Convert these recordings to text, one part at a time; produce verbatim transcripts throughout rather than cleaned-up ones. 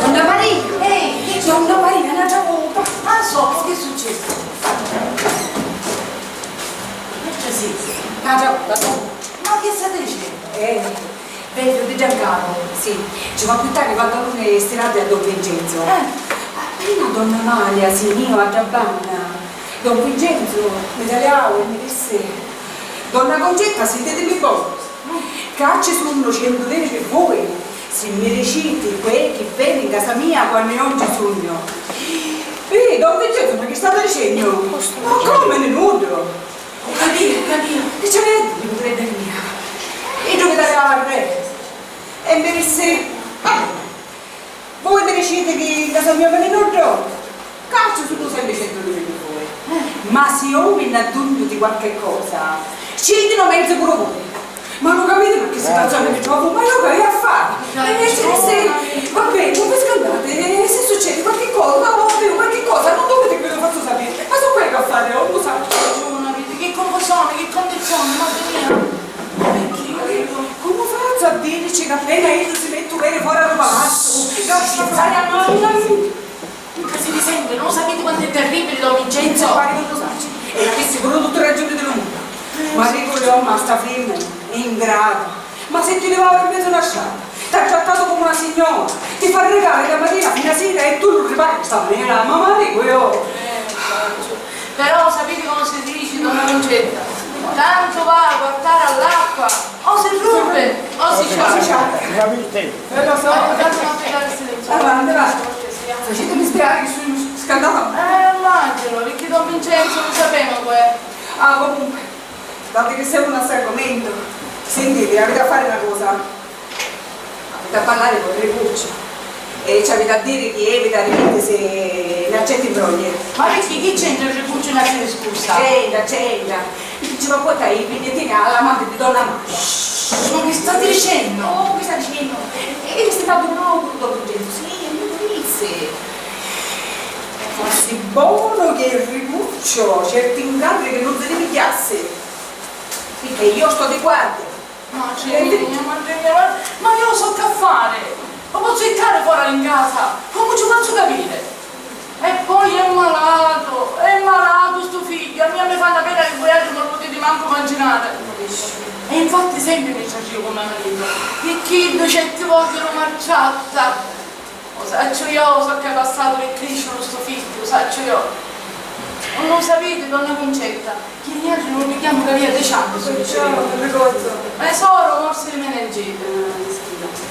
Donna Maria! Ehi, chi c'è? Donna Maria, n'atra vota! Ah, so, chi succede? Perciò sì, n'atra vota tu? Ma chi stai dicendo? Eh, vegghiu di Giancarlo, sì, ci va a purtari i pantaloni stirati a don Vincenzo. Eh. Appena donna Amalia si nni iu a dda banna, don Vincenzo mi taliau e mi dissi: Donna Concetta, sintitimi bonu, ca ci sunnu centu liri pi vui, si mi diciti cu è chi veni in casa mia quannu iu 'un ci sugnu. Ih, don Vincenzo, ma chi stati dicennu? Ma comu, ni nuddu? U capìu, u capìu. Chi ci avìa a diri, putedda mia? Iddu mi taliau arrè e mi dissi: Va beni, vui mi diciti chi in casa mia veni nuddu? Ca ci sunnu sempri centu liri pi vui. Ma si iu mi nn'addugnu di quarchi cosa, ci jìtinu menzu puru vui. Ma lu capiti ma chi situazioni mi trovu? Ma iu c'avìa a fari? E mi dissi: Va beni, comu vi scannati, e si succedi quarchi cosa, o viu quarchi cosa, non dubiti chi vi lu fazzu sapiri. Ma su quellu a fari, non lu sacciu. Ragiuni, vidi, chi cunfusioni, chi cundizioni, madri mia. Comu fazzu a dirici ca appena iddu si metti u pedi fora dû palazzu, ca si fari a manu? Ca si ni senti, non sapiti quantu è terribili don Vincenzo? Pari ca lu sacciu. E chisti puru tutti i ragiuni di lu munnu. Ma dicu iu, ma sta fimmina, ingrata, ma si ti livau in menzu a na strata, t'ha trattatu comu na signora, ti fa rigali da matina finu a sira e tu lu ripari di sta manera, ma, ma dicu iu. Eh, lo sacciu. Però sapiti comu si dici, donna Concetta? Tantu va a guattari all'acqua, o si rumpi, o si sciacca. Capite? Eh, lo so. Tantu non piegare il silenzio. Avanti, va. Facitemi spiegare chi sugnu scandata. Eh, immagino, perché don Vincenzo lo sapeva, uè. Ah, comunque, dato che siamo in argomento, sentite, avete a fare una cosa. Aviti a parlari cu Ricucciu e ci aviti a diri chi evita di mittisi in certi mbrogli. Ma picchì, chi c'entra Ricucciu in sta discursa? C'entra, c'entra. Ci va a portari i bigliettini all'amante di donna Maria. Shh, ma chi stati dicennu? Oh, chi sta dicennu? E chi sta dicennu? Sì, è un sì. Fossi bonu chi Ricucciu certi incarrichi non si li pigghiassi, picchì iu sto di guardia. Madri mia, madri mia, ma, ma iu soccu a fari? Lu pozzu jittari fora di casa? Comu ci u fazzu capiri? E poi è malatu, è malatu stu figghiu, a mia mi fa na pena chi vuiatri non lu putiti mancu mancinari. E infatti sempri mi ci arrivu cu me maritu, picchì iddu certi voti lu maltratta. U sacciu iu soccu hai passatu pi crisciulu stu figghiu, u sacciu iu. Nun lu sapiti, donna Cuncetta, chi niatri nun lu pigghiamu ca avia deci anni, stu picciriddu. Me soru morsi di meningiti.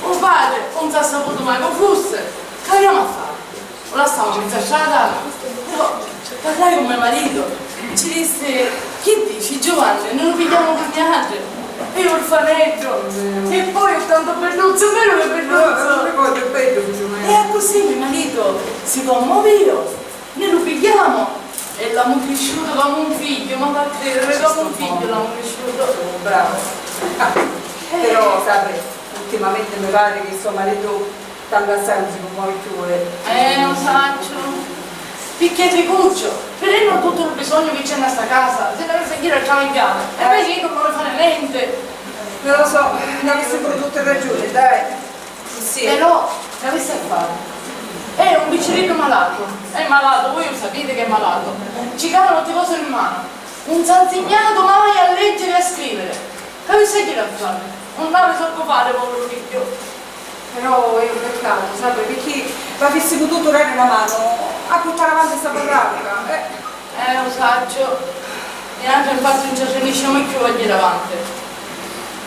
U patri nun s'ha saputu mai cu fussi. C'aviamu a fari? U lassamu a mizza strada? Però Parrai cu me maritu, ci dissi: "Chi dici, Giuvanni, nun lu pigghiamu pi niatri? È urfaneddu. E poi è tantu bidduzzu, è veru chi è bidduzzu?" Eh, non ricordo, è bidduzzu, eh. E accussì me maritu si commovìu, ni lu pigghiamu e l'hamu crisciutu comu un figghiu, ma va a crediri, comu un figghiu l'hamu crisciutu. Bravo. Però, sapi, ultimamenti mi pari chi so maritu tantu assai non si cummovi cchiù, eh. Eh, u sacciu. Picchì è ricucciu, vidennu tuttu lu bisognu chi c'è nta sta casa, si n'avissi a jiri a travagghiari. E inveci iddu non li fa nenti. Non lo so, n'avissi puru tutti ragiuni, dai. Sì. Però, c'avissi a fari? È un picciriddu malatu. È malatu, voi u sapiti chi è malatu. Ci canu tutti cosi in manu. Nun s'ha nsignatu mai a leggiri e a scriviri. C'avissi a jiri a fari? Nun havi soccu fari, poviru figghiu. Però è un peccatu, sapi, picchì v'avissi pututu dari na manu a purtari avanti sta barraca, eh. Eh, u sacciu. Niatri infatti nun ci arriniscemu cchiù a jiri avanti.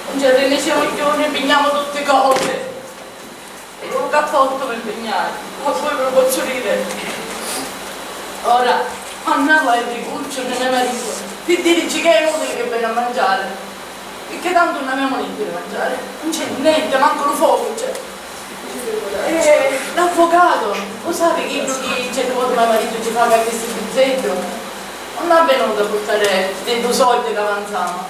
Nun ci arriniscemu cchiù, ni pignamu tutti cosi. E cu lu cappottu mi pignai, a vui vi lu pozzu diri. Ora, annavu a Enricucciu, nni me maritu, pi dirici ca è inutili chi veni a manciari, picchì tantu nun avemu nenti di manciari, nun c'è nenti, mancu lu focu c'è. E l'avvucatu, u sapi chiddu chi certi voti me maritu ci fa qualchi sirvizeddu? Nun ha venutu a purtari ddu soddi ca avanzamu.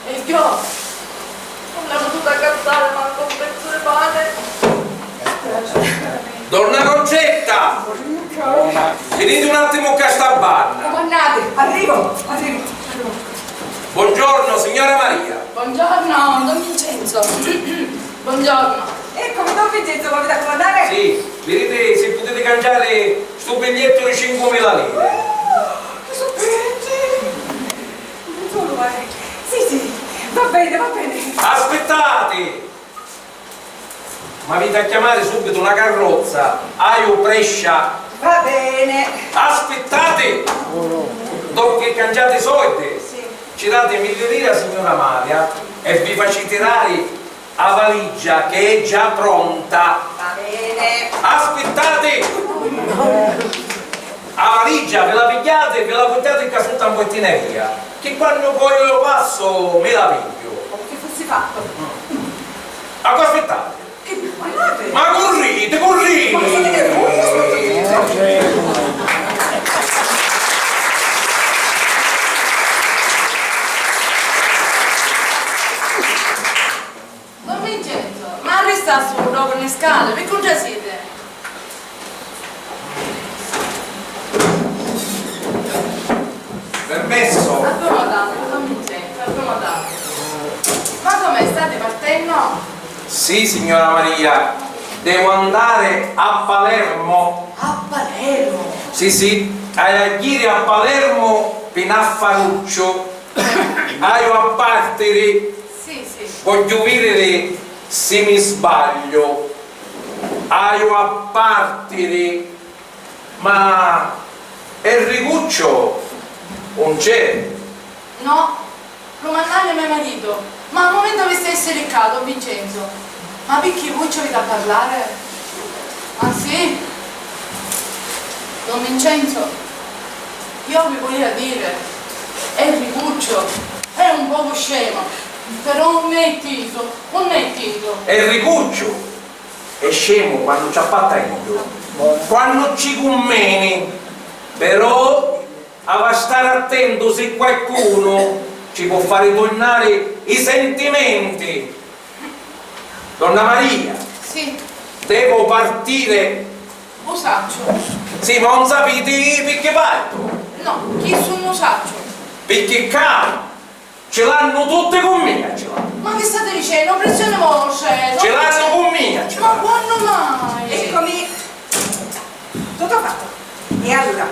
E io non l'avevo potuto accattare manco un pezzo di pane. Donna Concetta! Venite un attimo qua sta banda. Comandate, arrivo, arrivo, arrivo. Buongiorno, signora Maria. Buongiorno, don Vincenzo. Buongiorno. Eccomi, don Vincenzo, come da comandare? Sì, vedete se potete cangiare sto biglietto di cinquemila lire. Oh, che sono Solo, eh. Sì, sì, va bene, va bene. Aspettate! M'avete a chiamare subito una carrozza, haiu prescia. Va bene. Aspettate! Dopo che cangiate i soldi, sì, ci date mille lire a signora Maria e vi faccio tirare a valigia che è già pronta. Va bene. Aspettate! A valigia ve la pigghiate e ve la purtate ccà sutta in portineria, che quannu poi io passo me la piggio. Come che fosse fatto. A cosa aspettate? Che parlate? Ma currite, currite! Ma siete nervosi? Don Vincenzo, ma arristassi un poco nni scala, vi cuntrasite? Permesso? Accomodate, don Vincenzo, accomodate. Ma come, state partendo? Sì, signora Maria, devo andare a Palermo. A Palermo? Sì, sì, haiu a jiri a Palermo pi n'affarucciu. Haiu a partiri. Sì, sì. Vogghiu vidiri si mi sbagliu. Haiu a partiri. Ma Enricuccio un c'è? No, lu mannai me maritu. Ma a mumentu avissi a essiri ccà, don Vincenzo. Ma picchì, vui ci aviti a parlare? Ah, sì? Don Vincenzo, io vi volia dire, Enricuccio è un poco scemo, però un è tiso, un è tiso. Enricuccio è scemo quannu ci appatta iddu, quannu ci cummeni, però havi a stari attentu si qualcunu ci pò fari turnari i sentimenti. Donna Maria, sì, devo partire. U sacciu. Sì, ma non sapiti picchì partu? No, chissu nun u sacciu. Picchì ccà ci l'hannu tutti cu mia, ci l'hannu. Ma chi stati dicennu? Pressioni vostri, ci l'hannu cu mia, ci l'hannu. Ma quannu mai? Eccomi. Tutto fatto. E allora,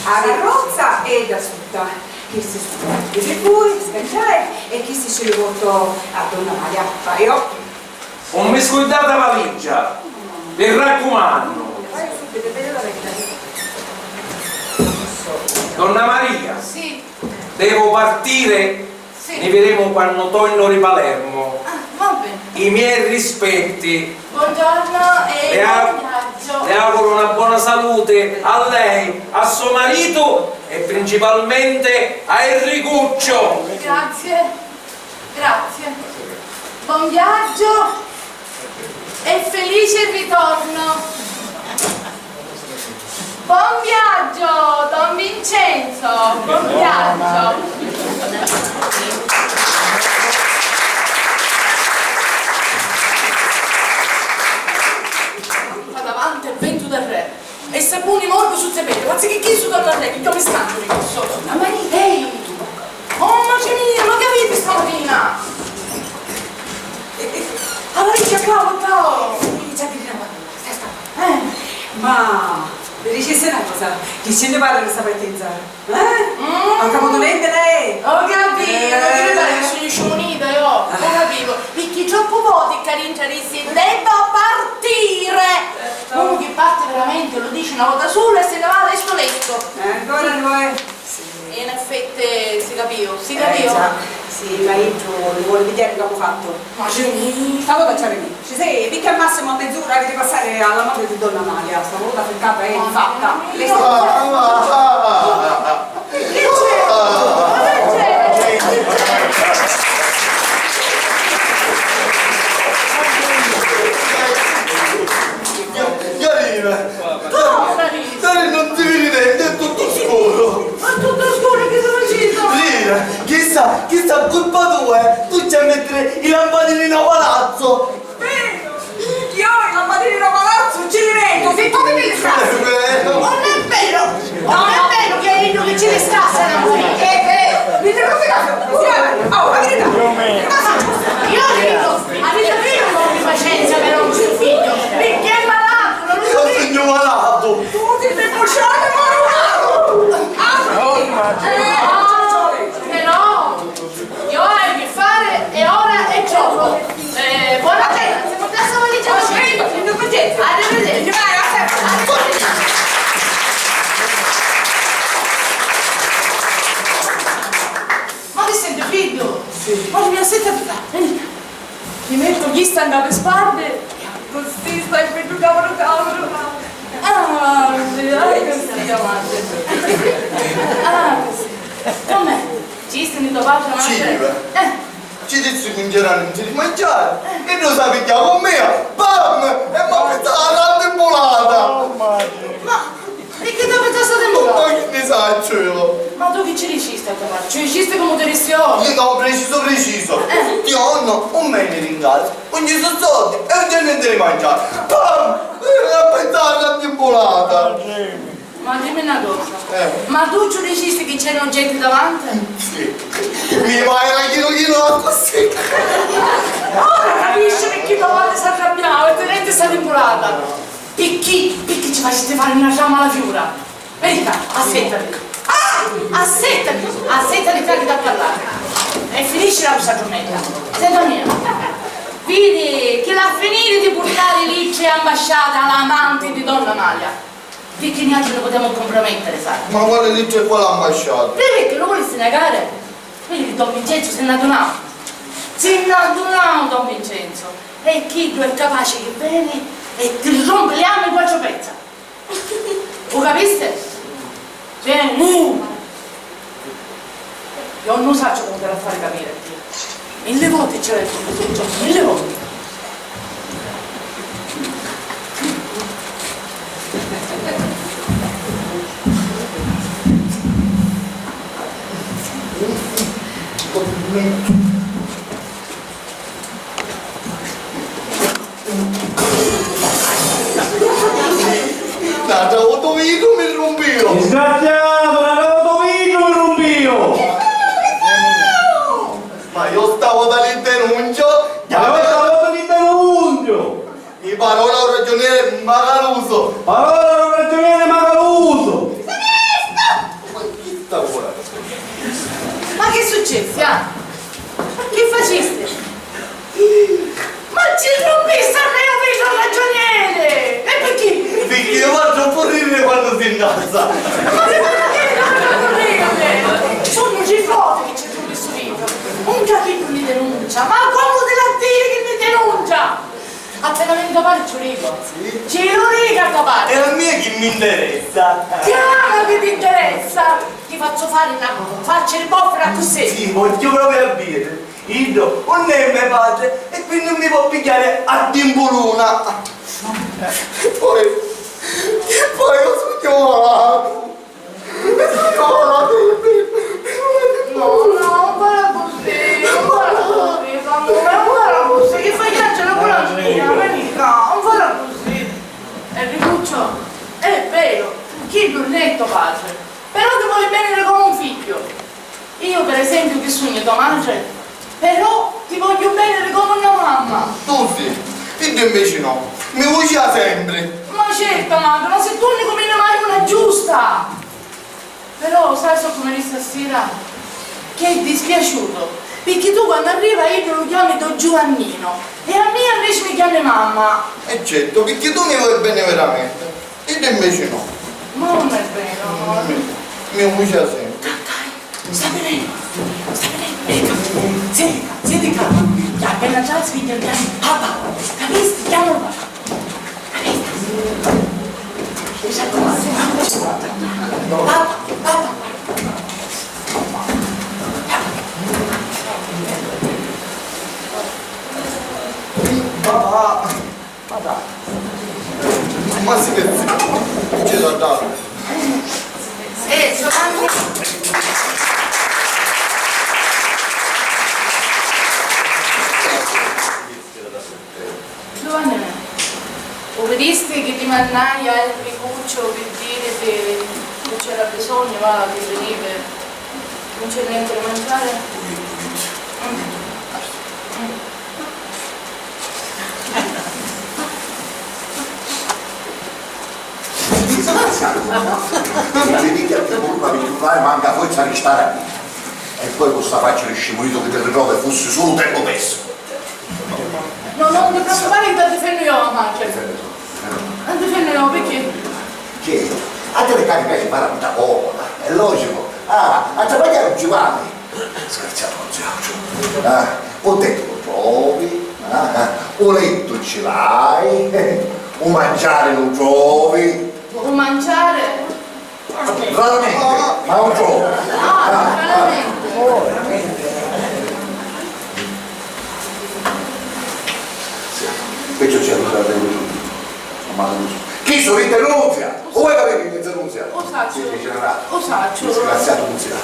a carrozza è da sutta. Chisti sono i tribui, scanciai, e chisti ci li porto a donna Maria. Vai, oh. Non mi scurdate la valigia, vi raccumandu. Vai subito, vedo la verità. Donna Maria, sì, devo partire. Sì. Ni videmu quannu tornu di Palermo. Ah, va bene. I miei rispetti. Buongiorno e buon viaggio. Le auguro una buona salute a lei, a suo marito e principalmente a Enricuccio. Grazie. Grazie. Buon viaggio e felice ritorno. Buon viaggio, don Vincenzo, buon viaggio. Vado avanti e ventu da re. E sapuni morgu sutta i pedi, ma chi chissu torna a re, chi mi scantu di chissu. Donna Maria! Ehi! Oh, mamma mia, ma chi aviti stamatina? Eh, eh, allora dice Claudio, Claudio! Io già ti dico, guarda, stai sta. Eh. Ma mi dicessi una cosa, chi ci ne parla di sta partenza? Eh? Mm. Non caputo niente lei? Ho capito, eh, che mi pare che sono scimunita io, ho capito, perché troppo voti che rintra dissi devo partire. Uno che parte veramente lo dice una volta sola e se ne va lesto lesto. Eh, ancora noi. Sì. E in effetti si capìu, si capìu. Eh, già. Sì, ma iddu lu voli vidiri c'amu fattu. Ma ci... Stavu a cacciari mi. Ci sei, picchì al massimu a mez'ura aviti passari a la mogli di donna Amalia. Sta vota frittata è fatta. Lei sta... Carina! Cosa dici? Dai, non ti vedi niente, è tutto scuro! Ma tutto scuro, chi sono uscito? Lina, chissà, chissà, colpa tua, eh! Tu ci hai mettere i lampadini in palazzo! Vero? Io i lampadini in palazzo ci li metto, se tu mi pensi! È vero! Non è vero! Non è vero che è io che ci li scassa la musica! È vero! Mi devo fidarmi! Oh, la verità! Io dico, avete avuto un po' di pazienza per un figlio, perché è malato, non lo sapete? Io sugnu malatu! Tu ti stai bruciando, malato! Ah, sì. Eh, però, io ho che fare e ora è troppo. Eh, buona cena, se portasse la valigia. Arrivederci. Ma ti senti friddu? Sì. Ma mi senti... Ti metto chista nda le spalle, così stai più cavolo cavolo. Ah, sì, ah, così, avanti. Ah, così. Com'è? Ci stai in tua pace, ma... Sì, eh. Ci dissi che non c'era niente di mangiare e non sapeva con me, pam! E mi ha pensato alla grande impolata! Oh, mamma mia! Ma E chi t'ha pensato di... Ma che ne saccio io? Ma tu chi ci dicisti a to madre? Ci dicisti comu ti risti oggi? Io no, preciso, preciso. Eh. Tutti i giorni un mese in casa, non ci sono soldi e non c'è niente di mangiare. Pam! E a pensare alla timbolata. Ma dimmi una cosa. Eh. Ma tu ci dicisti che c'erano gente davanti? Sì. Mi vai a chilo chilo così. Ora capisci perché tua madre si arrabbiava e ti detti sta timbolata. Picchì, picchì ci faciti fari na rama a la fiura? Veni ccà, assettati. Ah! Assettati, assettati ccà chi t'ha parlari. E finiscila cu sta giurnetta. Senta a mia. Vidi chi l'ha finiri di purtari littri e ambasciati a l'amanti di donna Amalia. Picchì niatri nun putemu cumpromettiri, sai. Ma quali littri e quali ambasciati? Pirchì lu vulissi negari? Vidi, don Vincenzo si nn'addunau. Si nn'addunau, don Vincenzo. E chiddu è capaci chi veni e ti rompi li ammi in quattru pezza. U capisti? Cioè, nu! Io nun sacciu comu ti l'ha fari capiri a tia. Milli voti ci l'haiu dittu, milli voti. N'atra vota u vitru mi rumpìu! Disgraziatu, n'atra vota u vitru mi rumpìu! Ma io stavo da li denuncio! Ma io stavo da li denuncio! I parola u ragionieri Macaluso! Parola u ragionieri Macaluso! Ma chi sta ora? Ma chi successi, ah? Chi facisti? Ma ci rumpisti a me u vitru, ragionieri! E picchì? Picchì io faccio un po' ridere quando si incazza. Ma che vuoi dire quando ridere? Sono ci forte che ci rumpi stu vitru. Un capito mi denuncia, ma comu ti l'ha dire chi mi denuncia? Appena veni to pari ci lu dicu. Sì? Ci lu dicu a to pari. E a mia chi mi interessa? Chiaro chi ti interessa! Ti fazzu fari na faccia di boffera accussì. Sì, vogghiu proprio a viri. Iddu nun è me patri e quindi nun mi pò pigghiari a timpuluna. E poi, e poi io sugnu malatu. Io sugnu malatu. No, no, non fare così, non fare così, Samuele, non fare così, che fai piangere pure a mia, veni qua, non fare così. Enricuccio, è vero, chiddu nun è to patri, però ti voli beni comu un figghiu. Io, per esempiu, chi sugnu to matri, però ti vogghiu beni comu na mamma. Tu sì, iddu inveci no. Mi vucia sempri. Ma certu, matri, ma si tu ni cumini mai una giusta! Però, sai soccu mi dissi a sira? Che è dispiaciutu, picchì tu quannu arriva iddu lu chiami to Giuvanninu e a mia inveci mi chiami mamma. E certu, picchì tu mi voli beni veramenti. Iddu inveci no. Ma non è vero, amore. Mi, mi vucia sempri. Dai, Sta venennu, sta venennu, ecco, siedi qua, siedi qua, appena già sveglia il cane, papà, capisti? Chiamalo papà, capisti? Mi raccomando, papà, papà. Papà. Ma si che c'è da dare? Eh, Giovanni. Giovanni, u vidisti chi ti mannai a Enricuccio pi diriti chi c'era bisognu, va, chi venivi? Nun c'è nenti di manciari? Pulito, pulito, pulito. Ti dicu a ti, curva di chiudai, manca forza di stare a vita. E poi cu sta faccia di scimulito chi ti ritrovi fussi sulu tempu persu. No, no, non ti preoccupare, intanto difendo io la madre. Difende tu, difende tu. Non difendo io, perché? Che? A te le cari piace fare la vita comoda, è logico. Ah, a travagliare non ci vale. Scherziamo, non si altro. Ah, u tettu lu trovi, ah, ah, u lettu ci l'hai, u manciari lu trovi. U manciari? Raramente, ma lu trovi. Ah, raramente. Perciò c'è un fratello. Chi sono i Tenuzia? U vuoi capire chi è Tenuzia? U sacciu. Sì, sì, c'era un altro. U sacciu. Disgraziato Tenuzia.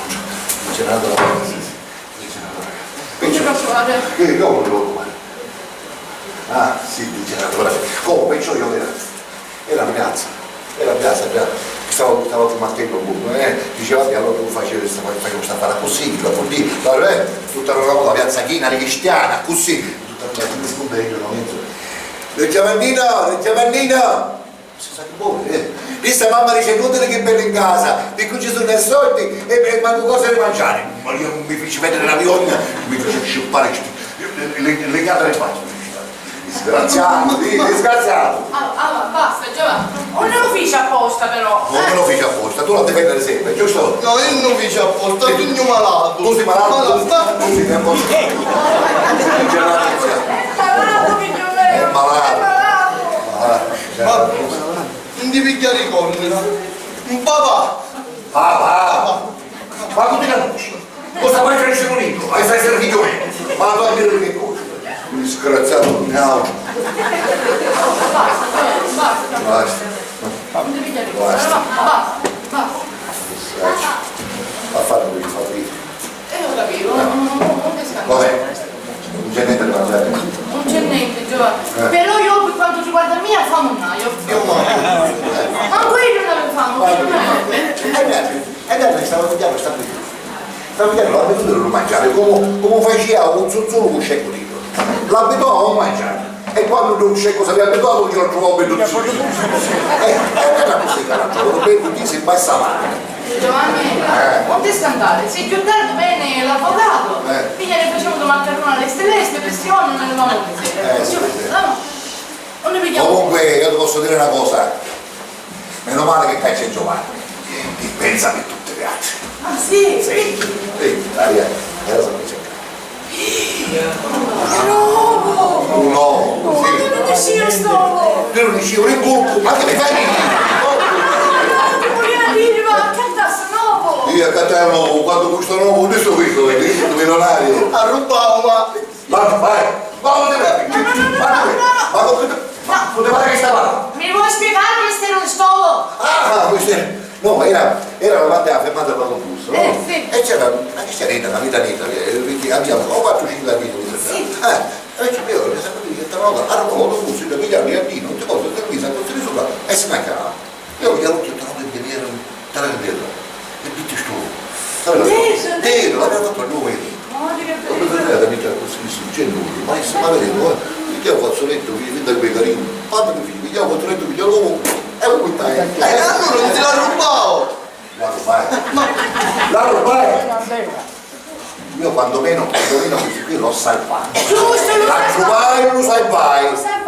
C'era un altro. Sì, sì. C'era un altro. Perciò. Che dopo lo domani. Ah, sì, dice, allora, come, perciò io era, era in piazza, era in piazza, già, stavo, stavo combattendo un po', eh, diceva che allora tu facevi sta, facevi sta fare così, dopo lì, allora, eh, tutta la roba, la piazza china di cristiana, così, tutta la, il convegno, no, mezzo. Don Giovannino, don Giovannino! Si sa chi vuole, eh? Disse mamma, dice, inutile che belli in casa, perché ci sono i soldi e, e manco cosa di mangiare. Ma io mi feci vedere la piogna, mi fece scippare, le, le, le, le carte in faccia. Disgraziato, sì, disgraziato. Allora, allora, basta, Giovanni. Non lo fici apposta, però. Non me lo fici apposta, tu la devi vedere sempre, giusto? No, io non lo fici apposta, io sono malato. Tu sei malato? Malato, tu, sta tu sei a posto. È malato, figlio mio. È malato. È malato. Ah, cioè. Ma non ti pigliare i corni, no? Un papà. Papà. Ma tu ti conosci? Cosa fai che nessuno dico? Hai sai servito me. Ma tu a dire che cosa? Un disgraziato, un altro. Basta. Basta. Basta. A fare un favore. Eh, ho capito, non, non, non, non ti scandare. Vabbè, non c'è niente da mangiare. Non c'è niente, Giovanni. Eh. Però io, per quanto riguarda mia, fame un aio. Io mangio. Ma quello non lo fanno, quello non lo fanno. E niente, e niente, stavo mangiando, sta qui. Sta mangiando, l'abitudine di non mangiare, come, come faceva un zuzzulu con scecco dentro. L'abituava a non mangiare. E quando non scecco si è abituato, io lo trovo bello zuzzulu. Eh, e allora così, caro, trovo bello, ti si basta male. Giovanni, eh, non ti scandare, se più tardi vene l'avvocato, eh, figlia ne facciamo domani a leste leste, questione non è una miseria. Eh, sì, sì. No? Non ne pigliamo. Comunque, io ti posso dire una cosa, meno male che qua c'è Giovanni, che pensa per tutte le altre. Ah, sì? Sì, sì, Maria, era sempre cercare. Un ovu, sì. Ma non esci sto ovu! Io non esci, ero in colpo, ma che mi fai? Ti voleva dire, ma accattasse un ovu! Io accattavo un ovu, quando questo ovu, adesso questo, vedi? Questo milionario. Arrubbavo, ma... Ma vai, ma non ti... Ma non ti... Ma non ti pare che sta male? Mi vuoi spiegare il mistero di sto ovu? Ah, questo è... No, era, era davanti alla fermata dell'autobus, no? Eh, sì. E c'era una cristianetta, una vita nera, eh, perché abbiamo o quattro o cinque abitudini. Sì. Eh, e ci vedo che sta qui che trova, allora l'autobus, il pigliava il giardino, non ti posso servire, sta così sopra, e si mangiava. Io gli ho detto, te lo devi vedere, te lo devi vedere. E dici tu, te lo devi vedere, l'aveva fatto a noi. Come vedete, mica così, sì, c'è nulla, ma se ma vedete, eh, io ho fazzoletto, vi, vi dai bei carini, fatemi finire, io ho fazzoletto, vi dico, e un taglio. Eh, allora non ti la rubavo! La rubai! Ma la rubai! Io quantomeno, quantomeno questo qui l'ho salvato. Giusto, l'ho salvato. La rubai, lo salvai! L'ho salvato.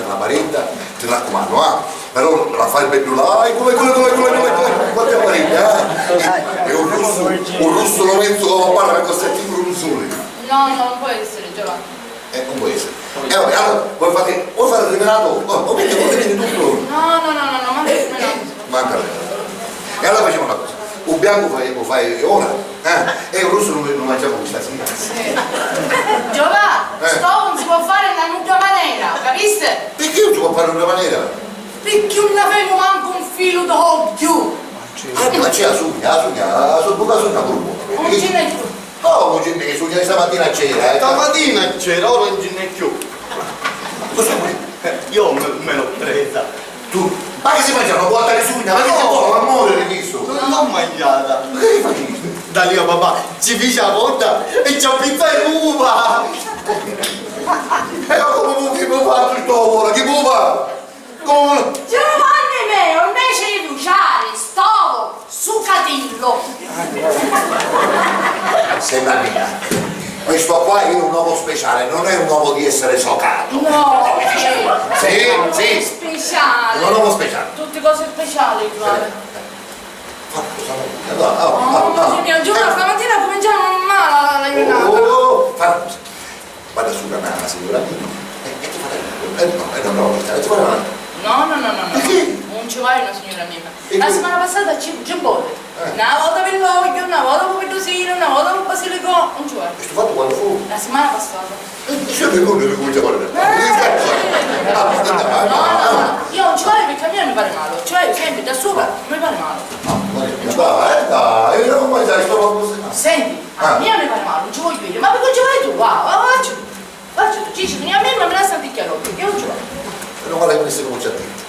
c'è una parenta, ti raccumannu, ah! Però la fai beddu là, e come, come, come, come, come, come, quanti apparecchi, eh? E, e un russu, un russu Lorenzo come parla, mi costa un russu. No, no, non può essere, Giovanni. Eh, non può essere. E vabbè, allora, vuoi fare, vuoi fare il rivelato? Oh, oh, vedi, vedi tutto. No, no, no, no, no, manca il rivelato. Manca il rivelato. E allora facciamo una cosa. Un bianco fai, lo fai ora, eh? E un rosso lo, lo mangiamo questa sera. Giovanni, eh, sto non si può fare in nudda manera, capiste? Perché non si può fare in una manera? Picchì nun avemu mancu un filu d'ogghiu! Ah, ma c'è la sugna, la sugna, la so-, buca sugna puru buona, non ci n'è più. Come ci n'è? Sugna di stamattina c'era, eh. Stamattina c'era, ora non ci n'è più. Cosa vuoi? Eh, io me, me l'ho presa. Tu? Ma che si mangia una botta di sugna? Ma che ti vuole? Ma muore di questo? Non l'ho mangiata. Ma che gli faciste? Da lì a papà ci fece la botta e ci ha pizzato l'uva. E io come, come, come faccio sto ora? Che uva? Giovanni mio, invece di bruciare, stavo sucatillo. Sembra mia. Questo qua è un uomo speciale, non è un uomo di essere socato. No, sì, sì, speciale. Un uomo speciale. Tutte cose speciali, Giovanni. Fa cosa, no? Allora, ah, ah, ah. Mamma mia, Giovanni, stamattina cominciamo male la giornata. Oh, fa cosa. Vado a salutare la signora mia. E, e ti fa, eh, no, eh, no, no, eh, ti fa. No, no, no, no, no. Perché? Non ci vuole una signora mia. E la settimana passata ci, ci vuole. Eh. Una volta per l'ogghiu, una volta per il piddusinu, una volta per il basilico, non ci vuole. E sto fatto quando fu? La settimana passata. Eh, io ricordo che comincia a parlare. Eh. Ah, no, no, no, io non ci voglio perché a me mi pare male. Cioè, io sempre da sopra mi pare male. Ah, ma dai, dai, io non voglio stare sto poco. Senti, a mia mi pare male, non ci voglio io. Ma perché non ci vai tu? Va, va, va, ci, va, ci, dici, mi a me non mi lascia anticchiare, perché non ci va. E non vale che nessuno ci ha detto.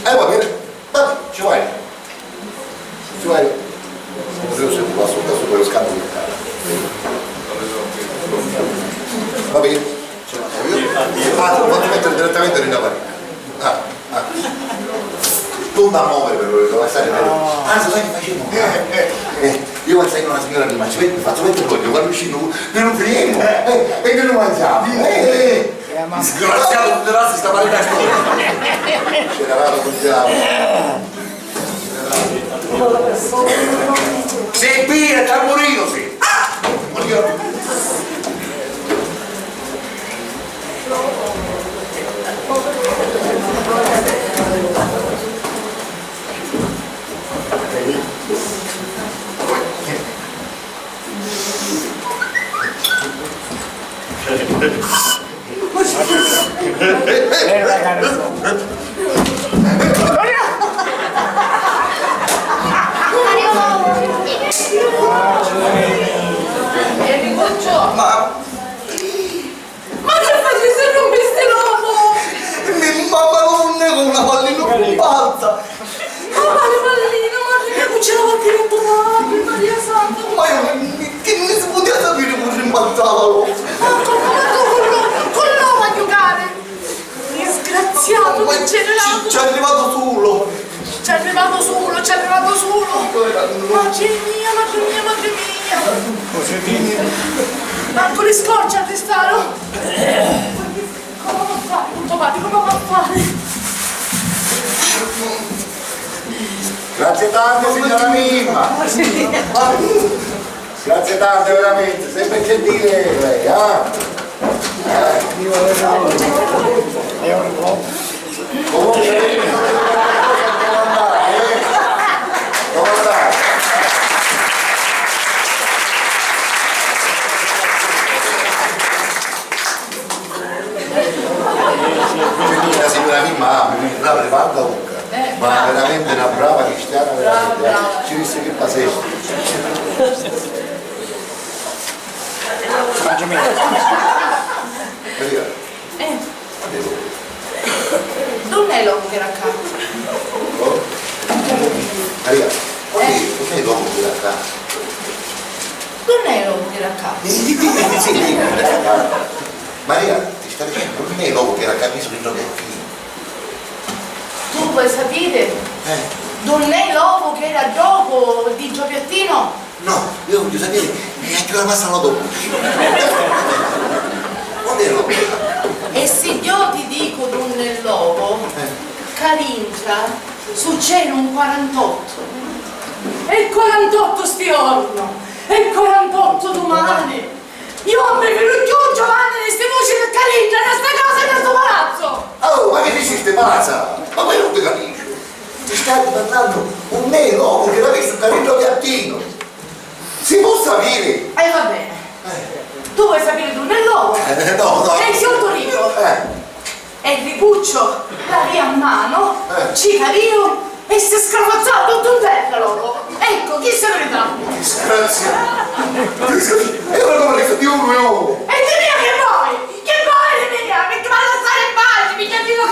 Eh, va bene, va bene, ci vai. Ci vai. Io se passo, passo per lo scambio. Va bene. Ah, ti lo faccio mettere direttamente nella farina. Ah, ah. Tu non muovere per lui, devo stare per lui. Anzi, sai che facciamo? Eh, eh, io sai una signora prima, ci metto, faccio mettere l'olio, quando uscino, noi lo friemo, eh, e noi lo mangiamo. Eh, eh. Disgraziato, tu te lassi sta parità storica. Generale, così. Sei qui e tamburino, sì. Ah! Ma, ma che fai? Si rompisti l'ovu! Mi, ma, ma non è una pallina falsa! Ma quale pallina? Ma che c'era qualche rotto, Maria Santa! Ma io, che non si poteva sapere come rimbalzava l'ovu? Ma come, ma tu con l'ovu, con l'ovu a giocare? Disgraziato, ma degenerato! Ci, ci è arrivato solo! Ci è arrivato solo, ci è arrivato solo! Madre mia, madre mia, madre mia! Manco le scorce arrestarono! Come va a fare, punto Patti, come va a fare? Grazie tante, signora Mimma! Grazie tante, veramente, sempre gentile lei, ah! Eh. Comunque, eh, domandate. Signora Mimma, mi apre la bocca. Eh. Ma veramenti na brava cristiana, veramenti, eh. Ci dissi chi faceva. Maria. Eh. Quannu è l'omu? D'unni è l'omu chi era ccà? Oh? Maria, quannu è, quannu è l'omu chi era ccà? D'unni è l'omu chi era ccà? Sì, sì, sì, sì, sì. Maria, ti sta dicennu, d'unni è l'omu chi era ccà misu dintra di a figlia? Tu vuoi sapere? Eh. D'unni è l'omu chi era ddocu dintra u piattinu? No, io voglio sapere, eh, a chi ora passa l'autobusu? Quannu è l'omu? E si io ti dicu d'unni è l'omu, eh, ccà dintra succede un quarantotto. E il quarantotto sti giorno, e il quarantotto dumani. Io non mi fidu cchiù, Giovanni, di sti vuci di ccà dintra, nta sta casa e nta stu palazzu! Oh, ma chi dicisti, pazza? Ma poi non ti capisco. Ti stai parlando un me loco che l'ha visto ccà dintra u piattino. Si può sapere? E va bene. Eh. Tu vuoi sapere d'unni è l'omu? Eh, no, no. E io ti dico. Eh. E Ricuccio l'avia in mano, eh, ci cadiu e si scrafazza tuttu in terra, loco. Ecco, chista è verità. Disgraziato. Disgraziato. E ora come resta di uno e uno? E di mia che vuoi? Che vuoi di mia? Perché mi lasciare in pace, mi chiami la...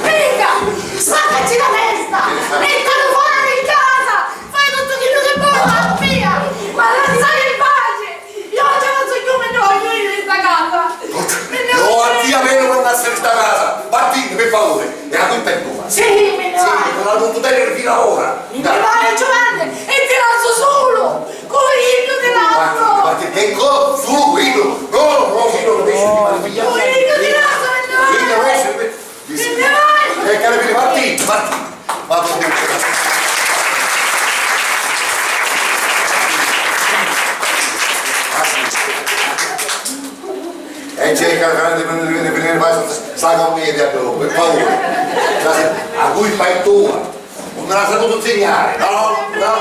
Venga, spaccaci la testa, mettalo fuori di casa, fai tutto quello che vuoi, ma via, ma lasciare in pace. Io non ce la faccio più, mi ne voglio io di sta casa. Me ne voglio io. No, a tia menu quannu lassi sta casa. Vattini, per favore. E la colpa è tua. Sì, me ne vado. Sì, me l'ha dovuto tenere fino ad ora. Me ne vado, Giovanni, e ti lascio solo. Con Rino ti lascio. Vattini, vattini. Ecco, solo Rino. No, no, Rino non esce di male. Con Rino ti lascio, me ne vado. Rino esce. Dici, eh, carabinieri, parti, parti. Ma comunque. E c'è che, che, che, che, che, che, sta commedia dopo, per favore. A cui fai tu? Non me l'ha saputo insegnare, no? No?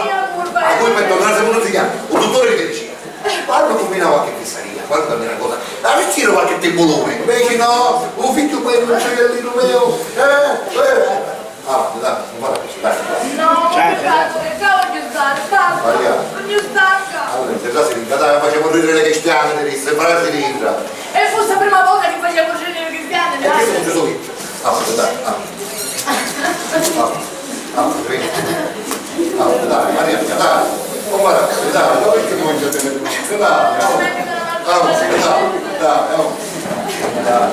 A cui fai tu? Non me l'ha saputo insegnare. Un dottore che ti dice, Quannu cumbina qualchi fissaria, quannu cammina cosa, la vicino qualchi timbuluni, inveci no, u figghiu poi non c'è il numero, eh, eh. Ah, dai, non fare così, dai, dai. No, non mi piace, già voglio stare, basta, voglio stare. Allora, se già si ringraziava, faceva ridere le cristiane, ti disse, farà si ringra. E fu la prima volta che facevo ridere le cristiane, dai. E questo non ci sono io. Ah, dai, ah. Ah, ah, vedi. Ah, dai, Maria, dai. Oh, guarda, dai, dai, che non c'è tempo. Dai, dai, dai, dai, oh. Dai.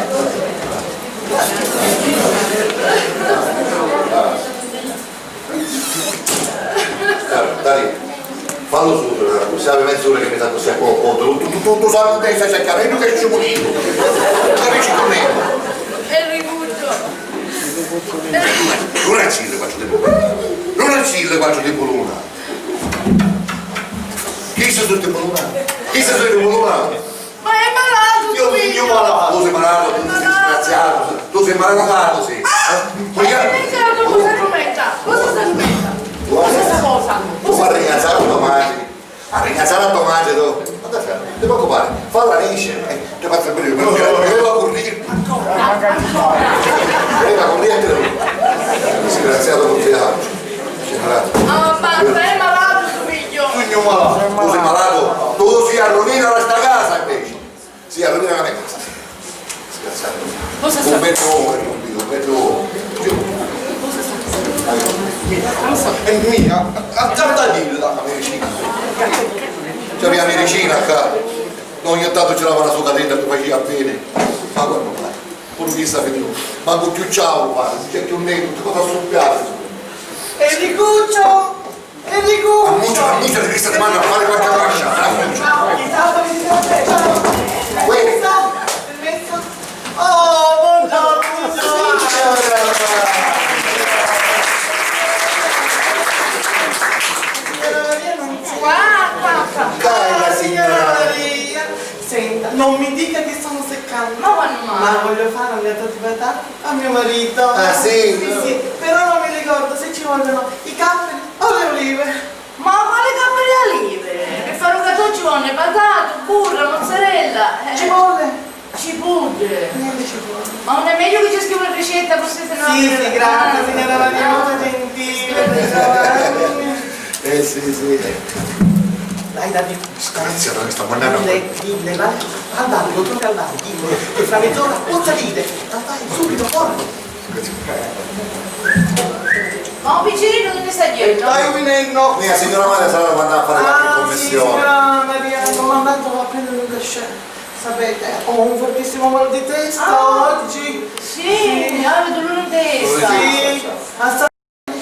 Dai, dai. Fallo su, se aveva mezz'ora che mi tanto si a poco, tu, tu, tu, tu sai che stai cercando, io che ci vuoi, capisci con me? È riguccio. Non è Cille quattro di Bologna. Non è Cille quattro di Bologna. Chi sei tu di Bologna? Chi sei tu di Bologna? Ma è malato, io, io malato. Tu sei malato, tu sei disgraziato, tu sei malato, sì. Ah, ma io... Cosa sta smentendo? Cosa sta smentendo? Cosa sta cosa? Tu fai ringraziare a tua madre. A ringraziare a tua madre, tu. Ma ti preoccupare, falla esce, eh, ti faccio bene, mi devo correre. Ancora, ancora. Devo correre. Disgraziato, non ti amo. Ah, ma è malato tuo figlio. Tu sei malato. Tu sei malato? Tu sei a rovina di sta casa invece. Sì, a rovina la mia casa. Scherzato. Cosa sta... Un bel uomo, un bel uomo. Cosa sta... È mia, a cartadilla. La medicina. C'aveva la medicina qua. Ogni tanto c'era la sua carretta che faceva bene. Ma quando mai? Pure chi sta finito. Manco più ciao, guarda, non c'è più niente, cosa sta successo? Enricuccio! Enricuccio! Annuncia, annuncia di questa domanda a fare qualche braccia, annuncia. Ciao, ciao, ciao. Uè. Permesso? Permesso? Oh, buongiorno, signora. Signora Maria, non c'è. Qua, qua, qua. Cara signora Maria. Senta, non mi dica che sono seccante. Ma quando mai? Ma voglio fare un gato di patata a mio marito. Ah, sì? Sì, sì, però non mi ricordo se ci vogliono i capperi o le olive. Ma quali capperi e olive? Per fare un gato ci vuole patate, burro, mozzarella, eh. Ci vuole? Ci pudde. Niente ci pudde. Ma non è meglio che ci scriva una ricetta, forse se no... Sì, sì, grazie, signora Maria, molto gentile, Giovanni. Eh, sì, sì. Dai, dammi questa. Grazie, non sta mandando. Dille, dille, vai al bar, lo trovi al bar, dille che fra mezz'ora puzza di te. Ma vai, subito, corri. Ma un piccerino non mi sta dietro. Stai finendo. Mia signora Maria sarà mandata a fare qualche commissione. Ah, sì, signora Maria, il comandante va a prendere un cachet. Sapete, ho un fortissimo mal di testa oggi. Sì, mi avete dolore in testa. Sì, ma sta...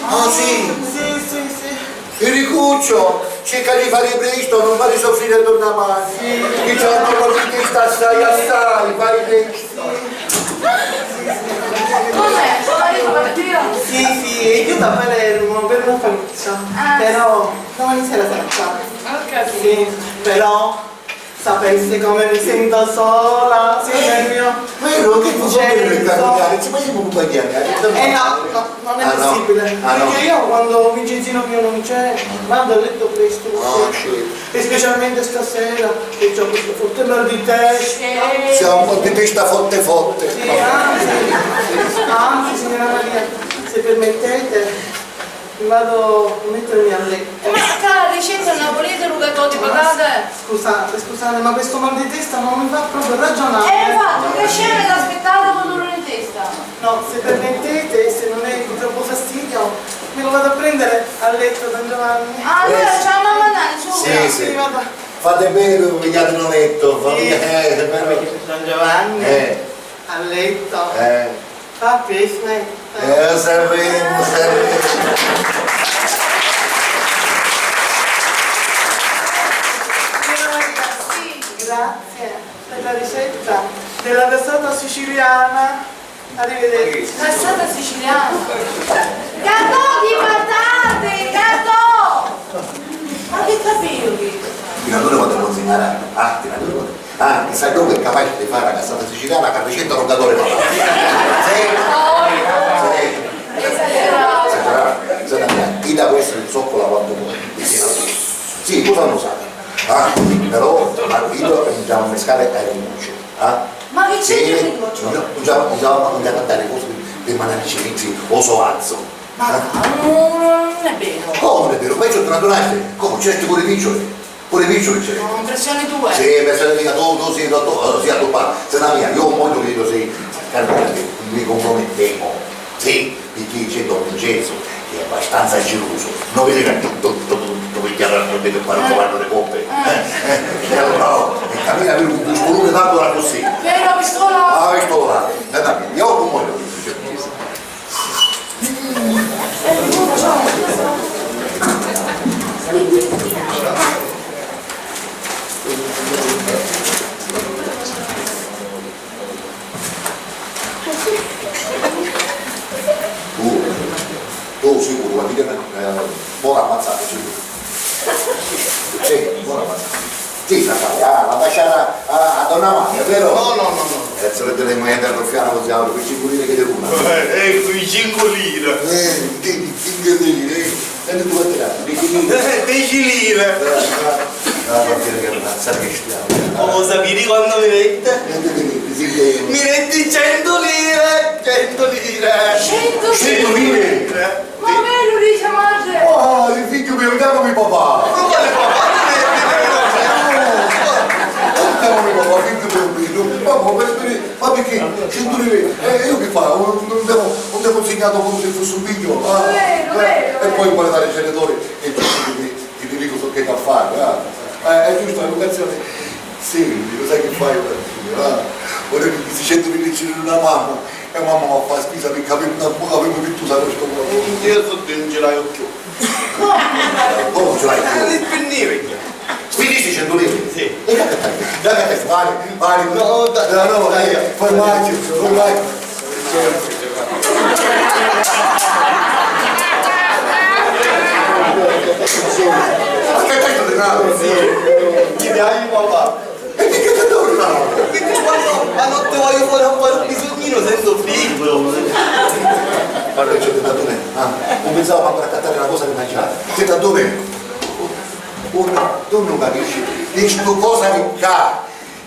Ah, sì? Sì, sì, sì. Enricuccio, cerca di fare presto, non fare soffrire donna Maria. Sì. Che c'è un dolore di testa assai, assai, fai presto. Com'è? Sto marito partito? Sì, sì, è giunto a Palermo per una famiglia. Ah. Però domani sera sarà qua. Ho capito. Sì, però sapessi come mi sento sola, signor mio. Vero che tu vuoi capitare, ci vogliamo accompagnare? Eh no, no, non è possibile. Ah, no. Perché io quando Vincenzino mio non c'è, vado a letto presto. Ah, sì. E specialmente stasera, che c'ho questo forte mal di testa. Sì, un mal di testa forte forte. Sì, anzi, anzi, signora Maria, se permettete, mi vado a mettermi a letto. Ma cara, dicendo una volete rugatò di pagate? Scusate, scusate, ma questo mal di testa non mi fa proprio ragionare. E infatti, che scena l'aspettate con dolore in testa? No, se permettete, e se non è di troppo fastidio, me lo vado a prendere a letto, Don Giovanni. Ah, allora ci vamo a mandare, su. Sì, sì. Vado. Fate bene, pigliate un letto, famiglia. Eh, se permettete. Don Giovanni? Eh. A letto? Eh. Fa più fretta. Eh, lo sapevo, lo sapevo. Signora Maria, sì, grazie per la ricetta della cassata siciliana. Arrivederci. Cassata siciliana? Gatò di patate, gatò! Ma che capito che... Tiratore quanto può insegnare, ah, tiratore quanto... Ah, chissà dove è capace di fare la cassata siciliana che ricetta non gatore papà. Sì? Sì. Esagerato. Esagerato. Senta, io da questo il zoccola quanto vuoi. Sì, cosa non sa? Ah, però, ma io non devo mescare ai rinunci, ah? Ma che c'entra il rinuncio? Non devo, non devo, non devo andare così per mandare i cimizi o soazzo. Ma non è vero. Come non è vero? Ma io sono tornato nascere, come? C'è pure i piccioli. Pure i piccioli c'è. No, impressioni tue. Sì, impressioni mia, tu, tu sì, tu, tu, eh, sì, a tu pa-, se la mia, io un modo che io sì, calma, mi compromettevo. Sì, perché c'è Don Vincenzo, che è abbastanza geloso. Non vedi che tu, tu, tu, tu mi chiami a dire che parlo, parlo di coppe? Eh, eh, e allora, oh, e cammina per un, un volume tanto era così. Vero, pistola? Ah, pistola. Guarda, io ho un modo. Tu, tu sicuro, ma dica, eh, mo l'ha ammazzato, sicuro. Sì, mo l'ha ammazzato. Sì, sta fare, ah, la lasciare a, a, a donna Maria, vero? No, no, no, no. Eh, se vedremo niente a ruffiano così, avrò quei cinque lire che devo. Eh, eh, quei cinque lire. Eh, sì, cinque lire, eh. Senti tu quanti anni? Dieci lire. Eh, dieci lire. Eh, eh, eh, va bene, che non sa che stiamo. Oh, sapete quanto mi dette? Niente di niente, sì, che... Mi dette cento lire, cento lire. Cento lire? Cento lire? Ma vero, dice madre? Oh, il figlio mio, chiamami papà. Ma quale papà? Non è vero. Oh, chiamami papà, figlio mio, figlio. Ma come, per, ma perché? Cento lire? Eh, io che fare? Non, non devo, non devo insegnare come se fosse un figlio. Ah, vero, eh, vero, e poi vuole dare i genitori e ti, ti, ti dico so che da fare, ah. Eh, è giusto, l'educazione. Sì, lo sai che fai per dire, ah? Volevo che si sente di vicino una mamma. E mamma va a fare spesa perché avevo, avevo detto sai questo qua. Io so che non ce l'avevo più. Come non ce l'hai più? Eh, li spinnivi. Spinnisti cento lire? Sì. E che fai? Dai, dai, vai, vai. No, dai, no, dai, formaggi, formaggi. Aspetta, io te... Sì. Ti dai, papà. E ti che te torna? Perché quando a notte voglio fare un po' il bisognino sento fritto. Guarda, c'è da dire, ah, non pensavo manco a accattare una cosa di mangiare. C'è da dire, un, tu non capisci, di sto cosa di qua.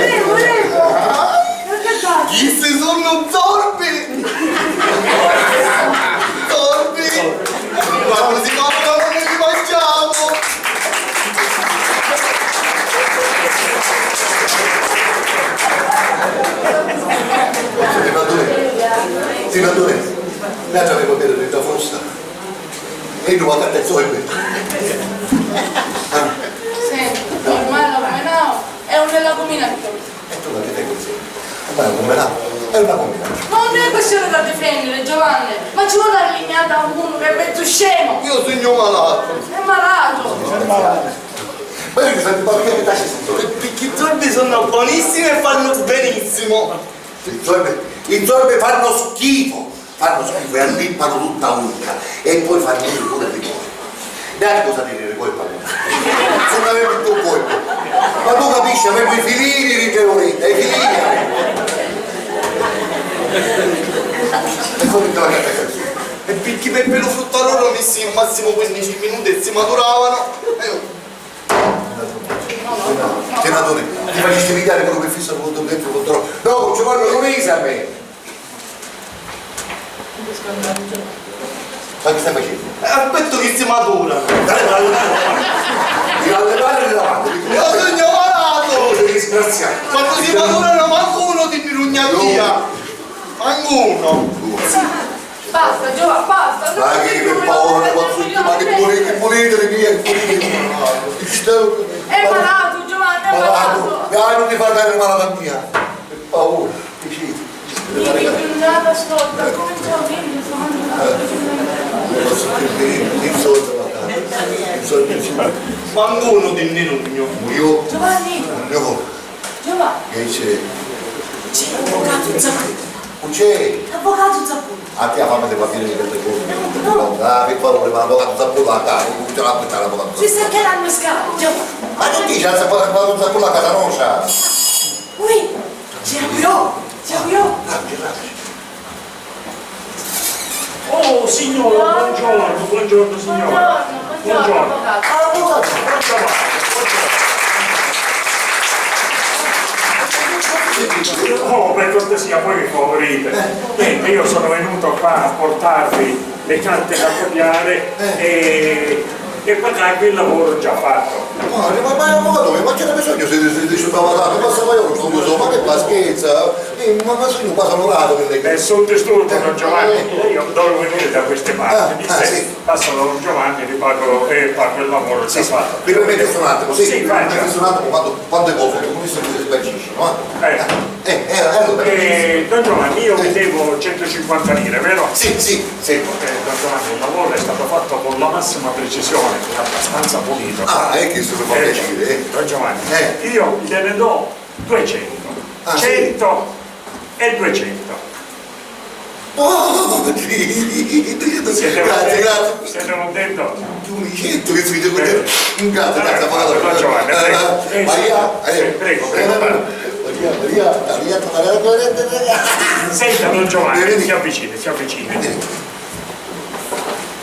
Volevo, volevo. Chi si sunnu zorbi! Zorbi! Quannu si mangianu, noi li mangiamu! Senatore, senatore, mi avete capito di frusta? E non va a cantare solo per... Senti, ormai la menau è un lacuminato. E tu ma che fai così? Ma è un combinato, è una combinazione. Ma non è questione da difendere, Giovanni, ma ci vuole a lignata a uno che è mezzo scemo. Io sogno malato. È malato. È malato. Ma io ti sento, ma perché mi piace sempre? Perché i zorbi sono buonissimi e fanno benissimo. I zorbi, i zorbi fanno schifo. Fanno schifo e allippano tutta a unica e poi fanno ridere pure di voi. Dai, cosa dire di voi, parla? Se non avete più voi. Ma tu capisci, avete i filini di Georetta, i filini avete. E poi tutta la carta così. E perché Peppe lo fruttarolo messi in massimo quindici minuti e si maturavano. E io Senatore, ti facesti pigliare quello che fissa con il dentro controllo. Dopo ci vanno Luisa a me. Ma che stai facendo? Eh, aspetto che si matura. Dai, ma allora, ti allevare le lavande. Io sogno malato! Sei disgraziato. Quando si matura non manco uno ti rinugna via. Manco uno. Basta, Giova, basta. Ma che, per favore, ma che pulite, che pulite le mie, che pulite le mie. È malato, Giovanni, è malato. Dai, non ti fa dare male a mia. Per favore, piacere. Che giornata storta, come già vedi, insomma. Insomma, insomma. Manco uno di Nirugno. Io? Giovanni. Io? Giovanni. Che c'è? C'è l'avvocato Zappone. C'è? L'avvocato Zappone. A te la fammi di partire di queste cose. No, no. Ah, per favore, ma l'avvocato Zappone la casa, non ce l'ha l'avvocato Zappone. Ci sta che l'hanno scritto, Giovanni. Ma che dici, l'avvocato Zappone la casa nostra? Ui, ci auguro, ci auguro. Ah, grazie. Oh, signora, buongiorno, buongiorno, signora. Buongiorno, buongiorno, avvocato. Ah, avvocato. Buongiorno, buongiorno. Oh, per cortesia, voi mi favorite. Niente, io sono venuto qua a portarvi le carte da copiare e E pagà quel lavoro già fatto. Ma, ma, ma, ma, ma, ma c'era bisogno se, se, se, se parlare, ma stava io, non so, ma che fa, scherza? Eh, ma, ma sono qua, sono onorato che lei... Nessun disturbo, don Giovanni, io devo venire da queste parti. Ah, mi ah, sento, sì. Passo da don Giovanni, vi pago, eh, pago il lavoro già fatto. Mi permette un attimo, sì, sì, mi permette un attimo, quando, quando è poco, come se spargisce, no? Eh. Eh, eh, allora. Eh, don Giovanni, io vi devo centocinquanta lire, vero? Sì, sì, sì. Sì, eh, don Giovanni, il lavoro è stato fatto con la massima precisione, è abbastanza pulito. Ah, è che se mi fa piacere, eh. Don Giovanni, io gliene do duecento. Ah, sì? Cento e duecento. Oh, sì. Grazie, grazie. Siete contento? Siete contento? Più mi sento che si vede. Grazie, grazie, Don Giovanni, prego. Eh, Maria, eh, prego, prego, Maria, Maria, Maria, Maria. Senta, don Giovanni, si avvicini, si avvicini.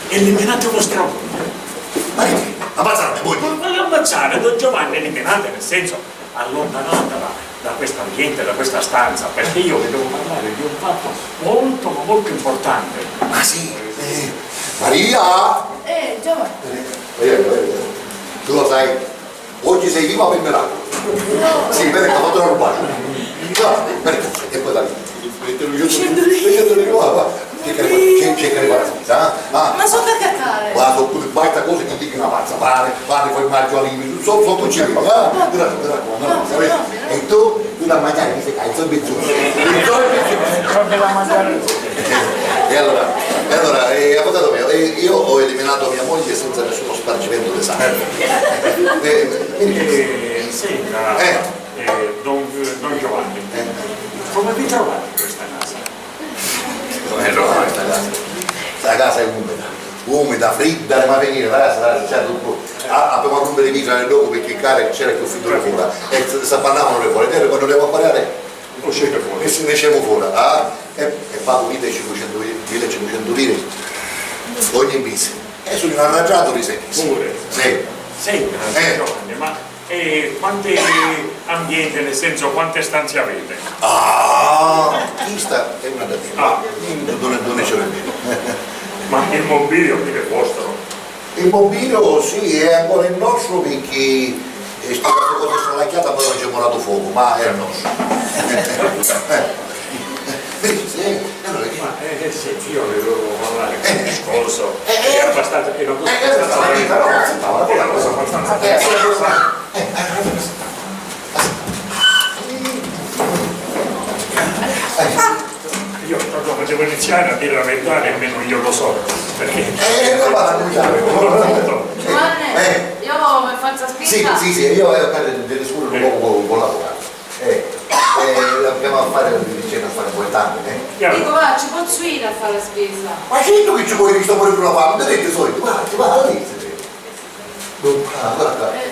Eliminate vostra moglie. Ma che? Ammazzare mia moglie? Ma quale ammazzare, don Giovanni, eliminate, nel senso, allontanatela da questo ambiente, da questa stanza, perché io vi devo parlare di un fatto molto, ma molto importante. Ah, sì? Eh, Maria! Eh, Giovanni. Eh, Maria, Maria, tu lo sai, oggi sei viva per miracolo. No. Sì, vedi che ha fatto una rubata. No, vedi, e poi dai. Scendo di... Scendo di... Che, che, che, che, che, che, ah, ah. Ma so caccare. Guarda, so pure, basta cose che dico una pazza, pare, pare, fai male, Giovanni, so, so, tu ci vedi, ah? Grazie, grazie, no, no, no. E tu, tu da mangiare, mi sei, hai il sorbetto. Il sorbetto. Proprio da mangiare. E allora, e allora, eh, avvocato mio, eh, io ho eliminato mia moglie senza nessuno spargimento di sangue. Eh, eh, senta, eh, don, don Giovanni, eh, come vi trovate in questa casa? Come trovate questa casa? Sta casa è umida, umida, fridda, ma venire, guarda, guarda, c'è tutto. Ah, avemu a rumpiri i vitra di ddocu picchì ccà c'era cchiù friddu di fora. E s-, s'abbannavanu di fora. E quannu avemu a pariari, uscite fora. E si ne scemu fora. Ah, e, e pagu millecinquecentu, millecinquecentu liri ogni misi. E sugnu arraddatu di sei misi. Pure. Sì. Senti, eh, Giovanni, ma, eh, quanti ambienti, nel senso, quante stanze avete? Ah, chista è una da te. Ah. Non, non, non ne c'è nemmeno. Ma il mobilio qui è vostro? Il mobilio sì, è ancora il nostro perché è stata una cosa stralacchiata, poi non c'è volato fuoco, ma è il nostro. Sì, allora, ma, eh, eh, sì, io ne dovevo parlare, eh, discorso, eh, eh, è abbastanza, è una cosa, eh, eh, abbastanza, eh, però, è una cosa abbastanza, eh, eh, io proprio facevo iniziare a dire la verità, nemmeno io lo so, perché, eh, eh, ma va, Giovanni, eh, io mi faccio sì, spinta. Sì, sì, io, eh, per, per discutere un poco con, con l'avvocato. Eh, eh, abbiamo a fare, c'è da fare un po' di tanto, eh. Dico, va, ci pozzu iri a fari la spesa? Ma certu chi ci voi, sta pure una fame, vedete, soldi, guarda, va, va, lì, se vede. Ah, guarda. Eh.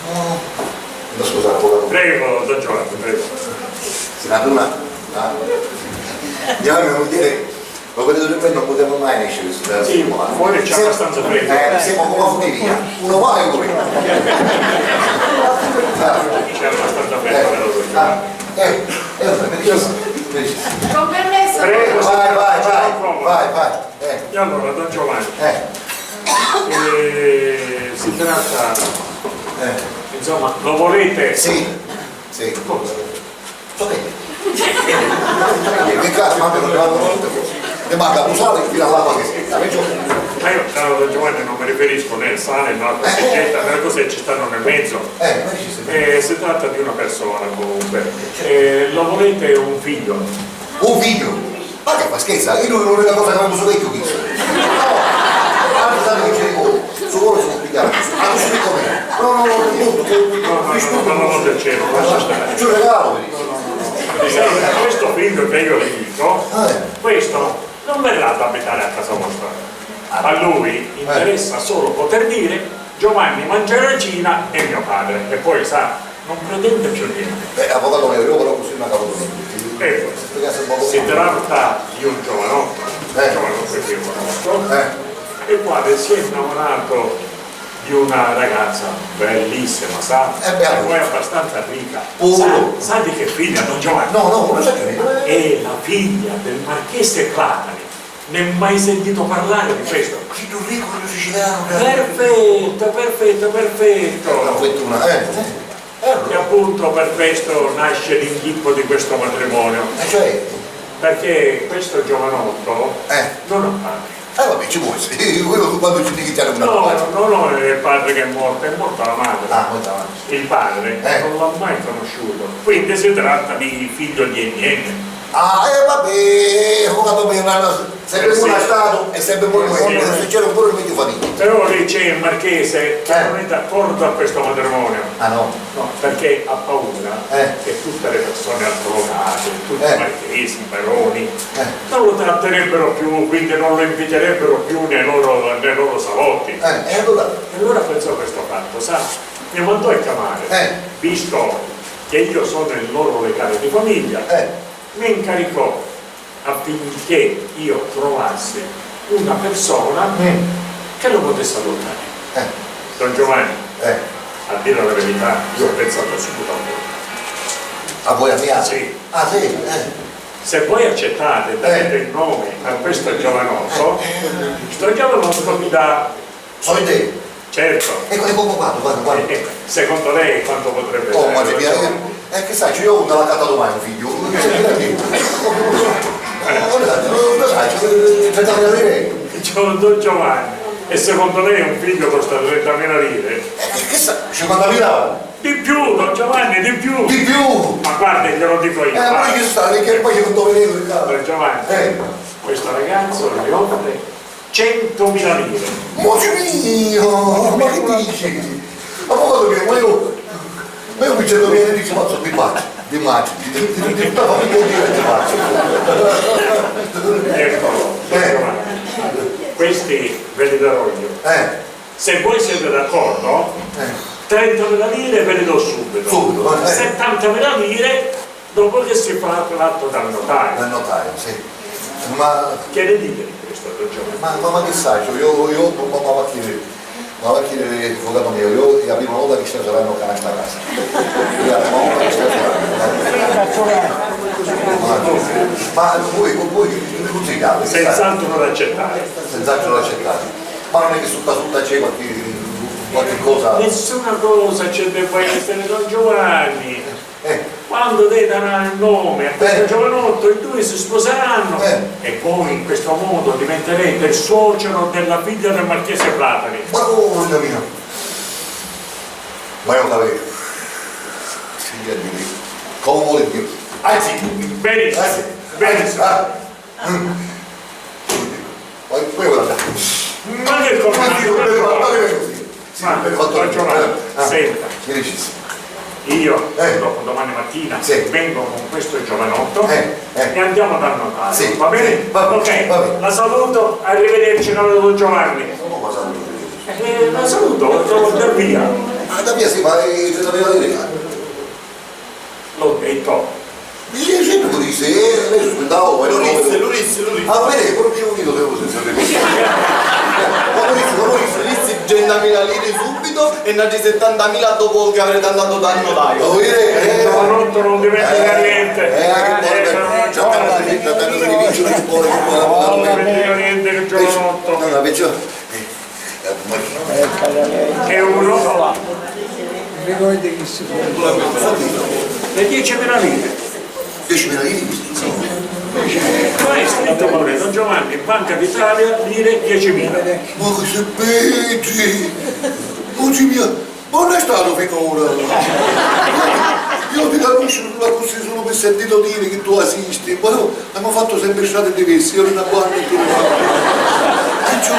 No. No, scusa, avvocato. Prego, don Giovanni, prego. Sì, la prima, ah. Andiamo a vedere. Lo vedete, noi non potevamo mai escere da... Sì, fuori c'è abbastanza freddo. Eh, siamo come furia. Uno va e uno viene. C'è abbastanza freddo, eh, però. Ah, eh, eh, benissimo, benissimo. Con permesso? Prego, vai, vai, vai, vai, vai. Eh. E allora, don Giovanni, eh, eh, si tratta, eh, insomma, lo volete? Sì, sì. Cosa? Sapete? Che cazzo, ma mi manca un sale fino all'acqua che si... Ma io, caro don Giovanni, non mi riferisco né al sale né all'acqua che si getta, né a cose che ci stanno nel mezzo. Eh, ma ci si... Eh, si tratta di una persona, comunque. Eh, lo volete un figlio? Un figlio? Ma che fa, scherza? Io non, non è una cosa che non so vecchio questo. No, tanto sai che ci dico, su vuole si può pigliare. Ah, tu sei come? No, no, no, no, no, no, no, no, no, no, no, ci regalo, vedi. Senti, questo figlio che io le dico, eh, questo non verrà ad abitare a casa vostra. A lui interessa solo poter dire: "Giovanni mangia regina è mio padre", e poi, sa, non pretende più niente. Beh, avvocato mio, io però così non capisco niente. Ecco, si spiegasse un po', si tratta di un giovanotto, eh, un giovanotto che io conosco, eh, il quale si è innamorato di una ragazza bellissima, sa? Eh beh, e poi abbastanza ricca. Puro. Sa, sa di che figlia, don Giovanni? No, no, non lo so che... È la figlia del marchese Platani. Ne hai mai sentito parlare di questo? Chiddu riccu sicilianu che... Perfetto, perfetto, perfetto. Una fortuna, eh, eh. E appunto per questo nasce l'inghippo di questo matrimonio. E cioè? Perché questo giovanotto, eh, non ha padre. Eh, vabbè, ci può essere. Quello quando ci dichiariamo una... No, non è il padre che è morto, è morta la madre. Ah, morta la madre. Il padre, eh, non l'ha mai conosciuto. Quindi si tratta di figlio di e niente. Ah, eh, vabbè, ho capito, ma sempre uno ha stato e sempre uno è. Sì. Adesso c'era pure il meglio famiglia. Però lì c'è il marchese che, eh, non è d'accordo a questo matrimonio. Ah, no? No, perché ha paura, eh, che tutte le persone addolorate, tutti, eh, i marchesi, i baroni, eh, non lo tratterebbero più, quindi non lo inviterebbero più nei loro, nei loro salotti. Eh, e allora? E allora pensò a questo fatto, sa, mi mandò a chiamare, eh, visto che io sono il loro legale di famiglia, eh, mi incaricò affinché io trovassi una persona, mm, che lo potesse adottare. Eh. Don Giovanni, eh, a dire la verità, io ho pensato subito a voi. A voi, a mia? Sì. Ah, sì? Eh. Se voi accettate, eh, darete il nome a questo giovanotto, eh, eh, sto giovanotto mi dà... Soldi? Certo. Ecco, ecco, quando, quando, quando? Eh, eh, secondo lei quanto potrebbe essere? Oh, ma ti piace? Eh, che sai, io non l'ho accattato mai un figlio. Che sai, che sai, non lo sai, trenta mila lire. Don Giovanni, e secondo lei un figlio costa trentamila lire? Eh, che, che sa, cinquantamila? Di più, don Giovanni, di più! Di più! Ma guarda, glielo dico io, eh, ma guarda. Ci sta, perché poi ci conto vedere il caso. Don Giovanni, eh, questo ragazzo le offre centomila lire. Moci mio, ma che dici? Avvocato mio, ma io, ma io mi centomila lire ci faccio di pace, di maggio, di, di, di, di tutta famiglia di ti faccio. Ecco, eh, questi ve li darò io. Eh. Se voi siete d'accordo, eh, trentamila lire ve le do subito. Subito, va bene. Settantamila lire dopo che si fa l'atto dal notaio. Dal notaio, sì. Ma che ne dite di questo, don Giovanni? Ma, ma, ma che saccio, io, io, ma, ma, ma chi, ma chi, avvocato mio, io è la prima volta che ci saranno cane a sta casa. È la prima volta che ci saranno. Ma, ma voi, voi, voi che consigliate? Senz'altro da accettare. Senz'altro da accettare. Ma non è che sutta sutta c'è qualche, qualche cosa? Nessuna cosa c'è da fare, don Giovanni. Eh. Quando te darà il nome a questo, eh, giovanotto, i due si sposeranno, eh, e voi in questo modo diventerete il suocero della figlia del marchese Platani. Ma, oh, Dio mio. Ma io capito. Signor Dio. Come vuole Dio. Anzi. Benissimo. Anzi. Benissimo. Ah. Mm. Poi, poi ora. Ma che combinato? Ma che combinato? Sì, ma, per fatto, don Giovanni, eh, ah, senta. Mi dici? Io, eh, dopodomani mattina, sì, vengo con questo giovanotto, eh, eh, e andiamo dal notaio, sì, va bene? Sì, va bene, ok, va bene. La saluto, arrivederci, caro don Giovanni. Come la saluto? Eh, la saluto, devo andare via. Ah, da via sì, ma, eh, c'è da via di via. L'ho detto. Dici, sì, tu dici, eh, lei si aspettava, ma... Lu dissi, lu dissi, lu dissi. Ah, vedi, pure io dico che lo si sapeva. Ma lo dissi, ma lo dissi. Lu dissi trentamila lire subito e n'atri settantamila dopo che avrete andato dal notaio. Lo vedi? Eh, il giovanotto non dimentica niente. Eh, eh, che buono, eh, c'è tanto di, tanto di vincere, che buono, che buono. Non dimentica niente, il giovanotto. No, no, perciò, eh, È uno. Le diecimila lire. Diecimila lire? Sì. Qua è scritto pure, don Giovanni, Banca d'Italia, lire diecimila. Ma che si vedi? Non si mia. Ma non è stato finora. Io ti capisco, non così solo per sentito dire che tu esisti, ma io Avemu fattu sempri strati diversi, io ri na banda e tu ri n'autra. Perciò,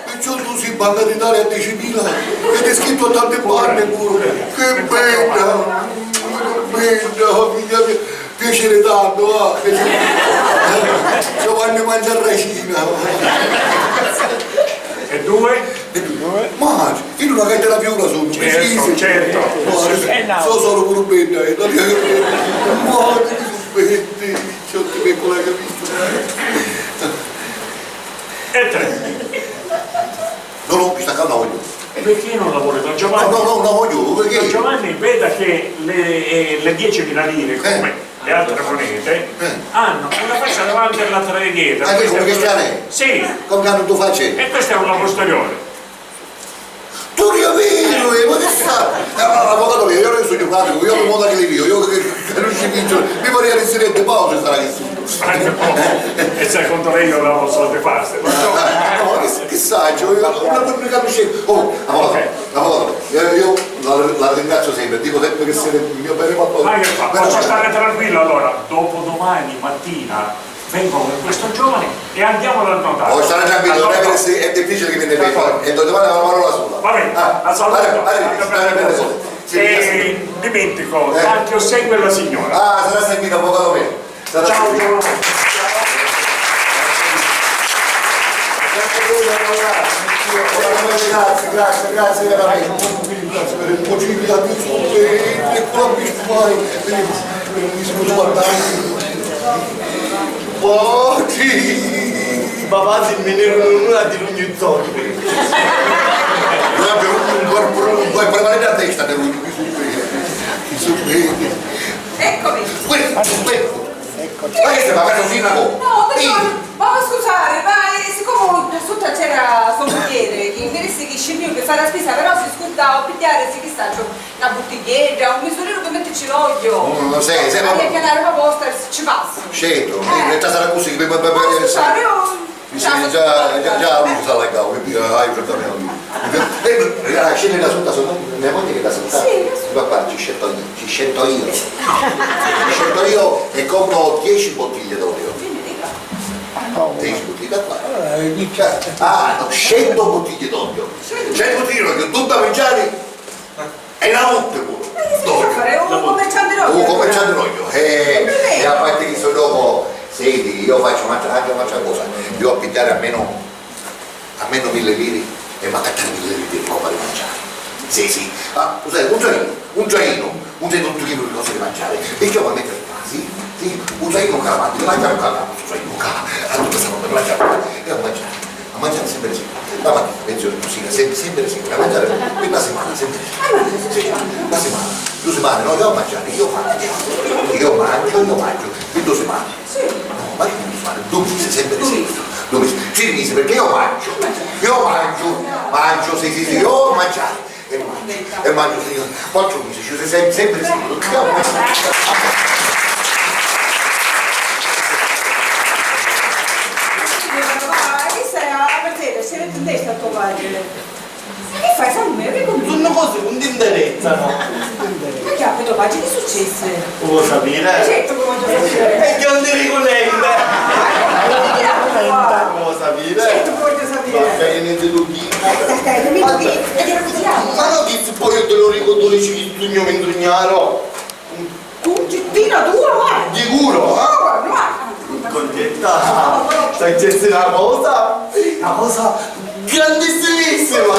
perciò tu si Banca d'Italia a dicimila ed è scrittu a tanti banni puru. Che bedda! Bedda, figghia mia! Piaciri tantu, va! Giovanni mangia racina! E due? E due. Ma io non la canto la viola sotto, certo, precisi. Certo. Guarda, eh, no. So solo pure bella, eh, la mia, guarda che sono belle, c'ho te piccola capito. E tre. No, no, questa qua la voglio. E perché non la vuole don Giovanni? No, no, no, la voglio, perché? Don Giovanni veda che le, eh, le diecimila lire, eh, come le altre monete, eh, hanno una faccia davanti e l'altra dietro. Ah, questa è come cristiane? Sì. Come hanno due facce? E questa è una posteriore. Tu capito, eh, ma che sta? Eh, ma avvocato mio, io non sono pratico, io non mondo che le io, io che, che non ci vinco, mi pare che si rende pausa sarà che sì. Eh, e secondo lei io la posso fare? Ah, no, che, che saggio, io non, non mi capisco. Oh, avvocato, ok. Allora, io, io la, la ringrazio sempre, dico sempre che siete il mio benefattore. Ma che fa? Però posso stare tranquillo allora? Dopodomani mattina vengo con questo giovane e andiamo dal notaio. Puoi stare tranquillo, allora, non è che se-, è difficile che mi ne venga. D'accordo. E domani è una parola sola. Va bene, ah, la saluto. Vale, vale, vale, vale, vale. Sì, e dimentico, eh, tanti ossequi alla signora. Ah, sarà servito, avvocato mio. Ciao, ciao. Grazie, grazie, grazie veramente. Grazie per il motivo, grazie per il motivo, e, e con la bisfai, mi scuso, guardate. Poi, papà, si mi ne una di ogni zona. Noi abbiamo un corpo, un po' prevalente a testa per un, mi su, mi su. Eccomi. Questo, questo. Ma che stai facendo, sindaco? No, perché, ma scusate, ma, eh, siccome sotto c'era suo cavaliere, che mi disse che scendeva per fare la spesa, però si scordava di pigliare, sì, chissà, c'ho una bottiglietta, un misurino per metterci l'olio. No, no, sì, sì, ma... Allora, che la roba vostra, ci passa. Certo, eh, sarà così, per, per, per... No, scusate, io Mi sembra già, già, già uno s'allargava, capito? Ah, io certamente non dico. Eh, eh, ah, scende da sotto, sotto, mia moglie che da sotto. Sì, lo so. Papà, ci scelto io, ci scelto io. Ci scelto io e compro dieci bottiglie d'olio. Dieci bottiglie da qua. Ah, no, cento bottiglie d'olio. Cento bottiglie d'olio, tutta mangiare. E la notte pure. Ma che si fa fare? Un commerciante d'olio. Un commerciante d'olio. Eh, e a parte che sono Almeno, almenu milli liri e m'accattari milli liri di roba di manciari. Sì, sì. Ah, u sai, un trainu, un trainu, un trainu tuttu chinu di cosi di manciari. Pirchì io mi mettu, ah, sì, sì, un trainu ccà avanti, di manciari ccà, ccà, un trainu ccà, a tutta sta roba di manciari ccà, e a manciari, a manciari sempri sicuru. La matina, pensu, cusì, sempri, sempri sicuru, a manciari pi na simana, sempri sicuru. Sì, na simana, dui simani, no, io a manciari, io mangio, io mangio, io mangio, pi dui simani. Sì. No, ma che mi pare? Dui misi, sempri sicuru. Dui misi. Tri misi, pirchì io mangio. Io mangio, mangio, sì, sì, sì, io manciari. E mangio, e mangio, sì, quattru misi, ci sei sem-, sempri sicuru. Io mangio. Vai, stai a, a Mercedes, si mette in testa a tua pagina. Ma chi fai, Samu? Mi ricordo. Sunnu cosi chi nun ti nterèzzanu. Ma chi, Pietro Paggi, chi successi? U vuoi sapiri? Eh, certu chi vogghiu sapiri. E chi non ti ricullenta? U vuoi sapiri? Certu chi vogghiu sapiri. Ma che niente tu chi? Dai, dai, dai, dai, dai, dai, dai, dai. Ma no, chi si poi io ti lu ricordu, dici chi sugnu mintrugnaru. Cuncittina tua, vai! Di culo, eh? Cuncetta, successi na cosa, na cosa grandissimisima!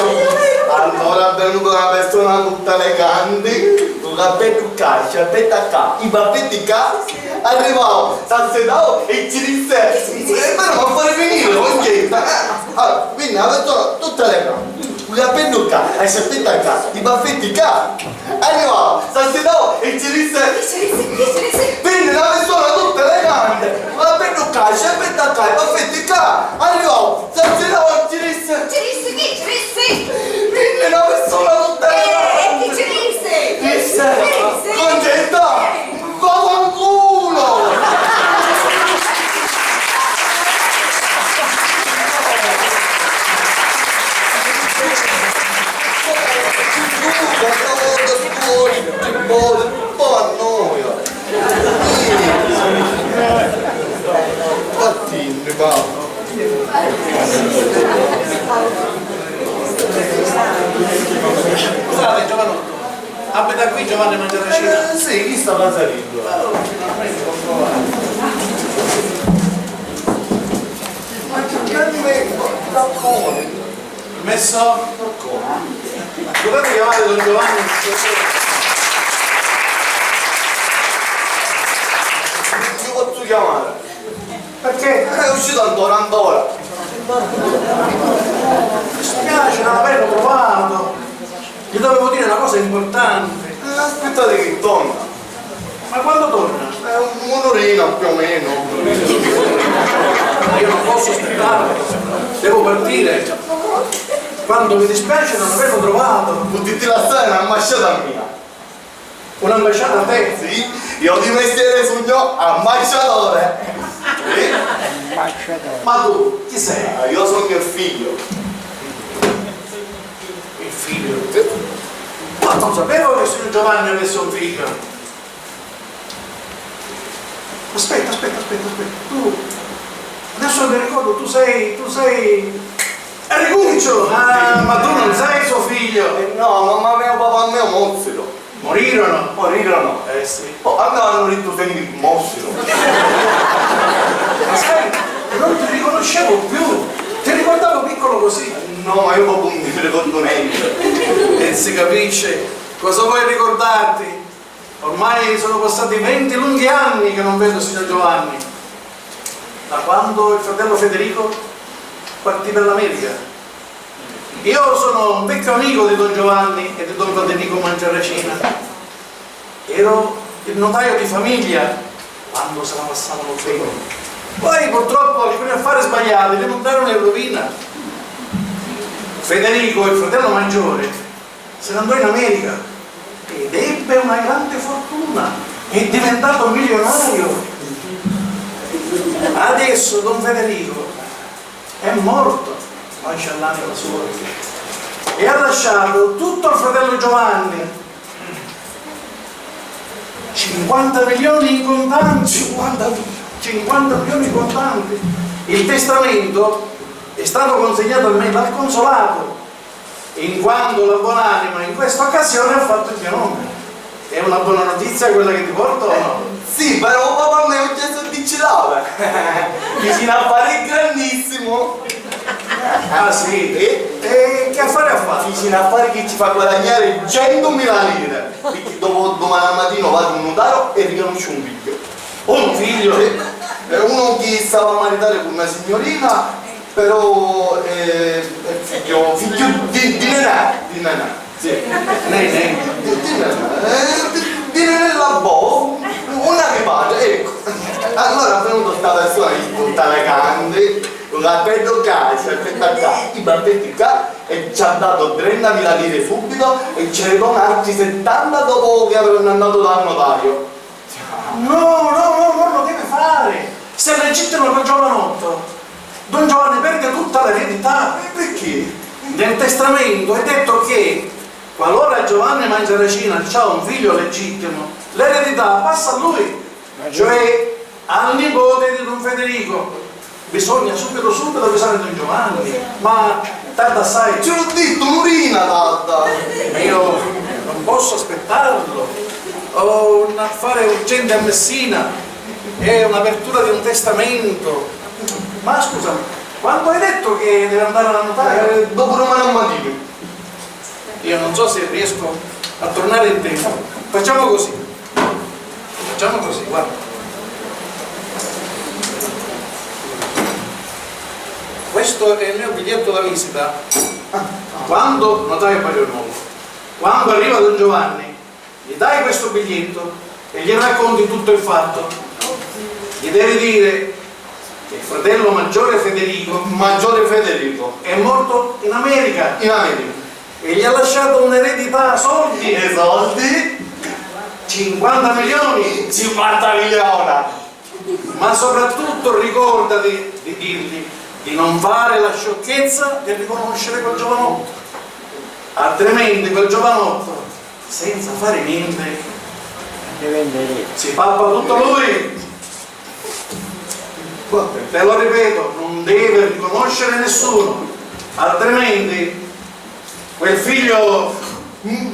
Allora è venuta una persona tutta elegante, cu cappeddu ccà, sciarpetta ccà, i baffetti ccà, arrivau, s'assedau e ci disse: "È vero, ma fai finire, Cuncetta?" Eh, allora, quindi una persona tutta elegante, cu cappeddu ccà, a sciarpetta ccà, i baffetti ccà. Arrivau, s'assidau e ci dissi: "Chi ci dissi? Chi ci dissi?" Vinni na persona tutta elegante, cu cappeddu ccà, sciarpetta ccà, i baffetti ccà. Arrivau, s'assidau e ci dissi: "Chi ci dissi? Chi ci dissi?" Vinni na persona tutta elegante. Eh, e chi ci dissi? Dissi: "Cuncetta, vaffanculo!" Questa volta stu ori ci voli un po' a noia. Fattinni, va. Scusate, giovanotto, abita qui Giovanni Mangiaracina? Eh, sì, chi sta Mazzarino? Ma che bello, Permesso? Potete chiamare don Giovanni? Non ci posso chiamare. Perché? Eh, è uscito ancora, ancora. Mi spiace, non l'avevo trovato. Gli dovevo dire una cosa importante. Eh, aspettate che torna. Ma quando torna? Eh, un'orina più o meno. Ma io non posso aspettare. Devo partire. Quanto mi dispiace non averlo trovato. Putiti lassari na masciata mia. Una masciata a te? Sì, io di mestiere sugnu ammasciatore. Sì? Ma tu chi sei? Ah, io sono il figlio. Il figlio? Sì. Ma non sapevo che signor Giovanni avesse un figlio. Aspetta, aspetta, aspetta, aspetta. Tu, adesso mi ricordo, tu sei, tu sei Enricuccio! Ah, ma tu non sei suo figlio! Eh, no, mamma mia, papà mio morsero. Morirono? Morirono. Eh, sì. Oh, a me hanno detto sempre morsero. Ma sai, non ti riconoscevo più. Ti ricordavo piccolo così. No, ma io proprio non mi ricordo niente. E si capisce. Cosa vuoi ricordarti? Ormai sono passati venti lunghi anni che non vedo signor Giovanni, da quando il fratello Federico partì per l'America. Io sono un vecchio amico di don Giovanni e di don Federico Mangiaracina. Ero il notaio di famiglia quando se la passavano bene. Poi purtroppo alcuni affari sbagliati li mandarono in rovina. Federico, il fratello maggiore, se ne andò in America ed ebbe una grande fortuna, è diventato milionario. Adesso don Federico è morto, pace all'anima sua, e ha lasciato tutto al fratello Giovanni, cinquanta milioni in contanti. Cinquanta milioni? Cinquanta milioni in contanti. Il testamento è stato consegnato a me dal consolato, in quanto la buonanima in questa occasione ha fatto il mio nome. È una buona notizia quella che ti porto o no? Sì, però papà mi ha chiesto di girare. Fici n'affari grannissimu. Ah, sì? E? E che affari ha fatto? Fici n'affari chi ci fa guadagnari centumila lire, picchì dopu dumani a matinu vado un nutaru e ricanusciu un figghiu. Un figghiu? Sì. E uno chi stava a maritari cu una signurina, però è, è figlio, figlio di, di Nenè, di Nenè, sì. Nenè. Di, di Nenè, eh, di, di Nenè la Bo, una mi pare, ecco. Allora è venuto sta persona di tutta le cande, un cappello qua, sciarpetta qua, i bafetti qua, e ci ha dato trentamila lire subito e ci ne dona altri settanta dopo che avranno andato dal notaio. No, no, no, non lo deve fare! Se è legittimo quel giovanotto, don Giovanni perde tutta l'eredità. E perché? Nel testamento è detto che, qualora Giovanni Mangiaracina c'ha un figlio legittimo, l'eredità passa a lui, cioè al nipote di don Federico. Bisogna subito, subito avvisare don Giovanni, ma tarda assai. Ci l'ho detto, Nurina, tarda! Io non posso aspettarlo. Ho un affare urgente a Messina, è un'apertura di un testamento. Ma scusa, quando hai detto che deve andare da notaio? Eh, dopodomani a matinu. Io non so se riesco a tornare in tempo. Facciamo così. Facciamo così, guarda. Questo è il mio biglietto da visita. Quando, notaio Pagliaruolo, quando arriva don Giovanni, gli dai questo biglietto e gli racconti tutto il fatto. Gli devi dire che il fratello maggiore Federico, maggiore Federico, è morto in America. In America. E gli ha lasciato un'eredità a soldi. E soldi? Cinquanta milioni. Cinquanta milioni. Ma soprattutto ricordati di dirgli di non fare la sciocchezza di riconoscere quel giovanotto. Altrimenti quel giovanotto, senza fare niente, si pappa tutto lui. Te lo ripeto, non deve riconoscere nessuno, altrimenti quel figlio, mm,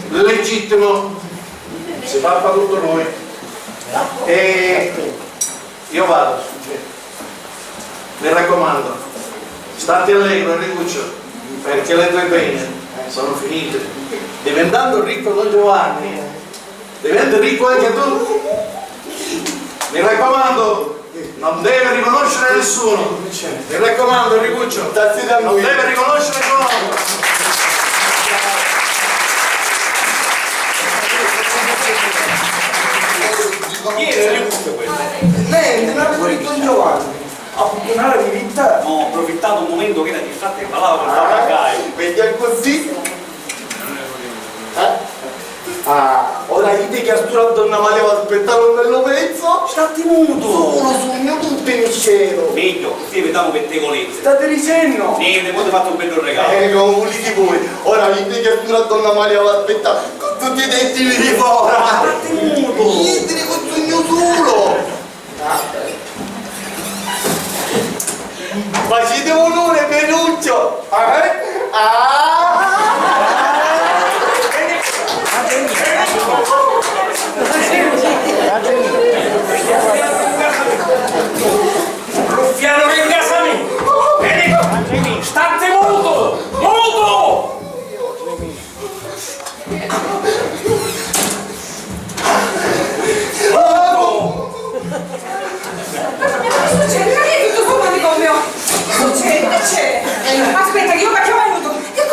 legittimo si pappa tutto lui. E io vado. Mi raccomando, statti allegro, Enricuccio, perché le tue pene sono finite. Diventando ricco don Giovanni, diventi ricco anche tu. Mi raccomando, non deve riconoscere nessuno. Mi raccomando, Enricuccio, non deve riconoscere nessuno. Chi era Enricuccio questo? Niente, non ha detto Giovanni. A puttunara di vita. No, approfittato un momento che era distratto e parlava con Fabio Caio. Vedi così? Eh? Ah, ora dite che a stu donna Maria va aspettare un bello pezzo. Statti muto! Solo sugnu tutti mistero. Meglio, così vediamo che te volete. State dicendo? Niente, poi ti faccio un bello regalo. Eh, non volete voi. Ora dite che a stu donna Maria va aspettare con tutti i denti di fora. Statti muto! Niente, ne consegno solo. Facite onore, Peruccio! Eh? Ah! Ruffiano di casa mia! Veni! Statti mutu! Mutu! Cosa succede? Perché tutto sto manicomio? Cosa succede? Che c'è? Aspetta, che io vado a chiamare aiuto. Che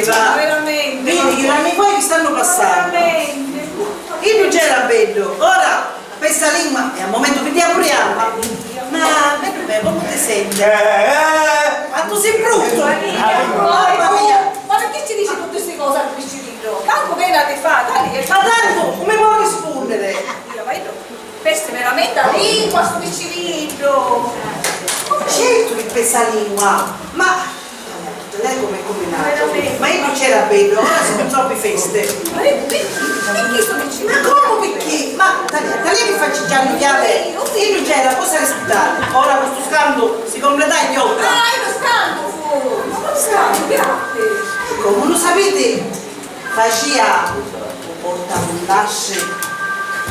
Veramenti. Vidi chi ranni guai chi stannu passannu. Veramenti. Iddu c'era beddu, ora pessa lingua, è a mumentu chi ti appuriamo. Ma beddu me, comu ti senti? Eh, eh. Ma tu sei bruttu! Mamma mia! Ma perché ci dici tutte queste cose al picciriddu? Manco vena ti fa, dai, che... Ma tantu, come può rispondere? Io, ma io Pesti veramenti a lingua stu picciriddu! Certu chi pesti a lingua, ma lei come è combinato? Ma iddu c'era beddu, ora sono troppi feste. Ma io, perché, perché sto picciriddu? Ma come perché? Ma Talia, Talia che faccio già annuiare? Iddu c'era, cosa rispettare? Ora con sto scantu si completa gli otto. Ah, io scantu fu! Ma quale scantu? Che atti? Come non lo sapete? Facìa u portacullasci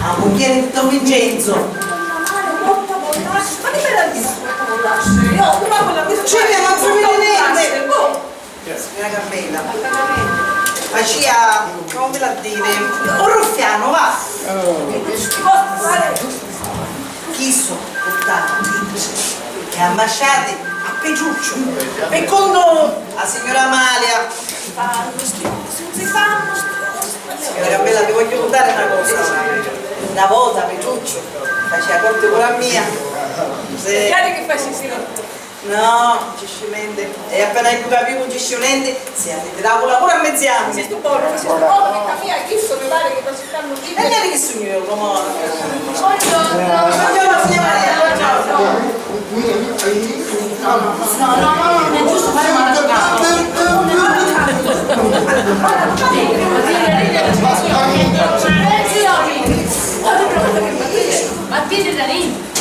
a mugghieri di Don Vincenzu. Madonna mia, u portacullasci? Ma chi bella di stu portacullasci? Io, una quella che... Ci vede, non si vede niente. Boh. Signora Carmela, facìa, come vi la dire, un ruffianu, va. Chi so purtava e ammasciati a Petrucciu, pi cuntu a signura Amalia. Signura Carmela, ti voglio contare una cosa. Una vota Petrucciu faceva corte pure a mia. Sì. Chiaro che facessi. No, non ci scimende. E appena io capivo non ci scimende, si arritirava pure a mezzi anni. Sei tu buono, sei tu buono, vita mia, chi sono, mi pare che sto cercando di... E vedi chi sono io, come... Buongiorno. Buongiorno, signora Maria, buongiorno. No, no, no, non è giusto fare male. Ma ti, Danilo?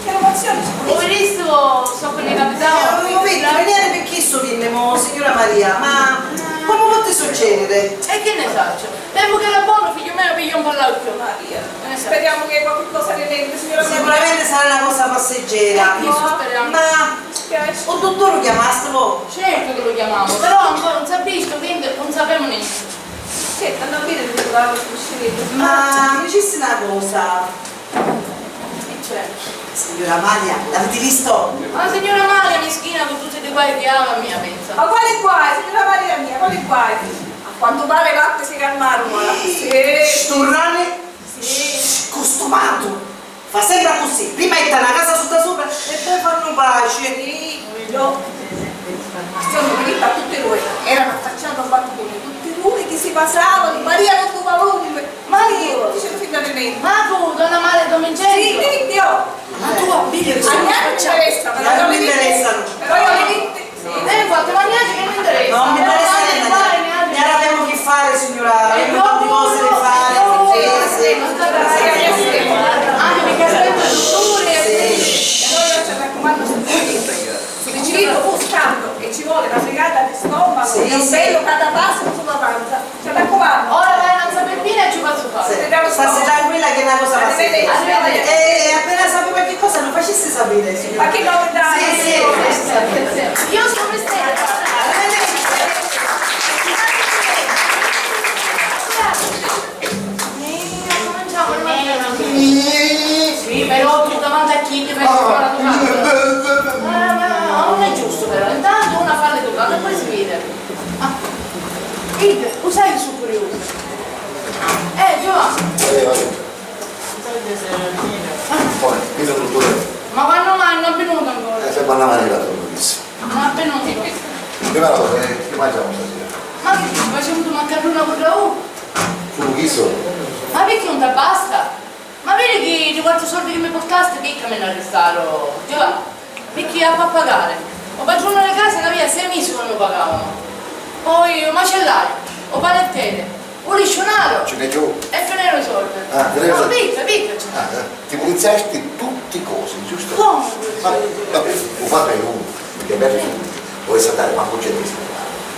Che emozione! Ho visto, so che ne capitava. Eh, ho visto, veniamo per chi sto dimmi, mo, signora Maria, ma come può succedere? E che ne saccio? Tempo che era buono, figlio mio, piglio un po' l'occhio. Maria, speriamo che qualche cosa ne venga, signora Maria. Sicuramente sarà una cosa passeggera. Questo speriamo. Ma il dottore lo chiamaste voi? Certo che lo chiamavo, però ancora non si è visto, quindi non sappiamo niente. Certo, non vede il dottore, lo scireto. Ma mi dicessi una cosa. Che c'è? Signora Amalia, l'avete visto? Ma la signora Amalia, mischina, con tutti i guai che ha, la mia, pensa. Ma quali guai, signora Maria mia, quali guai? A quanto pare i fatti si calmarono, ora. Sì. Stu rane, sì, costumato. Fa sempre così, prima jetta na casa sutta sopra e poi fanno pace. Sì, io. Stiamo diritti a tutti noi, erano affacciati a balcone, tutti due che si basavano, Maria non tu valore. Ma io, dice fin da me. Ma tu, donna Maria, Don Vincenzo? Sì, diritti io. Ma tu a vivere su... A me non mi interessa, però io diritti. Eh, infatti, ma niente che mi interessa. Non mi interessa niente. Niente, niente. Noi abbiamo che fare, signora. Abbiamo tante cose da fare. Sì, sì. Anche perché aspetta il dottore. Sì. Allora ci raccomando, sto piccirillo fu scarto e ci vuole una fregata di stomaco, sì, e un bello catapasso sulla panza. Ci raccomando. Ora vai a una peppina e ci faccio fare. Sì. Stassi tranquilla che è una cosa passeggiata. Arrivederci. E appena sape qualche cosa lo facessi sapere, signora. Ma che novità? Sì, sì, lo facessi sapere. Io sto mestiere. Arrivederci. Cominciamo, cominciamo. Sì, però tu davanti a chi ti fai fare la tua... Ma, ma, ma non è giusto però, intanto una fa l'educata e poi si vede. Ah. Iddu, u sai chi su curiosa? Eh, Giovanni. Eh, vabbè. Poi, chi sono tu? Ma quannu mai non è venuto ancora? Eh, se quannu mai arriva tu, non dici. Non è venuto. Prima la cosa, eh, che mangiamo stasera? Ma che dici, facciamo tu maccarruna con ragù? Solo chi sono? Ma perché non ti basta? Ma vidi chi di quattro soldi che mi portasti, picca mi n'arrestaru, Giovanni, picchì appi a pagari. U patrunu di casa c'avia sei misi ca nun pagavanu. Poi u macellaru, u panettieri, u lisciunaru. Ci n'è giù? E finiru i soldi. Ah, finiru i soldi. No, picca, picca ci n'è. Ah, eh. Ti pulizziasti tutti i cosi, giusto? Come? Ma, ma, u fattu è uno, perché bello, vuoi saltare, ma non c'è bisogno.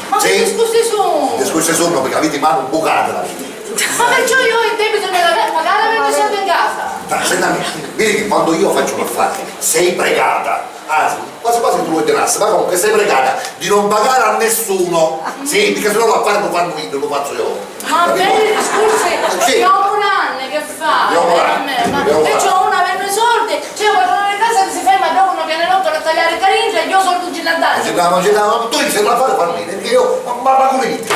Ma che discorsi sono? Discorsi sono, perché avete mano bucata, capito? Ma perciò io ho il debito nella banca, magari avrei soldi in casa. Ma senta a me, vedi che quando io faccio un affare, sei pregata, anzi, quasi quasi tu lo ordinassi, ma comunque sei pregata di non pagare a nessuno. Sì, perché se no l'affare lo fanno io, lo faccio io. Ma belli discorsi, sì. Dopo un anno che fa? Dopo un anno. Ma dopo un anno. E c'ho uno avendo i soldi, c'è qualcuno in casa che si ferma dopo uno pianelotto a tagliare caringia e io soldi non ci l'ha dati. Non ci dà, non ci dà, ma tu dici, l'affare fanno io, perché io, ma, ma, ma come dite?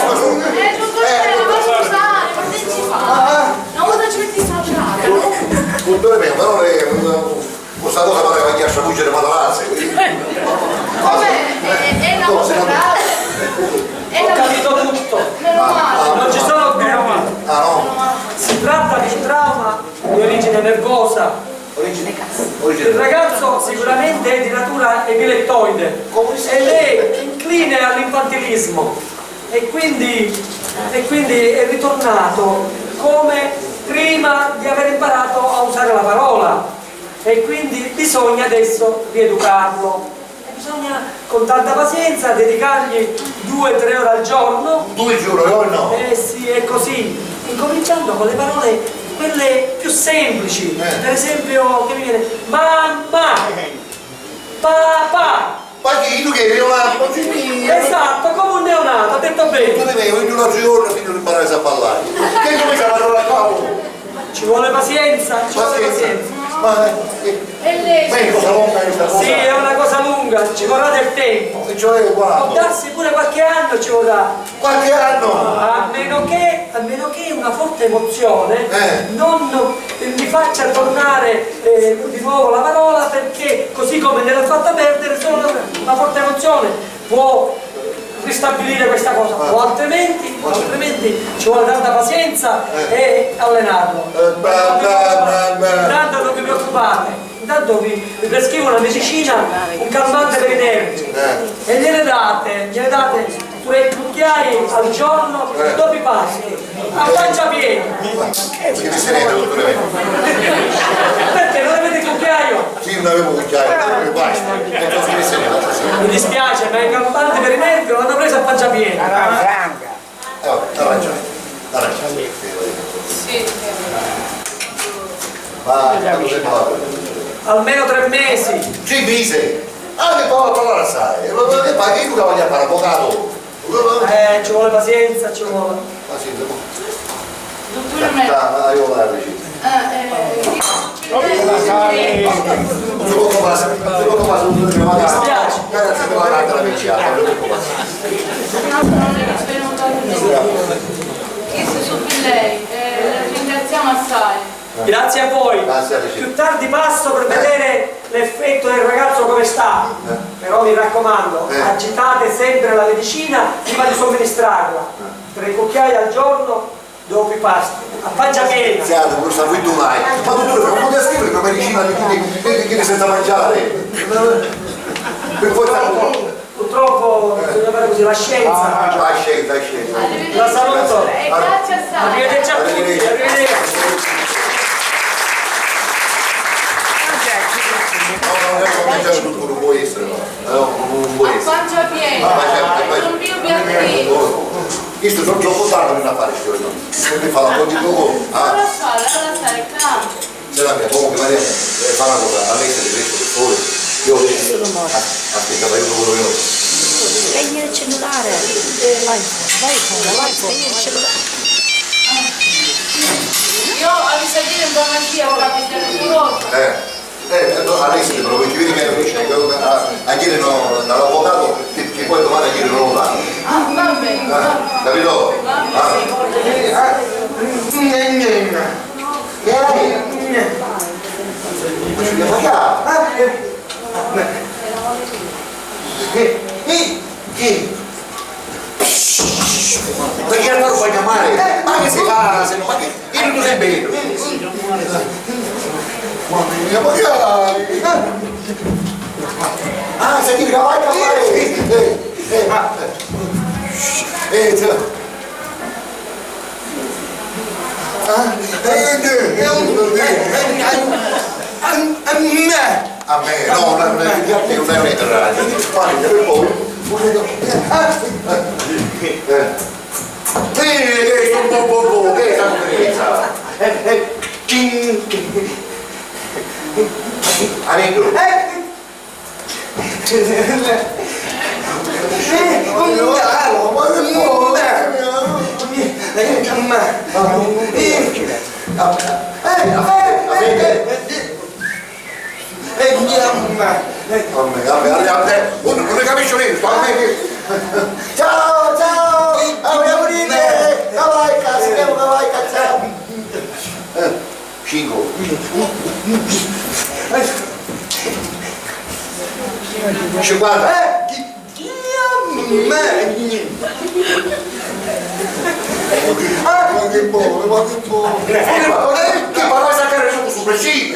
Eh, ma scusate, ma scusate, ma che ci fa? Ah, ah. Una volta ci metti a lavorare, no? Cu tuttu lu me, però lei, eh, cu sta cosa pareva chiastra vuce di matarazzi. Come? È, è una cosa grave. È una... Ho capito tutto. Meno male. Ah, ah, non ci sono dubbi. Ah, no? Meno male. Si tratta di un trauma Il ragazzo sicuramente è di natura epilettoide ed è incline all'infantilismo e quindi, e quindi è ritornato come prima di aver imparato a usare la parola e quindi bisogna adesso rieducarlo. E bisogna con tanta pazienza dedicargli due, tre ore al giorno. Due, tre ore al giorno? Eh sì, è così, incominciando con le parole, quelle più semplici, per esempio, che mi viene, mamma, papà. Ma chi, tu che eri un altro? Esatto, come un neonato, ha detto bene. Tu devi, ogni altro giorno fino a imparare a parlare. Che comincia a parlare qua? Ci vuole pazienza, ci vuole pazienza. Ma, eh, ma è cosa lunga questa cosa? Sì, è una cosa lunga, ci vorrà del tempo. E cioè quanto? Può darsi pure qualche anno ci vorrà. Qualche anno? A meno che, a meno che una forte emozione non li faccia tornare, eh, di nuovo la parola, perché così come gliel'ha fatta perdere, solo una, una forte emozione può ristabilire questa cosa, o altrimenti, altrimenti ci vuole tanta pazienza e allenarlo. Intanto non vi preoccupate, intanto vi, vi prescrivo una medicina, un calmante per i nervi, e gliene date, gliene date tre cucchiai al giorno dopo i pasti. A pancia piena! Che mi si ride, dottore? Perché non avete cucchiaio? Sì, non avevo cucchiaio, non avevo pasta. E cosa mi si ride? Mi dispiace, ma i calmanti per i nervi l'hanno preso a pancia piena. Eh, oh, ha ragione, ha ragione. Sì. Ma quanto tempo va? Almeno tre mesi. Tre mesi? Ah, che poi parlare assai. E poi io che voglio fare avvocato. Eh, ci vuole pazienza, ci vuole. Pazienza, mo. Dottore Mè. Ah, io la regina. Eh, eh, non si può fare, non si può fare, non si può fare. Mi dispiace. Grazie per la carta, la vinciata, non si può fare. Questo su per lei, eh, la ringraziamo assai. Grazie a voi. Grazie a te. Più tardi passo per vedere l'effetto del ragazzo come sta. Però mi raccomando, agitate sempre la medicina prima di somministrarla. Tre cucchiai al giorno dopo i pasti. A pancia piena. Siate, non sta voi mai. Ma dottore, non potete scrivere una medicina di chi, di chi, di chi senza mangiare? Per forza. Purtroppo bisogna fare così, la scienza. Ah, la scienza, la scienza. La saluto. E grazie assai. Arrivederci a tutti, arrivederci. No, no, no, non c'è tutto, non può essere, no. No, non può essere. A pancia piena, non più piatti. Questo sono troppo tardi per fare, signor. Non mi fa la cosa di poco. Ah. Non lo so, allora sai, calma. Senti, comunque, Maria, eh, fa una cosa, a me se presto per favore, io adesso... Aspetta, ma io non voglio... Spegni il cellulare. Vai, vai, vai, spegni il cellulare. Io ho visto dire in farmacia, ora mi stai curioso. Eh, eh, no, adesso però, perché vedi che non riesce a, a dire no dall'avvocato, che, che poi domani a dire non lo fa. Ah, va bene. Ah, capito? Va bene. Ah. Eh, eh, eh, eh. Che hai? Ma che ha? Eh, eh, eh, eh. Perché andare a chiamare? Ma che si fa? Se no, ma che, io non sei bene. Mamma mia, ma che hai? Ah, senti, che vai a fare? Eh, eh, eh, eh, eh. Ah, eh, eh, eh, eh, a, a me. A me, no, no, no, io non è una radio. Guarda, per favore. Ah, eh. Sì, che è un po', po', po', che è sta conferenza? Eh, eh, cin-, cin-, Amico. Eh. Vabbè, vabbè, vabbè, uno non ne capisce niente, sto a me che... Ciao, ciao! Ah, vogliamo dire! Ciao, vai, cazzo, andiamo, vai, cazzo! Eh, cinque. Cinquanta. Eh, chi, chi, ah, ma che povero, ma che povero. Eh, che parola sacra, sono super, sì.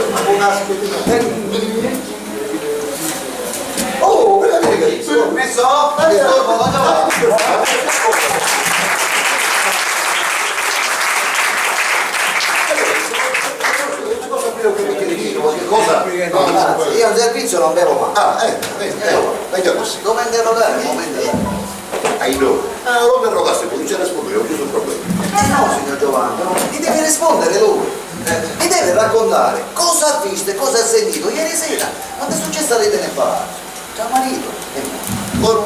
un aspettina. Oh, vedi che permesso? Eh, disturbo, non cosa? No, grazie, io in servizio non bevo mai. Ah, eh, eh, eh, meglio così. Dove interrogare? Momento. Hai due. Ah, non mi interrogasti tu, non c'è nessuno, io ho chiuso il problema. Eh no, signor Giovanni, no, mi deve rispondere lui. Eh, mi deve raccontare cosa ha visto e cosa ha sentito ieri sera, quando è successo all'Eden Park. Tra marito e moglie. Con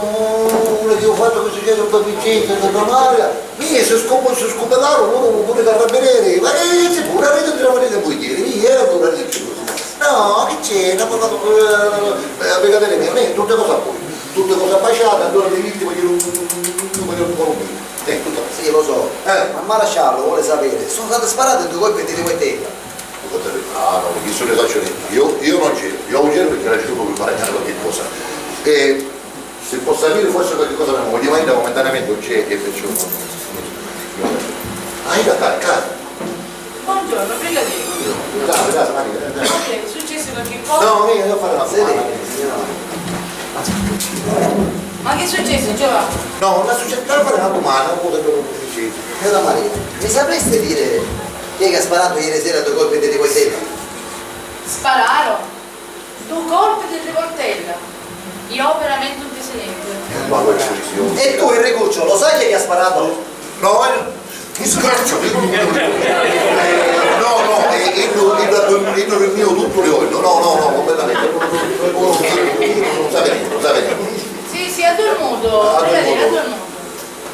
una che ho fatto così che non fa piacere, non Maria, mi si scombo, si scombellarono, uno pure carabinieri, ma che c'è pure, avete una marito e moglie, io ero una di più. No, che c'è, non mi fa, eh, eh, a me, tutte cose a voi, tutte cose a baciare, allora le vittime, io non, non, non, non, non, non, eh, tutto. Sì, lo so. Eh. Ma maresciallo vuole sapere, sono state sparate due colpi di rivoltella. Ah, no, chi se ne saccio niente. Io, io non c'ero, io non c'ero perché era sciuto per fare qualche cosa. E se posso avere forse qualche cosa, ma ovviamente momentaneamente non c'è e perciò non, non, non. Ah, io a casa. Buongiorno, brigadiere. Dai, dai, Maria, dai. Ma che è successo qualche cosa? No, io devo fare la domanda. Ma che è successo, Giovanni? No, non è successo, devo fare una domanda, non posso proprio dicere. Signora Maria, mi sapreste dire chi è che ha sparato ieri sera due colpi di rivoltella? Spararo? Due colpi di rivoltella? Io veramente non ti so niente. Ma che successo? E tu, Enricuccio, lo sai chi è che ha sparato? No, eh, mi scherzo, io no, no, eh, io, io, io, io non rinvio tutto l'olio, no, no, no, completamente. Non, non, non, non sa niente, non sa niente. Sì, sì, ha dormito, ha dormito.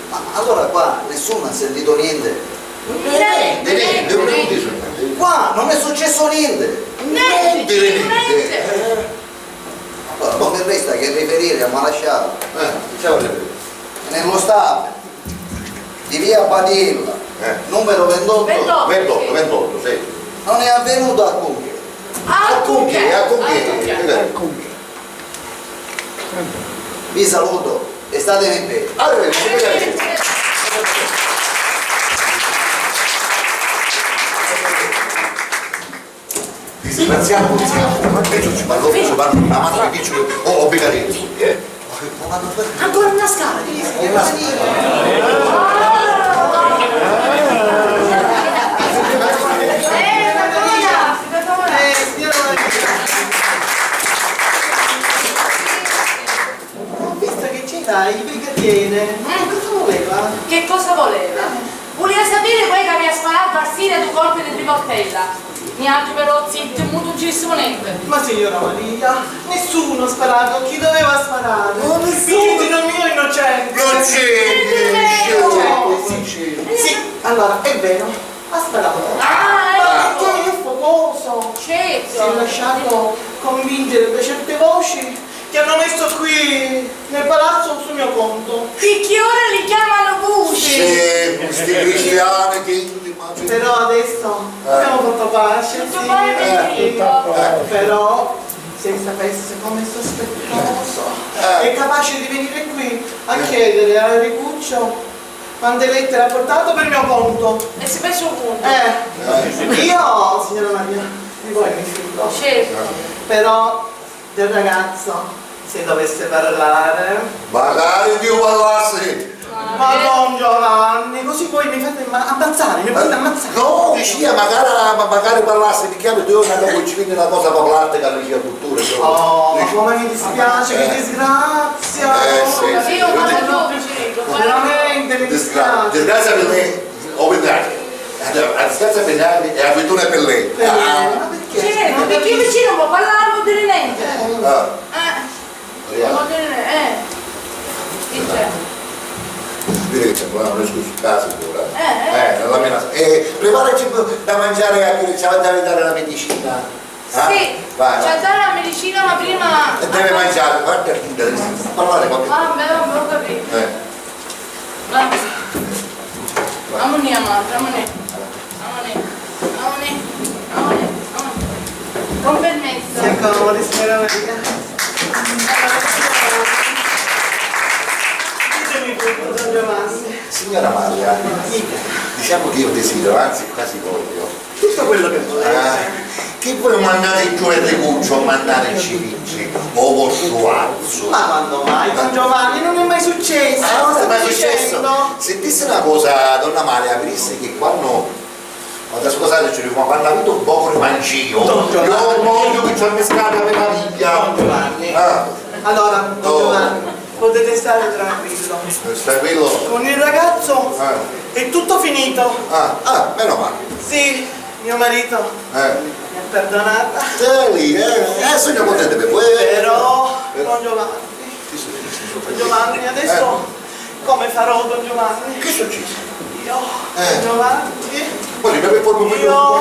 Ma allora qua nessuno ha sentito niente? Niente, niente, non ho sentito niente. Qua non è successo niente. Nello stabile di via Badilla, eh, numero ventotto. Ventotto, sì. Ventotto, ventotto, sì. Non è avvenuto alcunché. Alcunché, alcunché, alcunché. Vi saluto e statevi bene. Arrivederci, arrivederci. Disgraziato, disgraziato, ma perché ci parlo, ci parlo una mano di piccolo, oh, ho beccato tutti, eh. Ancora una scala. Una scala. Eh, signora Maria. Ho visto che c'era il brigadiere. Eh. Cosa voleva? Che cosa voleva? Vulia sapiri quei ca avia sparatu a Sira du colpi di rivoltella. Niatri però, zitti, mutu, nun ci dissimu nenti. Ma signora Maria, nessuno ha sparato chi doveva sparare. Ma nessuno. Perché il figlio mio è innocente. Innocente, innocente. Sì, allora, è vero, ha sparato. Ah, ecco. Ma perché è focoso? Certo. Si è lasciato convincere da certe voci che hanno messo qui nel palazzo sul mio conto. Picchì ora li chiamanu vuci! Sì, sti cristiani, chi ti immagini? Però adesso abbiamo fatto pace, sì, tutto bene, sì. Però se sapesse come è sospettoso, è capace di venire qui a chiedere a Enricuccio quante lettere ha portato per mio conto. E si pensa un conto. Eh, io, signora Maria, di voi mi fido. Certo. Però del ragazzo, se dovesse parlare. Magari Dio parlassi! Ma don Giovanni, così voi mi fate ma-, ammazzare, mi potete ammazzare. No, dicia, magari, ma-, magari parlassi, mi chiami due giorni dopo, ci venne una cosa per l'arte che non c'è cultura. Oh, come mi dispiace, che disgrazia! Eh, sì, sì. Veramente mi dispiace. Disgrazia per me. O vinagre. A distanza vinagre e a frittuna è per lei. Per lei? Ah. Ma perché? Certo, perché vicino non può parlare, non vuol dire niente. Ah. Eh. Non vuol dire niente, eh. Chi c'è? Vedi che c'è problema, non è scuso, casa pure. Eh, eh. Eh, nella mia casa. E preparaci da mangiare a chi ci va a dare la medicina. Ah, sì, vai, ci ha dato la medicina, ma prima. E deve mangiare, guarda, parlare qualche. Ah, beh, vabbè, ho capito. Eh. Amunì, amanti, amunì. Amunì, amunì, amunì, amunì. Con permesso. Si accomodi, signora Maria. Ditemi tutto, don Giovanni. Signora Maria, dica. Diciamo che io desidero, anzi quasi voglio. Tutto quello che volete. Ah, chi vuole mandare giù Enricuccio o mandare Cirici o Vossuazzo? Ma quando mai, don Giovanni? Non è mai successo. Ah, non è mai successo? Sentisse una cosa, donna Maria, vedesse che quando, quando, scusate, ci dico, ma quando avete un poco di mancino, io ho un moglio che ci ho mescato per la figlia. Don Giovanni. Ah. Allora, don Giovanni, potete stare tranquillo. Eh, tranquillo? Con il ragazzo è tutto finito. Ah, ah, meno male. Sì, mio marito mi ha perdonata. Sì, eh, eh, sono contento per voi. Però, don Giovanni, don Giovanni, adesso come farò, don Giovanni? Che è successo? Io, don Giovanni, io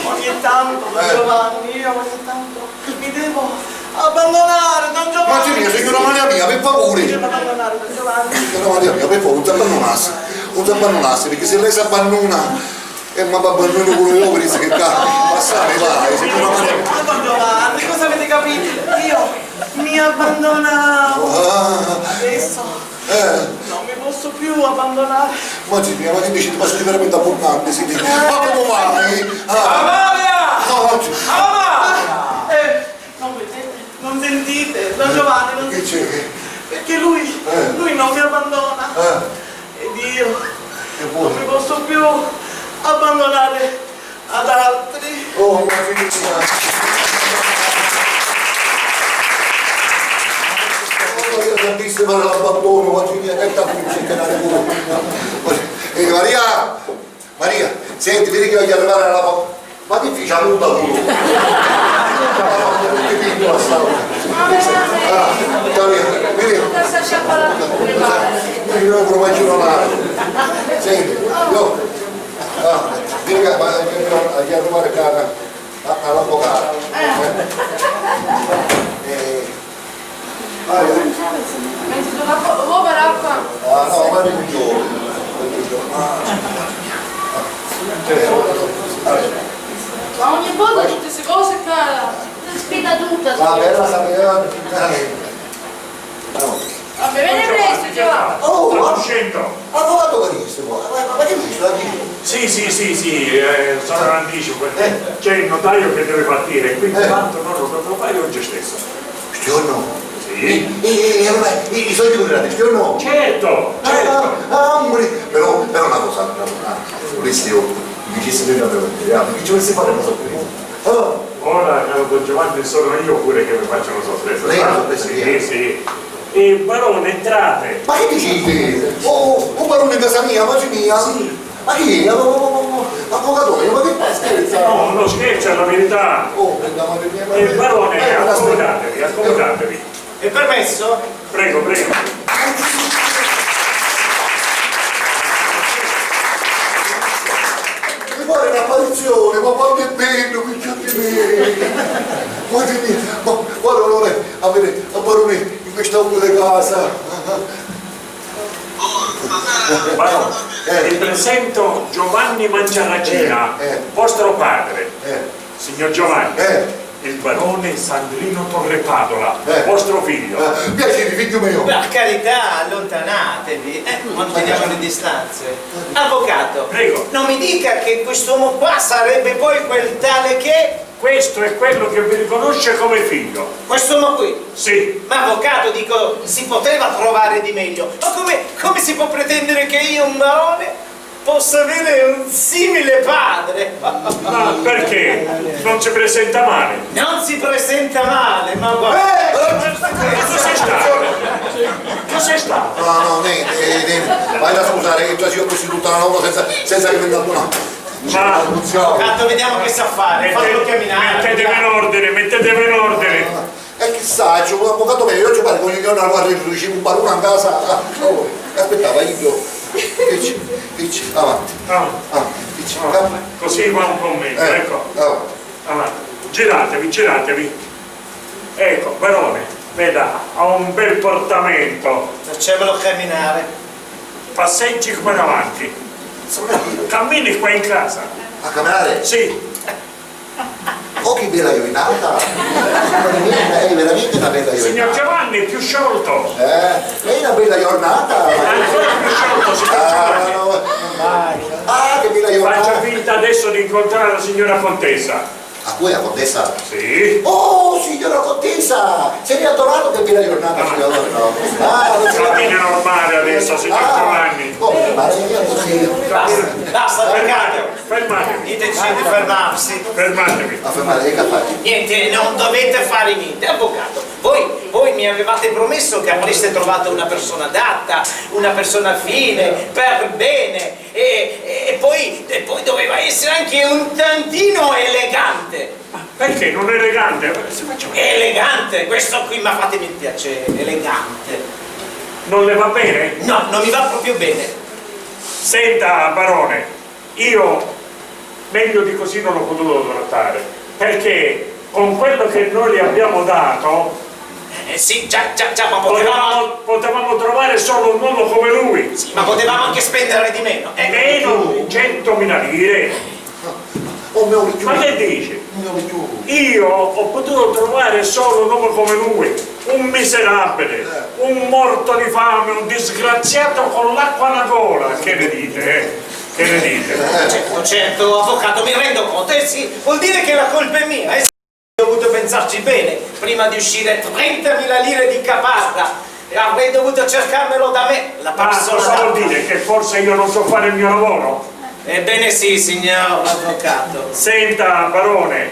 ogni tanto, don Giovanni, io ogni tanto mi devo abbandonare, don Giovanni. Ma signora Maria mia, per favore. Mi devo abbandonare, don Giovanni. Signora Maria mia, per favore, non si abbandonassi. Non si abbandonassi, perché se lei si abbandona, e mi abbandono pure io, per che qua passare, vai, signora Maria. Ma don Giovanni, cosa avete capito? Io mi abbandono. Ah. Adesso. Eh. Non mi posso più abbandonare. Ma sì, ma che dici? Ma sei veramente abbondante, sì. Ma come mai? Ah. Amalia! No, oggi. Amalia! Eh, non vedete, non sentite, don Giovanni, non sentite. Che c'è? Perché lui, lui non mi abbandona. Eh. Ed io non mi posso più abbandonare ad altri. Oh, ma che dici? Oh, io ho visto per l'abbandono, ma che tanto mi cercherà pure. Eh, Maria! Maria, senti, vedi che voglio arrivare alla po-, ma che fici la muta pure? Che piccola sta. Ah, Maria, vedi? Io non lo faccio male. Senti, io, ah, vedi che, ma, io, io, voglio arrivare qua, a, all'avvocato. Eh. Eh, Maria, Mezzo d'acqua, vuoi l'acqua? Ah, no, ma un giorno. Ma ogni volta tutte queste cose, cara. Spiega tutta. Va bene, la sapeva. No. Vabbè, vieni presto, Giovanni. Oh, ma avvocato carissimo, ma, ma che dici, la dici? Sì, sì, sì, sì, eh, sono in anticipo, perché c'è il notaio che deve partire, quindi tanto non lo devo fare oggi stesso. Sti giorno? Sì. E, e, e allora i, i soldi li date sti giorno? Certo, certo. Ah, ah, però, però una cosa, una cosa, vorresti io mi dicessi che mi ci volessi fare una sorpresa. Ah. Ora, caro don Giovanni, sono io pure che vi faccio una sorpresa. Lei ha la sorpresa? Sì, sì. Eh, barone, entrate. Ma che dicete? Oh, oh, un barone in casa mia, pace mia? Sì. Ma chi è? Oh, oh, oh, oh, avvocato, ma che fa? Scherza? No, non scherzo, è la verità. Oh, per l'amore di Dio. Eh, barone, accomodatevi, accomodatevi. È permesso? Prego, prego. Mi pare un'apparizione, ma quanto è bello, figliuoli miei! Guarda, ma quale onore avere a barone in questa umile casa! Barone, vi presento Giovanni Mangiaracina, vostro padre. Signor Giovanni, il barone Sandrino Torrepadola, vostro figlio. Eh, piacere, figlio mio. Per carità, allontanatevi, eh, manteniamo le distanze. Avvocato, prego, non mi dica che quest'uomo qua sarebbe poi quel tale che... Questo è quello che vi riconosce come figlio. Quest'uomo qui? Sì. Ma avvocato, dico, si poteva trovare di meglio. Ma come, come si può pretendere che io, un barone, posso avere un simile padre? Ma perché? Non si presenta male? Non si presenta male, ma guarda... Eh, eh, cos'è stato? Cos'è stato? No, no, niente, eh, niente. Vai da scusare che già si è così tutta la notte senza, senza che venga una... Ma... Tanto vediamo che sa fare, fatelo camminare. Mettetevi in ordine, mettetevi in ordine. E chi sa, ci vuole un avvocato meglio, io ci pare che ogni giorno arriva il regime, un barone a casa. Ah, oh, aspettava io. Dici, dici, avanti. Ah, dici, ah, così va un po' meglio, eh, ecco. Avanti. Giratevi, giratevi. Ecco, barone, veda, ha un bel portamento. Facciamolo camminare. Passeggi qua davanti. Cammini qua in casa. A camminare? Sì. Oh, che bella giornata! È veramente una bella giornata. Signor Giovanni, è più sciolto. Eh, è una bella giornata. Ancora più sciolto, signor Giovanni. Ah, no, no. Ah, che bella giornata. Faccio finta adesso di incontrare la signora contessa. A cui, la contessa? Sì. Oh, signora contessa! Sei addorato, che bella giornata, signora. Ah, non si... Cammina normale adesso, signor Giovanni. Oh, ma lei è così. Basta, basta, fermate. Fermatevi. Dite di fermarsi. Fermatevi. Ma fermate, che fate? Niente, non dovete fare niente. Avvocato, voi, voi mi avevate promesso che avreste trovato una persona adatta, una persona fine, per bene, e, e poi, e poi doveva essere anche un tantino elegante. Ma perché non è elegante? Se faccio... Elegante, questo qui, ma fatemi il piacere, elegante. Non le va bene? No, non mi va proprio bene. Senta, barone, io meglio di così non l'ho potuto trattare, perché con quello che noi le abbiamo dato... Eh, sì, già, già, già, ma potevamo... Potevamo, potevamo trovare solo un uomo come lui. Sì, ma potevamo anche spendere di meno, eh. Meno di centomila lire. Oh, mio Dio. Ma che dici? Mio Dio. Io ho potuto trovare solo un uomo come lui, un miserabile, un morto di fame, un disgraziato con l'acqua alla gola. Che ne dite, eh? Che ne dite? Certo, certo, avvocato, mi rendo conto. Eh sì, vuol dire che la colpa è mia, eh sì. Ho dovuto pensarci bene prima di uscire trentamila lire di caparra. E avrei dovuto cercarmelo da me, la persona adatta. Ma cosa vuol dire? Che forse io non so fare il mio lavoro? Ebbene sì, signor avvocato. Senta, barone,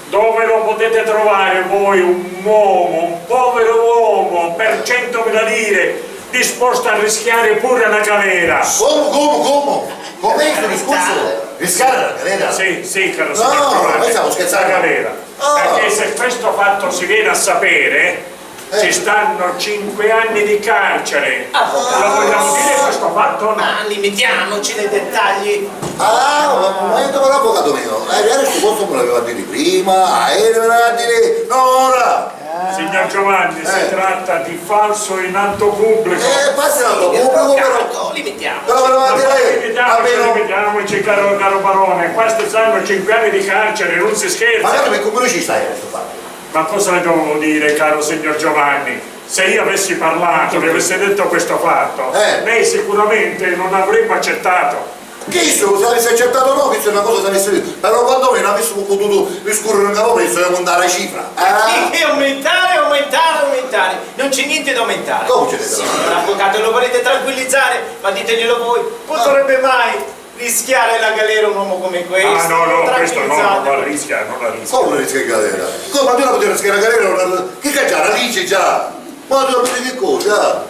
dove lo potete trovare voi un uomo, un povero uomo, per centomila lire, disposto a rischiare pure la galera? Come, come, come? Come è sto discorso? Rischiare la galera? Sì, sì, caro signor Giovanni. No, noi stiamo scherzando. La galera. Ah. Perché se questo fatto si viene a sapere, ci stanno cinque anni di carcere. Lo vogliamo dire questo fatto o no? Ma limitiamoci nei dettagli. Ah, ma, ma io, ma l'avvocato mio, eh, adesso questo me l'aveva a dire prima, eh, me l'aveva a dire, no, ora. Signor Giovanni, si tratta di falso in atto pubblico. Eh, falso in atto pubblico, però. Li mettiamo. Però, però, ma li mettiamoci, li mettiamoci, caro, caro barone, qua stanno cinque anni di carcere, non si scherza. Ma guarda, come ci stai a questo fatto? Ma cosa le devo dire, caro signor Giovanni? Se io avessi parlato, le avessi detto questo fatto, lei sicuramente non avrebbe accettato. Chistu, s'avissi accettatu o no, chistu è na cosa s'avissi vistu, però quantu menu avissimu pututu discurriri nca sopra, chistu è aumentari a cifra. Ah! Chi, chi aumentari, aumentari, aumentari? Non c'è niente da aumentare. Comu c'è niente da aumentari? Signor avvocato, lo volete tranquillizzare? Ma diteglielo voi, potrebbe mai rischiare la galera un uomo come questo? Ah, no, no, questo no, non la rischia, non la rischia. Comu rischia la galera? Comu, ma tu non puoi rischiare la galera? Chi c'è già? La legge già? Ma tu non vedi che cosa?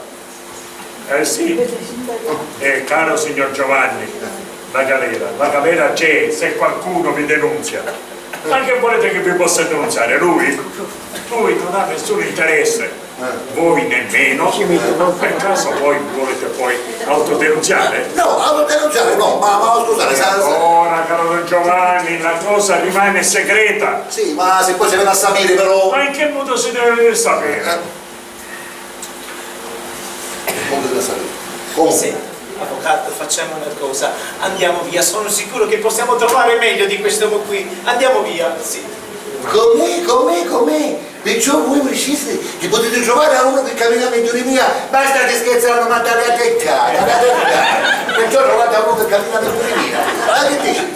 Eh sì. Eh, caro signor Giovanni, la galera, la galera c'è se qualcuno vi denunzia. Ma che volete che vi possa denunziare? Lui? Lui non ha nessun interesse. Voi nemmeno. Per caso voi volete poi autodenunziare? No, autodenunziare no, ma, ma scusate, sa, sa... Ora, caro don Giovanni, la cosa rimane segreta. Sì, ma se poi si vene a sapere però... Ma in che modo si deve sapere? Eh. Come da sapere? Come? Sì, avvocato, facciamo una cosa. Andiamo via, sono sicuro che possiamo trovare meglio di quest'uomo qui. Andiamo via, sì. Come, come, come? Perciò voi diceste che potete trovare a uno che cammina meglio di mia? Ma state scherzando, ma andate a teccare, andate a teccare. Perciò trovate a uno che cammina meglio di mia. Ma che dici?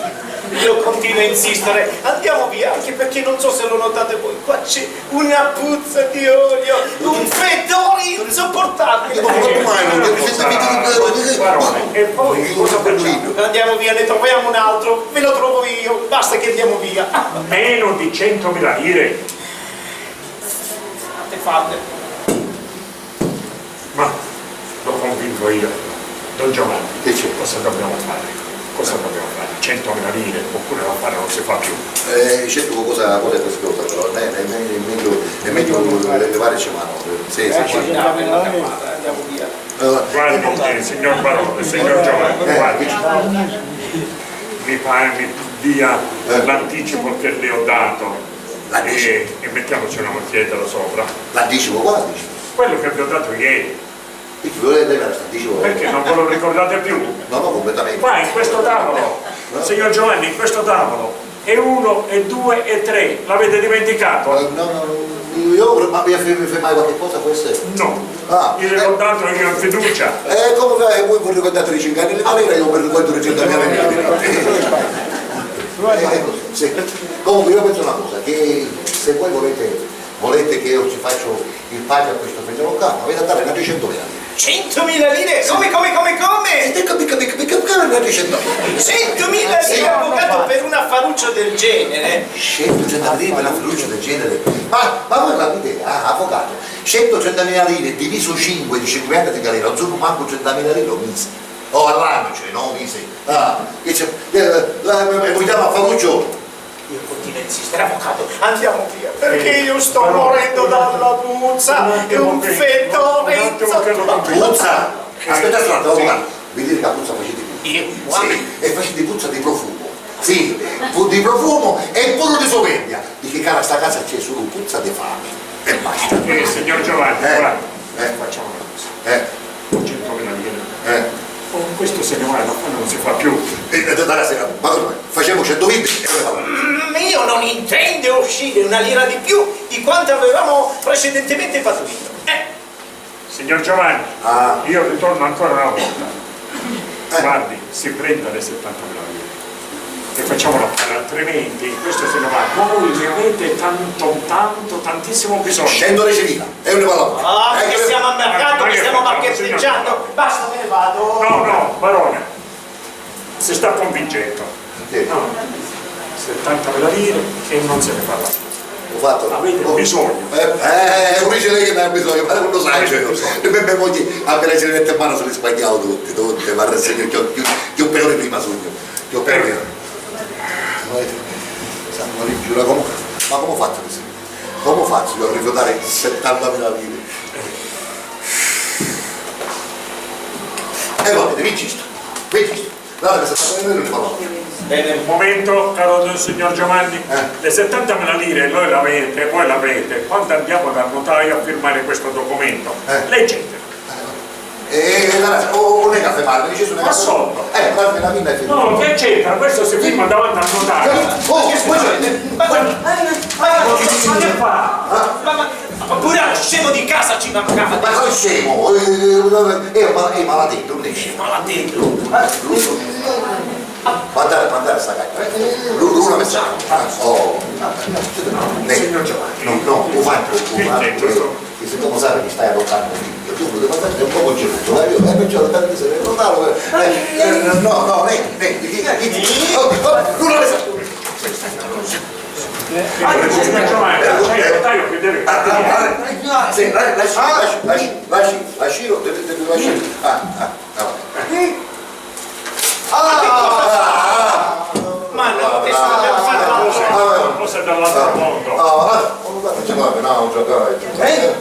Io continuo a insistere, andiamo via, anche perché non so se lo notate voi, qua c'è una puzza di olio, un fetore insopportabile. Ma come mai non mi sentite che... Barone, e poi cosa facciamo? Andiamo via, ne troviamo un altro, ve lo trovo io, basta che andiamo via. Meno di centomila lire? Fate, fate. Ma lo convinco io. Don Giovanni, che c'è? Cosa dobbiamo fare? Cosa dobbiamo fare? Centomila lire oppure l'affare non si fa più? Eh, certo, cosa, cosa è questa cosa, però? Eh, è meglio, è meglio, è meglio levare mano. Sì, sì, sì. Andiamo via. Allora, guardi, eh, signor Barone, signor Giovanni, eh, guardi. Mi fa, mi dia l'anticipo che le ho dato. L'anticipo? E, e mettiamoci una maglietta da sopra. L'anticipo? Quale anticipo? Quello che vi ho dato ieri. Perché lei, lei me la sta dicendo? Perché non ve lo ricordate più? No, no, completamente. Qua in questo tavolo, signor Giovanni, in questo tavolo, e uno, e due, e tre, l'avete dimenticato? Eh, no, no, no, io, ma mi fermi, fermai qualche cosa, forse? No. Ah, vi ho dato io in fiducia. Eh, come fai? Voi vi ricordate di cinque anni, ma lei io mi ricordo di centomila lire. Eh, ecco, sì. Comunque io penso una cosa, che se voi volete, volete che io ci faccio il pace a questo figliolo qua, ma avete da dare una duecentomila lire. Centomila lire? Come, come, come, come? Sì, dico, dico, dico, dico, dico, una duecentomila. Centomila lire, avvocato, per un affaruccio del genere? Centotrenta lire per un affaruccio del genere? Ma, ma voi capite, ah, avvocato, centotrenta lire diviso cinque di cinquanta di galera, non sono manco trenta lire al mese. O all'anno, cioè, no, mese. Ah, che c'è, eh, eh, eh, vogliamo affaruccio? Io continuo a insistere, avvocato, andiamo via, perché io sto morendo dalla puzza, è un fetore. Puzza? Aspetta, aspetta, avvocato, vedete che puzza facete voi? Io? Sì, e facete puzza di profumo. Sì, pu-, di profumo e pure di superbia, perché cara sta casa c'è solo puzza di fame e basta. Eh, signor Giovanni, guarda, facciamo una cosa. Eh. Centomila lire. Eh. Con questo se ne va, l'affare non si fa più. Eh, eh, ragazzi, ma come? Facciamo centoventi e poi... Mm, io non intendo uscire una lira di più di quanto avevamo precedentemente pattuito. Eh. Signor Giovanni, io ritorno ancora una volta. Eh. Guardi, si prenda le settantamila lire. E facciamo l'affare, altrimenti questo se ne va. Voi ne avete tanto, tanto, tantissimo bisogno. Centodiecimila, e io ne vado a... Ah, ma che siamo a mercato, ma che stiamo marchetteggiando? Basta, me ne vado. No, no, barone, si sta convincendo. Sì. No, settantamila lire e non se ne parla più. Ho fatto. Avete bisogno. Eh, eh, eh, dice lei che ne ha bisogno, ma non lo sai, cioè, e me, me moglie appena ci le mette in mano se le sbagliavo tutte, tutte, ma rassegno, più, più, più peore prima sogno. Ti ho perso. Ma, ma giura, come, ma come ho fatto così? Come ho fatto io a rifiutare settantamila lire? E va bene, vinci sto, vinci sto. Guarda che settantamila lire non ne parlo. Bene, un momento, caro don signor Giovanni. Eh. Le settantamila lire noi le avete, voi le avete. Quando andiamo dal notaio a firmare questo documento? Eh. Leggete. Eh, eh, la, o, o non è caffè male, mi dice sono... Qua sotto. Eh, la, la, la, la, no, che c'entra? Questo si firma davanti al notaio. Oh, ma, ma, ma, ma che fa? Ma, ma, ma pure lo scemo di casa ci mancava. Ma quale scemo? Eh, eh, eh, è mal-, è malatetto, non è scemo. Malatetto? Eh, lui, guardare, guardare sta carta. Lui, lui la mette. Oh. Signor Giovanni. No, no, lo faccio, lo faccio. Che siccome sai che stai adottando un figlio, tu lo devi fare un poco geloso, eh, io, eh, perciò tanto se ne notavo, eh, eh, no, no, niente, niente, niente, niente. Oh, oh, non lo sa. Ah, io ci smetto mai, eh, dai, io che devo... Ah, ah, ah, sì, la-, lasci, lasci, lasci, lasci, lasci, lo devi, devi lasciare. Ah, ah, ah. Ah, ah, ah. Ma no, che sta per fare? Ah, ah, ah. Cosa dall'altro mondo? Ah, ah, non mi faccio male, no, non giocare. Eh?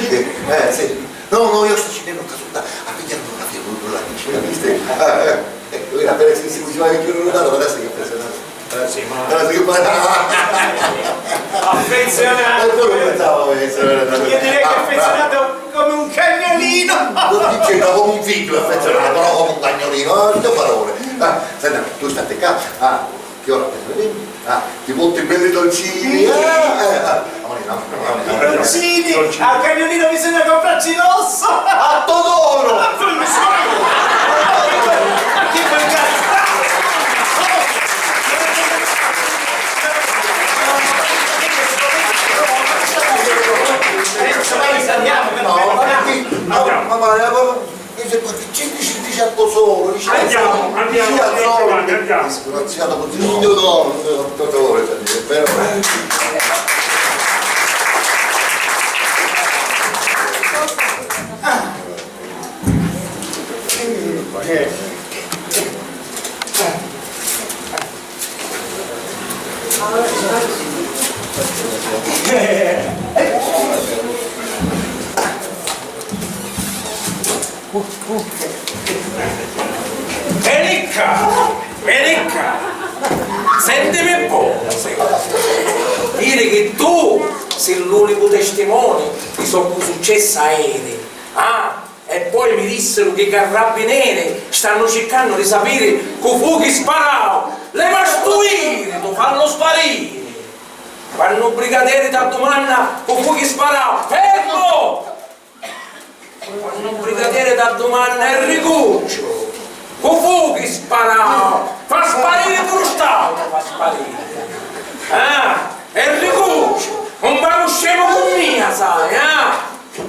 Eh, eh, sì. No, no, io sto scendendo qua sotto a pigliare una fotografia, quello là che ci viste. Eh, eh. Ecco, era per essere, se usava più lontano, adesso che penso, eh, sì, ma... Eh, sì, ma... Affezionato. E poi non pensavo che... Io direi che è affezionato come un cagnolino. Non dice, no, come un figlio affezionato, no come un cagnolino. Eh, due parole. Eh, senti, tu stai qua. Ah, che ora te ne vedi? Ah, ti porto i belli dolcini. Ah, eh, ah. Amore, no, amore, no. Dolcini? Al cagnolino bisogna comprarci l'osso. A Totoro! Che volgarità! No, ma che, no, ma, ma, ma, dice, ma che ci dici, dici a Totoro, dici a Totoro, dici a Totoro. Andiamo, andiamo, Giovanni, andiamo. Disgraziato così, no, no, no, Totoro, è vero. Ericca! Ericca! Sentimi bonu, sì. Diri chi tu si l'unicu testimoni di soccu successu aeri. Ah, e poi mi dissiru chi i carrabbineri stannu circannu di sapiri cu fu chi sparau. Leva stu iritu, fallu spariri. Quannu u brigaderi t'addumanna cu fu chi sparau, fermu! Quannu u brigaderi t'addumanna, Enricucciu, cu fu chi sparau? Fa spariri puru st'autru, fa spariri. Ah, Enricucciu, un paru scemu cu mia, sai, ah?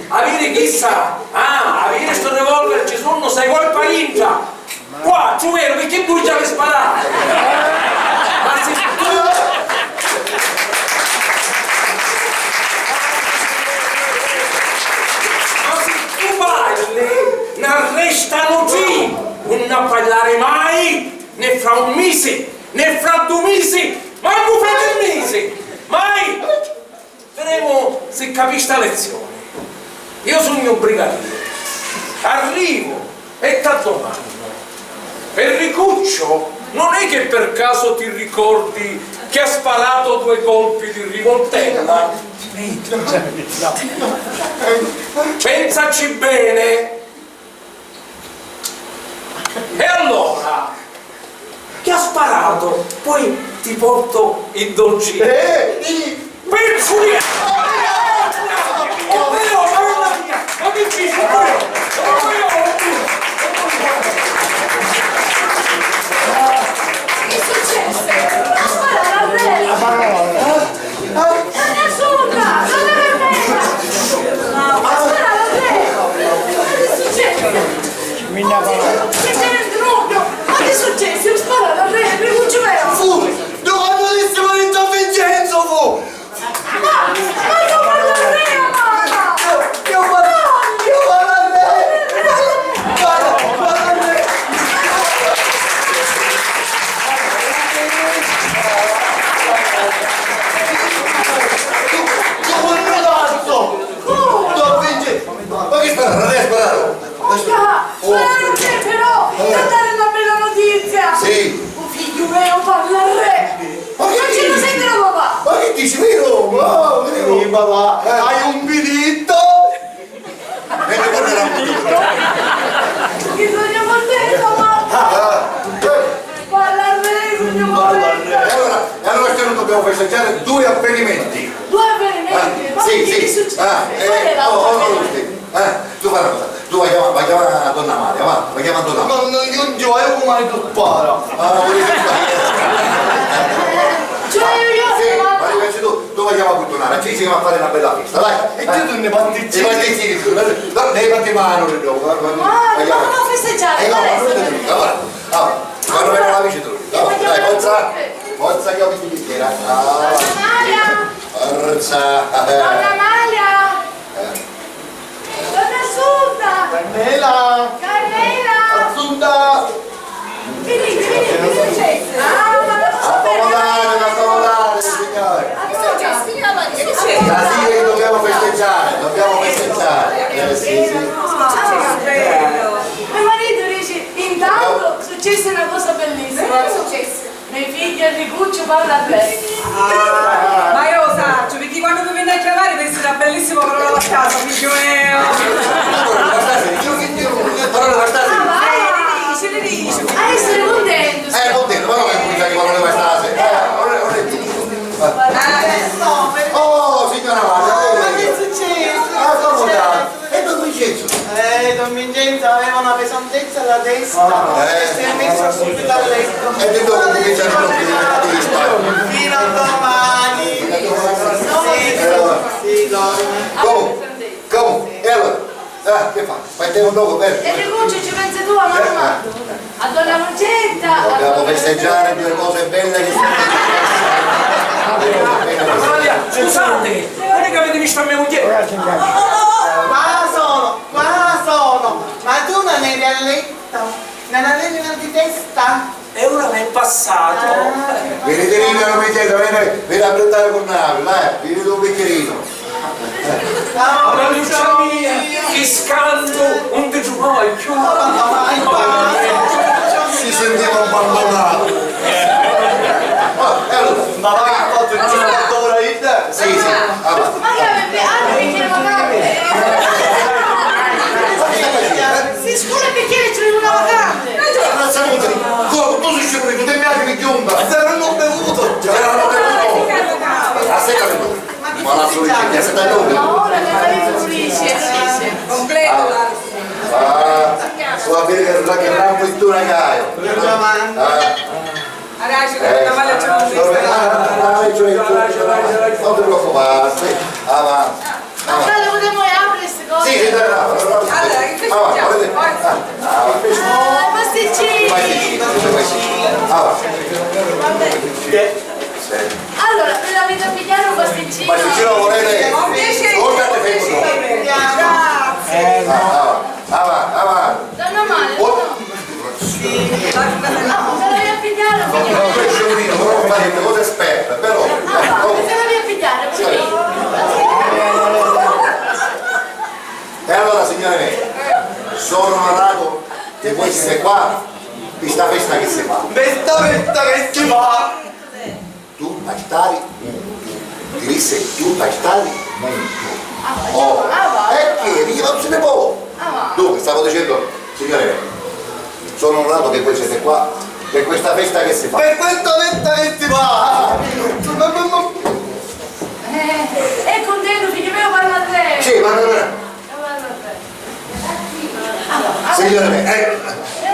Aviri chissa, ah, aviri stu revolver ci sunnu sei colpi dintra. Quattru, veru, picchì dui già mi sparati. Ma si tu, ma si tu parli, n'arrestanu tri, nun n'ha parlari mai, né fra un misi, né fra du misi, mancu fra tri misi, mai! Videmu si capisti a lezzioni. Io sugnu un brigadieri. Arrivu e t'addumannu: Enricuccio, non è che per caso ti ricordi che ha sparato due colpi di rivoltella? Pensaci bene. E allora? Chi ha sparato? Poi ti porto il dolcino. Eh, i- Pizzulia! Oh, oh, oh, mamma mia! Ma che ci sono? Che è successo? Ha sparato a me! Ah, nessuno! Non è per me! Ha sparato a me! Ma che è successo? Minna parole. Che c'è dentro? Ma che è successo? Ho sparato al re, per un giuveotto. Fu! Quando dissimo di Don Vincenzo fu! Sì, papà, hai un diritto! E che vuol dire un diritto? Bisogna portare la mamma! Ah, eh. Parla al re, bisogna portare. E allora, e allora stasera dobbiamo festeggiare due avvenimenti. Due avvenimenti? Eh, ma sì, che sì. Succede? Ah, eh, qual è l'altro avvenimento? Eh, tu fai una cosa, tu vai a chiamare, vai a chiamare a donna Maria, va, vai a chiamare a donna Maria. Ma non, io non ci voglio mai tu para. Ah, vuoi dire? Cioè, io, io... Sì, ma tu, tu vai a chiamare a puttunara, ci si va a fare una bella festa, dai. E tu, tu ne parti? I pasticcini, tu, no, ne parti mano, no, no, no, ma, ma, ma festeggiare, eh, no, ma non ti dico, va, va, quando viene la vice tu, va, dai, forza, forza, che ho visto di sera. Ah, forza. Donna Maria! Donna Maria! Eh. Donna Assunta! Carmela! Carmela! Assunta! Venite, venite, che succede? Ah, ma cosa succede? Accomodate, accomodate, signore. Ma che succede? Che succede? Stasera dobbiamo festeggiare, dobbiamo festeggiare. Eh, sì, sì. Ah, mio marito dice, intanto successe una cosa bellissima. Cosa è successo? Me figghiu Enricucciu parla al re. Ah, ma io lo saccio, perché quando mi venne a chiamare pensi era bellissimo, però la casa, figlio mio. Parola bastarda. Ah, vai, dici, le dici. A essere contento. Eh, contento, però che comincia di parola bastarda. Eh, non è, non è giusto. Eh. Oh, signora Maria, ma che succede? Ah, come dai? E don Vincenzo? Eh, don Vincenzo aveva una pesantezza alla testa e si è messo subito a letto. E di dove comincia a risparmio? Fino a domani. Sì, sì, sì, domani. Comu? Comu? E allora? Ah, che fa? Fai te un gioco, vero? E Ricucciu, ci pensi tu, a mamma? A donna Lucetta? Dobbiamo festeggiare due cose belle che sono successe. Due cose belle che sono successe. Scusate, non è che avete visto a mia moglie? Qua sono, qua sono. Ma tu non eri a letto? Non avevi mal di testa? E ora mi è passato. Ah. Veni, veni, non mi chiedo, veni, veni a abbracciare con noi, vai, veni un bicchierino. Donna Lucia mia, chi scantu, non ti ci vuoi più. Si sentiva abbandonato. Ma va, che faccio? Ci sono ancora io? Sì, sì. Ah, va. Ma io mi, ah, mi chiedo, ma si scusa perché ci vuole una vacante. Come? Tu sei scemo, tu ti piaci mi chiumba. Se non ho bevuto. Se non ho bevuto. Aspetta, ma la solita, aspetta, no. Ma ora che fai tu dici, dici. Completo. Ah, va bene che la gran fortuna che hai. Ah. Araci, eh, una mala giornata. Non ti preoccupare, avanti. Ma dai, lo potremmo aprire sti cose? Sì, sì, dai, dai, dai. Allora, che festeggiamo? Forza. Ah, ah, pasticcini. Pasticcini, pasticcini. Ah, va. Vabbè. Sì. Allora, ve l'avete a pigliare un pasticcino? Pasticcino volete? Con piacere. Voltate, fermo. Grazie. Ah, ah, ah, va, ah, va. Donna Maria, oh. No, se la via a pigliare, no, no, questo è un rito, però fate cose esperte, però. Ah, no, se la via a pigliare, pure. E allora, signore mie, sono onorato che voi siete qua per sta festa che si fa. Per sta festa che si fa! Tu hai stari mutu. Ti dissi tu hai stari mutu. Ah, oh, ah, va. E che io non se ne può. Ah, va. Dunque, stavo dicendo, signore, sono onorato che voi siete qua per questa festa che si fa. Per questa festa che si fa! Eh, è contento, figlio mio, parla a te. Sì, ma non è. Signore mie, eh,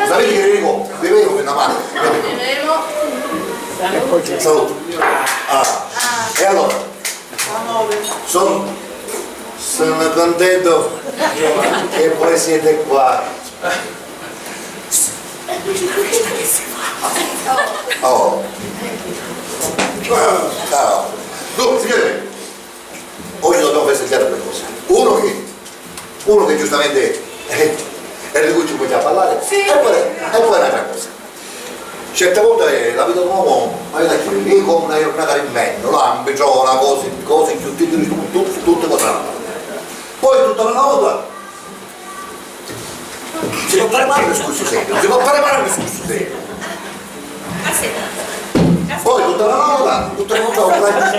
sapete che vi dico? Vi vedo che una mano. Salute. Ah, e allora? Sono, sono contento che voi siete qua. Oh. Oh. Dunque, signore, oggi dobbiamo festeggiare due cose. Uno che, uno che giustamente, eh, Enricucciu comincia a parlare, sì, e poi, e poi un'altra cosa. Certe volte, eh, la vita di un uomo, la vita ci vede come una giornata di menno, lampi, trova, cose, cose, tutte, tutte, tutte cose. Poi tutta una volta si può fare male un discorso serio, si può fare male un discorso serio. Poi tutta la roba, tutta la roba, un braccio.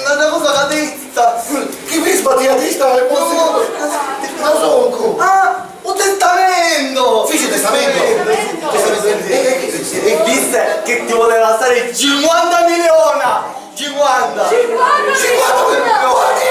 na, na cosa ca testa. Chi vi sbatti la testa? No, ma soncu. Ah, un testamento! Fici testamento? Testamento. E, e, e, e disse che ti vuole lasciare cinquanta milioni! Cinquanta! Cinquanta milioni!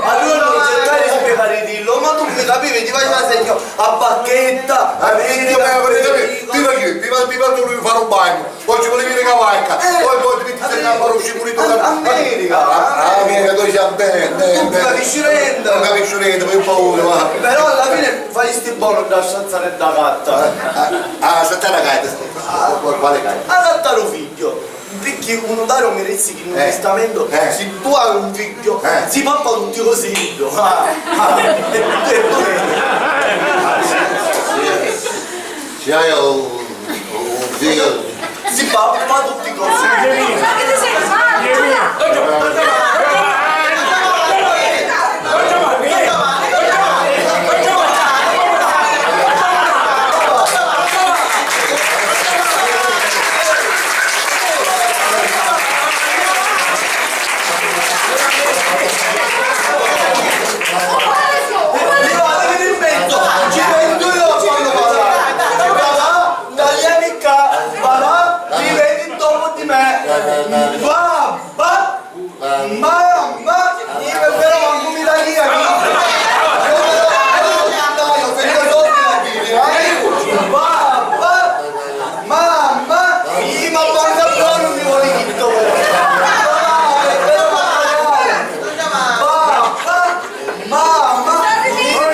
Allora non cercare di spiegare dillo, ma tu mi capivi, ti faceva segno a bacchetta, a vedere, prima, prima, prima tu devi fare un bagno. Poi ci vulevi le cavalca, eh, poi, poi ti metti a fare uscire pure tu. America! Ah, America, tu dici, ah, bene, bene, tu non capisci niente. Non capisci niente, ma io ho paura, va. Però alla fine fai sti buono da stanza da gatta. Ah, ah, stanza da gatta, quale gatta? A gatta lo figlio. Perché un notario mi disse che in un testamento, eh, se tu hai un figlio, eh, si pappa tutti così figlio. Ah, ah, e tu, e tu. Sì, hai un, un figlio. Si pappa tutti così. Tagliami ccà, papà, mi vedi dopu di me. Papà, mamma, io però mancu mi dai a chi. Papà, mamma, io ma quanto buono mi vuole tutto. Papà, mamma, io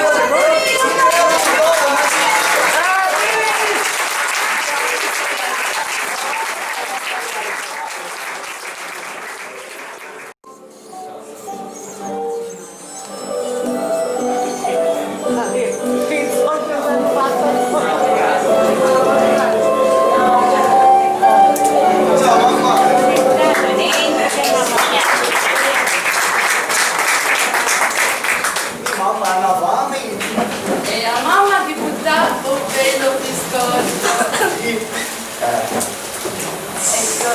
Mamma ha una fame! E la mamma ti butta un bello biscotto! Eh. Ecco.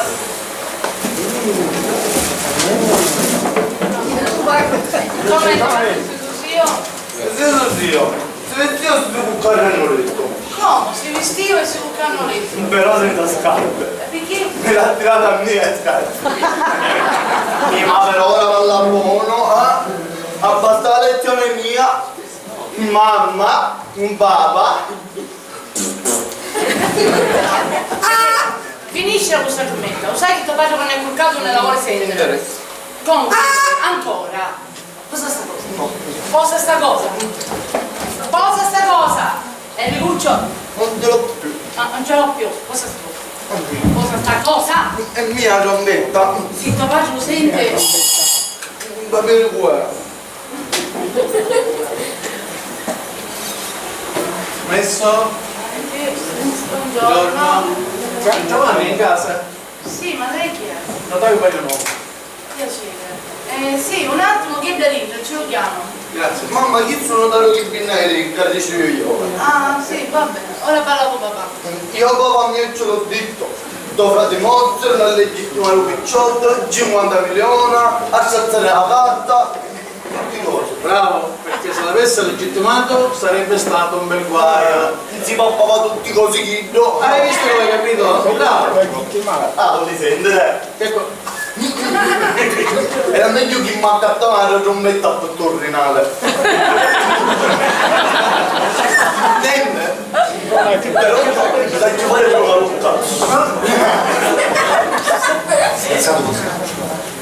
Come no? Zio, zio, si vestìa stu cu carri a lettu. Come? Si vestìa e si cu carri a lettu? Però senza scarpe. Perché? Me l'ha tirata a me le scarpe. Eh, ma però ora parla buono, eh? Abbasta la lezione mia. Mamma, un papà. Ah! Finisci C'è questa giummetta, lo sai che tuo padre non è corcato nella vuole sentire. Comunque, ancora. Posa sta cosa. No. Posa sta cosa. Posa sta cosa. Enricuccio. Non ce l'ho più. Ah, non ce l'ho più. Posa sta cosa. Posa sta cosa. È mia la trombetta. Sì, tuo padre lo sente. Un papiro qua. Messo? Buongiorno. Giovanni è in casa? Sì, ma lei chi è? Notaio Paglianuovo. Piacere. Eh, sì, un attimo che è da dentro, ci lo chiamo. Grazie. Mamma, chi sono notaio che viene a io? Ah, sì, va bene. Ora parla con papà. Io papà mio ce l'ho detto. Tuo frate Mozart, a legittimare un picciotto, cinquanta milioni, a strazzare la carta, tutti cose. Bravo, perché se l'avesse legittimato sarebbe stato un bel guaio. Non si può fare tutti così, no? Hai visto come hai capito? Bravo. Ah, vuoi sentire? Che co- Era meglio che mi accattava la trombetta a tutto il Rinale. Senti? Però sacciu fari puru la rutta. Scherzatu così.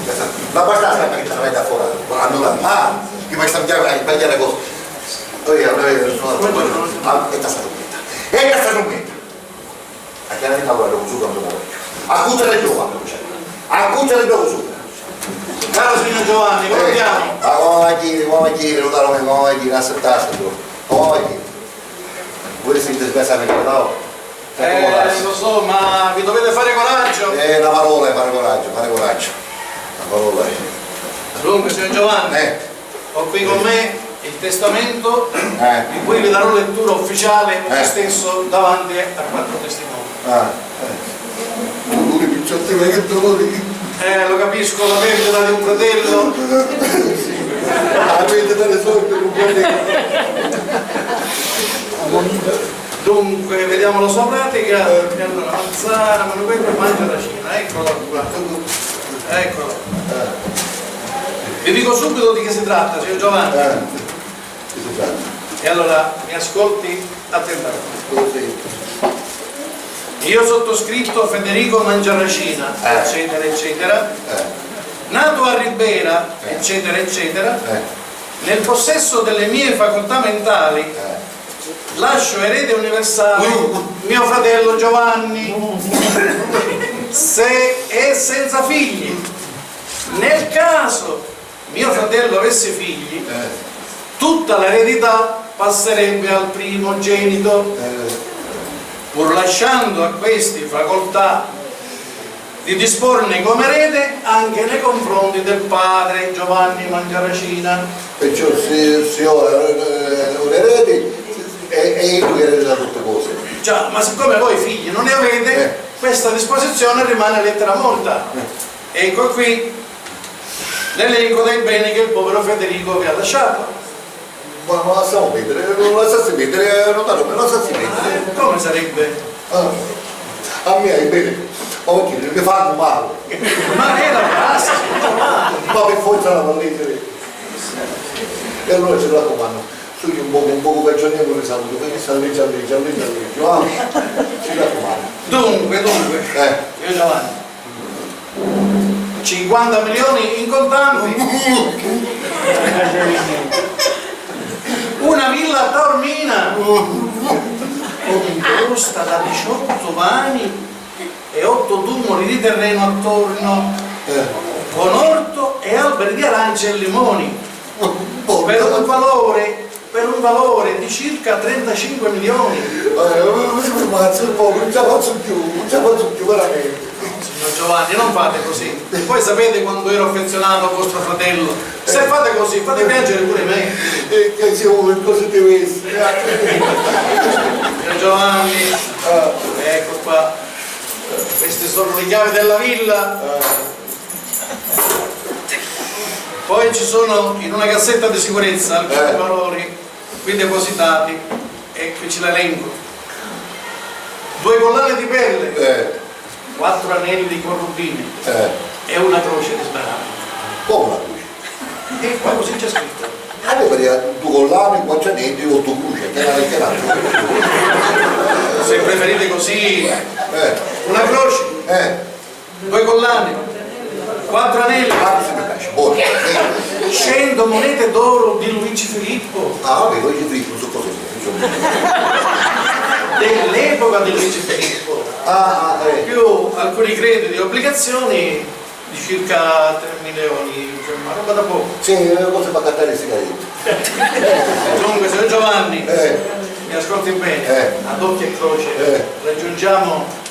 Scherzatu. Ma guarda, aspetta che te ne vai da fora. Allora, ah, che vai a sbagliare, vai a sbagliare cosa. Oi, oi, oi, oi, ah, e sta trombetta. E sta trombetta. Acchianati allora, lo sugo, non lo voglio. Accuttati il tuo quando c'è. Accuttati il tuo sugo. Caro signor Giovanni, come andiamo? Ma come va a dire, come va a dire, lo caro mio, come va a dire, aspetta, aspetta. Come va a dire? Voi siete sgasati, no? Eh, lo so, ma vi dovete fare coraggio. Eh, una parola è fare coraggio, fare coraggio. Una parola è. Dunque, signor Giovanni, eh, ho qui con me il testamento, eh, di cui vi darò lettura ufficiale oggi, eh, stesso davanti a quattro testimoni. Ah, eh. Dolori, picciotti, ma che dolori! Eh, lo capisco, la perdita di un fratello. La perdita dei soldi, un fratello. Dunque, vediamo la sua pratica. Eh. E allora, manzana, manuquetto, mangia la cena. Eccolo qua. Eccolo. Eh. Vi dico subito di che si tratta, signor Giovanni. Eh. Che si tratta? E allora, mi ascolti attentamente. Cosa sei? Io sottoscritto Federico Mangiaracina, eh, eccetera, eccetera, eh, nato a Ribera, eh, eccetera, eccetera, eh, nel possesso delle mie facoltà mentali, eh, lascio erede universale, uh, mio fratello Giovanni, se è senza figli. Nel caso mio fratello avesse figli, eh, tutta l'eredità passerebbe al primogenito, eh, pur lasciando a questi facoltà di disporne come erede anche nei confronti del padre Giovanni Mangiaracina. Perciò se, se ora, eh, un erede è, è io che eredita tutte cose. Già, ma siccome voi figli non ne avete, eh, questa disposizione rimane lettera morta. Eh. Ecco qui l'elenco dei beni che il povero Federico vi ha lasciato. Ma, ma lasciamo perdere, non lasciarsi perdere, notaio, non lasciarsi perdere. Ah, come sarebbe? Ah, a mia i beni, ma perché mi fanno male? Ma è la prassi, ma per forza la leggere. E allora ci raccomando, sugli un poco, un poco per Gianni, non saluto, perché sta legge, legge, legge, legge, ah, ci raccomando. Dunque, dunque, eh, io Giovanni. cinquanta milioni in contanti, una villa a Taormina, con imposta da diciotto vani e otto tumuli di terreno attorno, eh, con orto e alberi di arance e limoni, per un valore per un valore di circa trentacinque milioni. Eh, ma, ma, ma, ma, non ce la faccio più, non ce la faccio più, veramente. Signor Giovanni, non fate così. Voi sapete quanto ero affezionato a vostro fratello. Se fate così, fate piangere pure me. E che ci vuole, cosa ti vesti? Signor Giovanni, ah, ecco qua. Queste sono le chiavi della villa. Ah. Poi ci sono in una cassetta di sicurezza alcuni, eh, valori qui depositati e qui c'è l'elenco. Due collane di perle, eh, quattro anelli con rubini, eh, e una croce di smeraldo. Come una croce? E qua così c'è scritto. Allora, due collane, quattro anelli, otto croci, che era, che era. Se preferite così, eh, una croce. Eh. Due collane, quattro anelli, quattro se mi piace, buono. Eh. Cento monete d'oro di Luigi Filippo. Ah, vabbè, Luigi Filippo, non so cosa sia, insomma. Dell'epoca di Luigi Filippo. Ah, ah, eh. Più alcuni crediti e obbligazioni di circa tre milioni, insomma, roba da poco. Sì, eh, cose per accattare le sigarette. Dunque, signor Giovanni, eh, mi ascolti bene, eh, ad occhio e croce, eh, raggiungiamo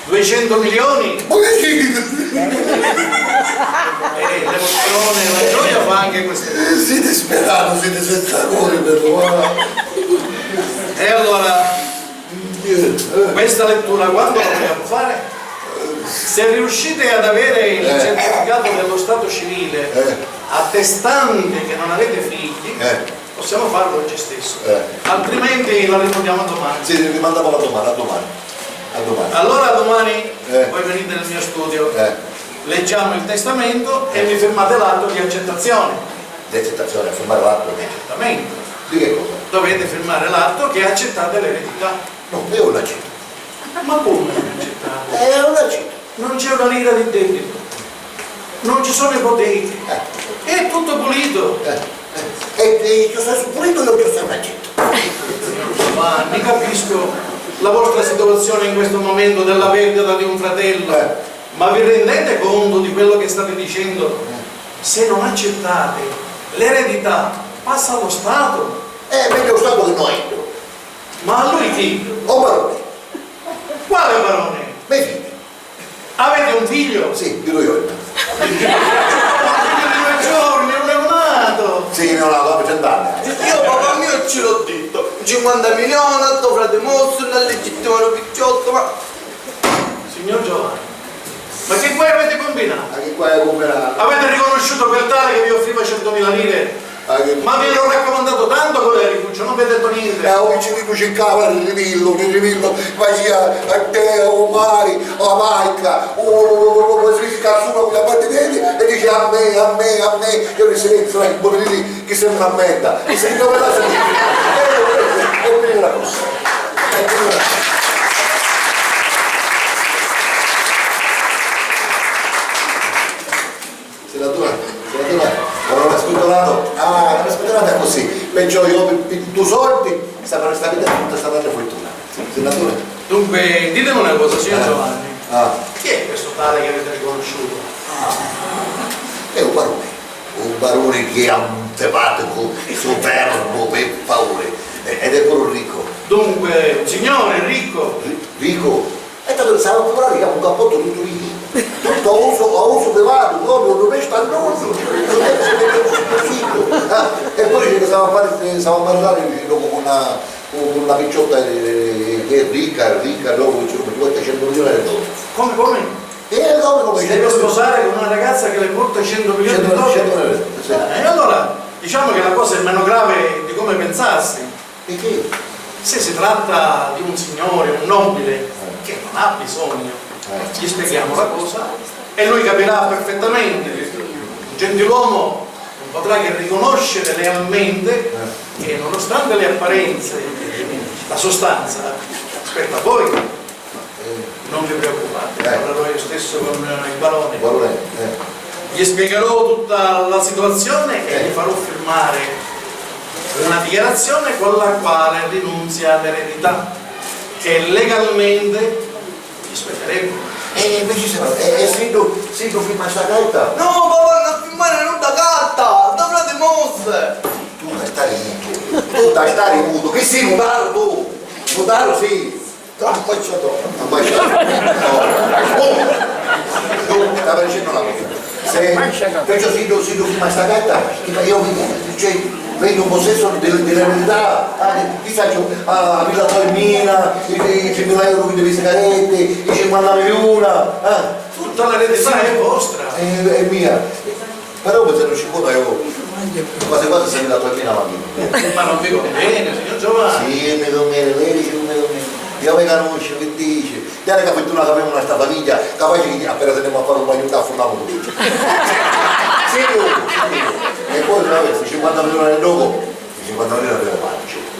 duecento milioni. Ma che dici? Eh, l'emozione, la gioia fa anche queste cose. Siete disperato, siete senza cuore, però, eh. E allora, questa lettura quando la vogliamo fare? Se riuscite ad avere il, eh, certificato dello stato civile, eh, attestante che non avete figli, eh, possiamo farlo oggi stesso. Eh. Altrimenti la rimandiamo a domani. Sì, rimandiamo a domani, a domani. A domani. Allora domani, eh, voi venite nel mio studio, eh, leggiamo il testamento e, eh, mi firmate l'atto di accettazione. Di accettazione, a firmare l'atto? Eh, certamente. Di che cosa? Dovete firmare l'atto che accettate l'eredità. No, io non l'accetto. Ma come non accettate? Eh, non l'accetto. Non c'è una lira di debito, non ci sono ipoteche, eh, è tutto pulito. Eh, eh. E, e io sono pulito, io sono sacchetto. Signor Giovanni, capisco la vostra situazione in questo momento della perdita di un fratello, eh, ma vi rendete conto di quello che state dicendo? Eh. Se non accettate, l'eredità passa allo Stato. Eh, meglio lo Stato che noi. Ma a lui chi? O barone. Quale barone? Me figlio. Avete un figlio? Sì, di due giorni. Un figlio di due giorni, un neonato! Sì, neonato, ha cent'anni. Io papà mio ci l'ho detto, cinquanta milioni a tuo frate Mossu, non è legittimo, ero picciotto, ma... Signor Giovanni, ma che guai avete combinato? Ma che guai hai combinato? Avete riconosciuto quel tale che vi offriva centomila lire? Ah, che... Ma vi l'ho raccomandato tanto, colericuccio, non vi ha detto niente. Eh, o Piccirillu circava di rivillu, di rivillu, facía a terra, o mari, o a barca, o, o, o, o, o, si scarsuna con la parte vedi e dice: "A me, a me, a me", io in silenzio, dai, vuol dire che sembra una merda, e se ritrova da solo. Eh, eh, eh, è prima la cosa. È prima la cosa. Senatore, senatore, ma non ascolto nato. Ah, non ascolto nato così. Perciò io pi, pi dui soldi saprei stare tutta sta fortuna. Senatore. Dunque, ditemi una cosa, signor, eh, Giovanni. Ah. Chi è questo tale che avete riconosciuto? Ah, è un barone, un barone che è antipatico, superbo, per favore, e, ed è pure ricco. Dunque, un signore ricco. Ri-, ricco? E tanto pensavo a comprare un cappotto tutto mio, tutto a uso, a uso privato, proprio, non resta a nulla, non è che se mette così, così. Ah, e poi ce ne stava a fare, stava a parlare vicino con una, con una picciotta, eh, che è ricca, ricca, dopo ci vuole cento milioni di dollari. Come, come? E come, come? Si deve sposare con una ragazza che le porta cento milioni di dollari? cento milioni, sì. Eh, e allora diciamo che la cosa è meno grave di come pensassi. Perché? Se si tratta di un signore, un nobile, eh, che non ha bisogno, eh, gli spieghiamo la cosa e lui capirà perfettamente. Un gentiluomo non potrà che riconoscere lealmente, eh, che nonostante le apparenze, la sostanza spetta a voi. Eh. Non vi preoccupate, eh, parlerò io stesso con, eh, il barone. Barone, eh. Gli spiegherò tutta la situazione e, eh, gli farò firmare una dichiarazione con la quale rinunzia all'eredità che legalmente gli spetterebbe. Eh, invece se no, eh, eh, siddu, siddu firma sta carta? No, papà, non firmare nudda carta, sta frate Mossu! Tu da stare muto, tu da stare muto, che sei nutaru tu? Nutaru sì! Ambasciatore. Ambasciatore. No. No, stava dicendo una cosa. Se, perciò se io, se io firmo sta carta, io, cioè, prendo possesso delle, delle eredità, ah, ti saccio, ah, a Villa Taormina, i, i tremila euro di sigarette, i cinquanta milioni, ah. Tutta l'eredità è vostra. È, è mia. Però mi sono uscito io, quasi quasi sei andato a Milano. Ma non vi conviene, signor Giovanni. Sì, mi conviene, lei dice non mi conviene. Io mi conosco, che dice? Dai, che fortuna che abbiamo una sta famiglia, capace che appena se andiamo a fare un bagno, a furniamo tutto. Sì, io, sì, io. E poi, vabbè, sti cinquanta milioni dopo, sti cinquanta milioni abbiamo mangiato.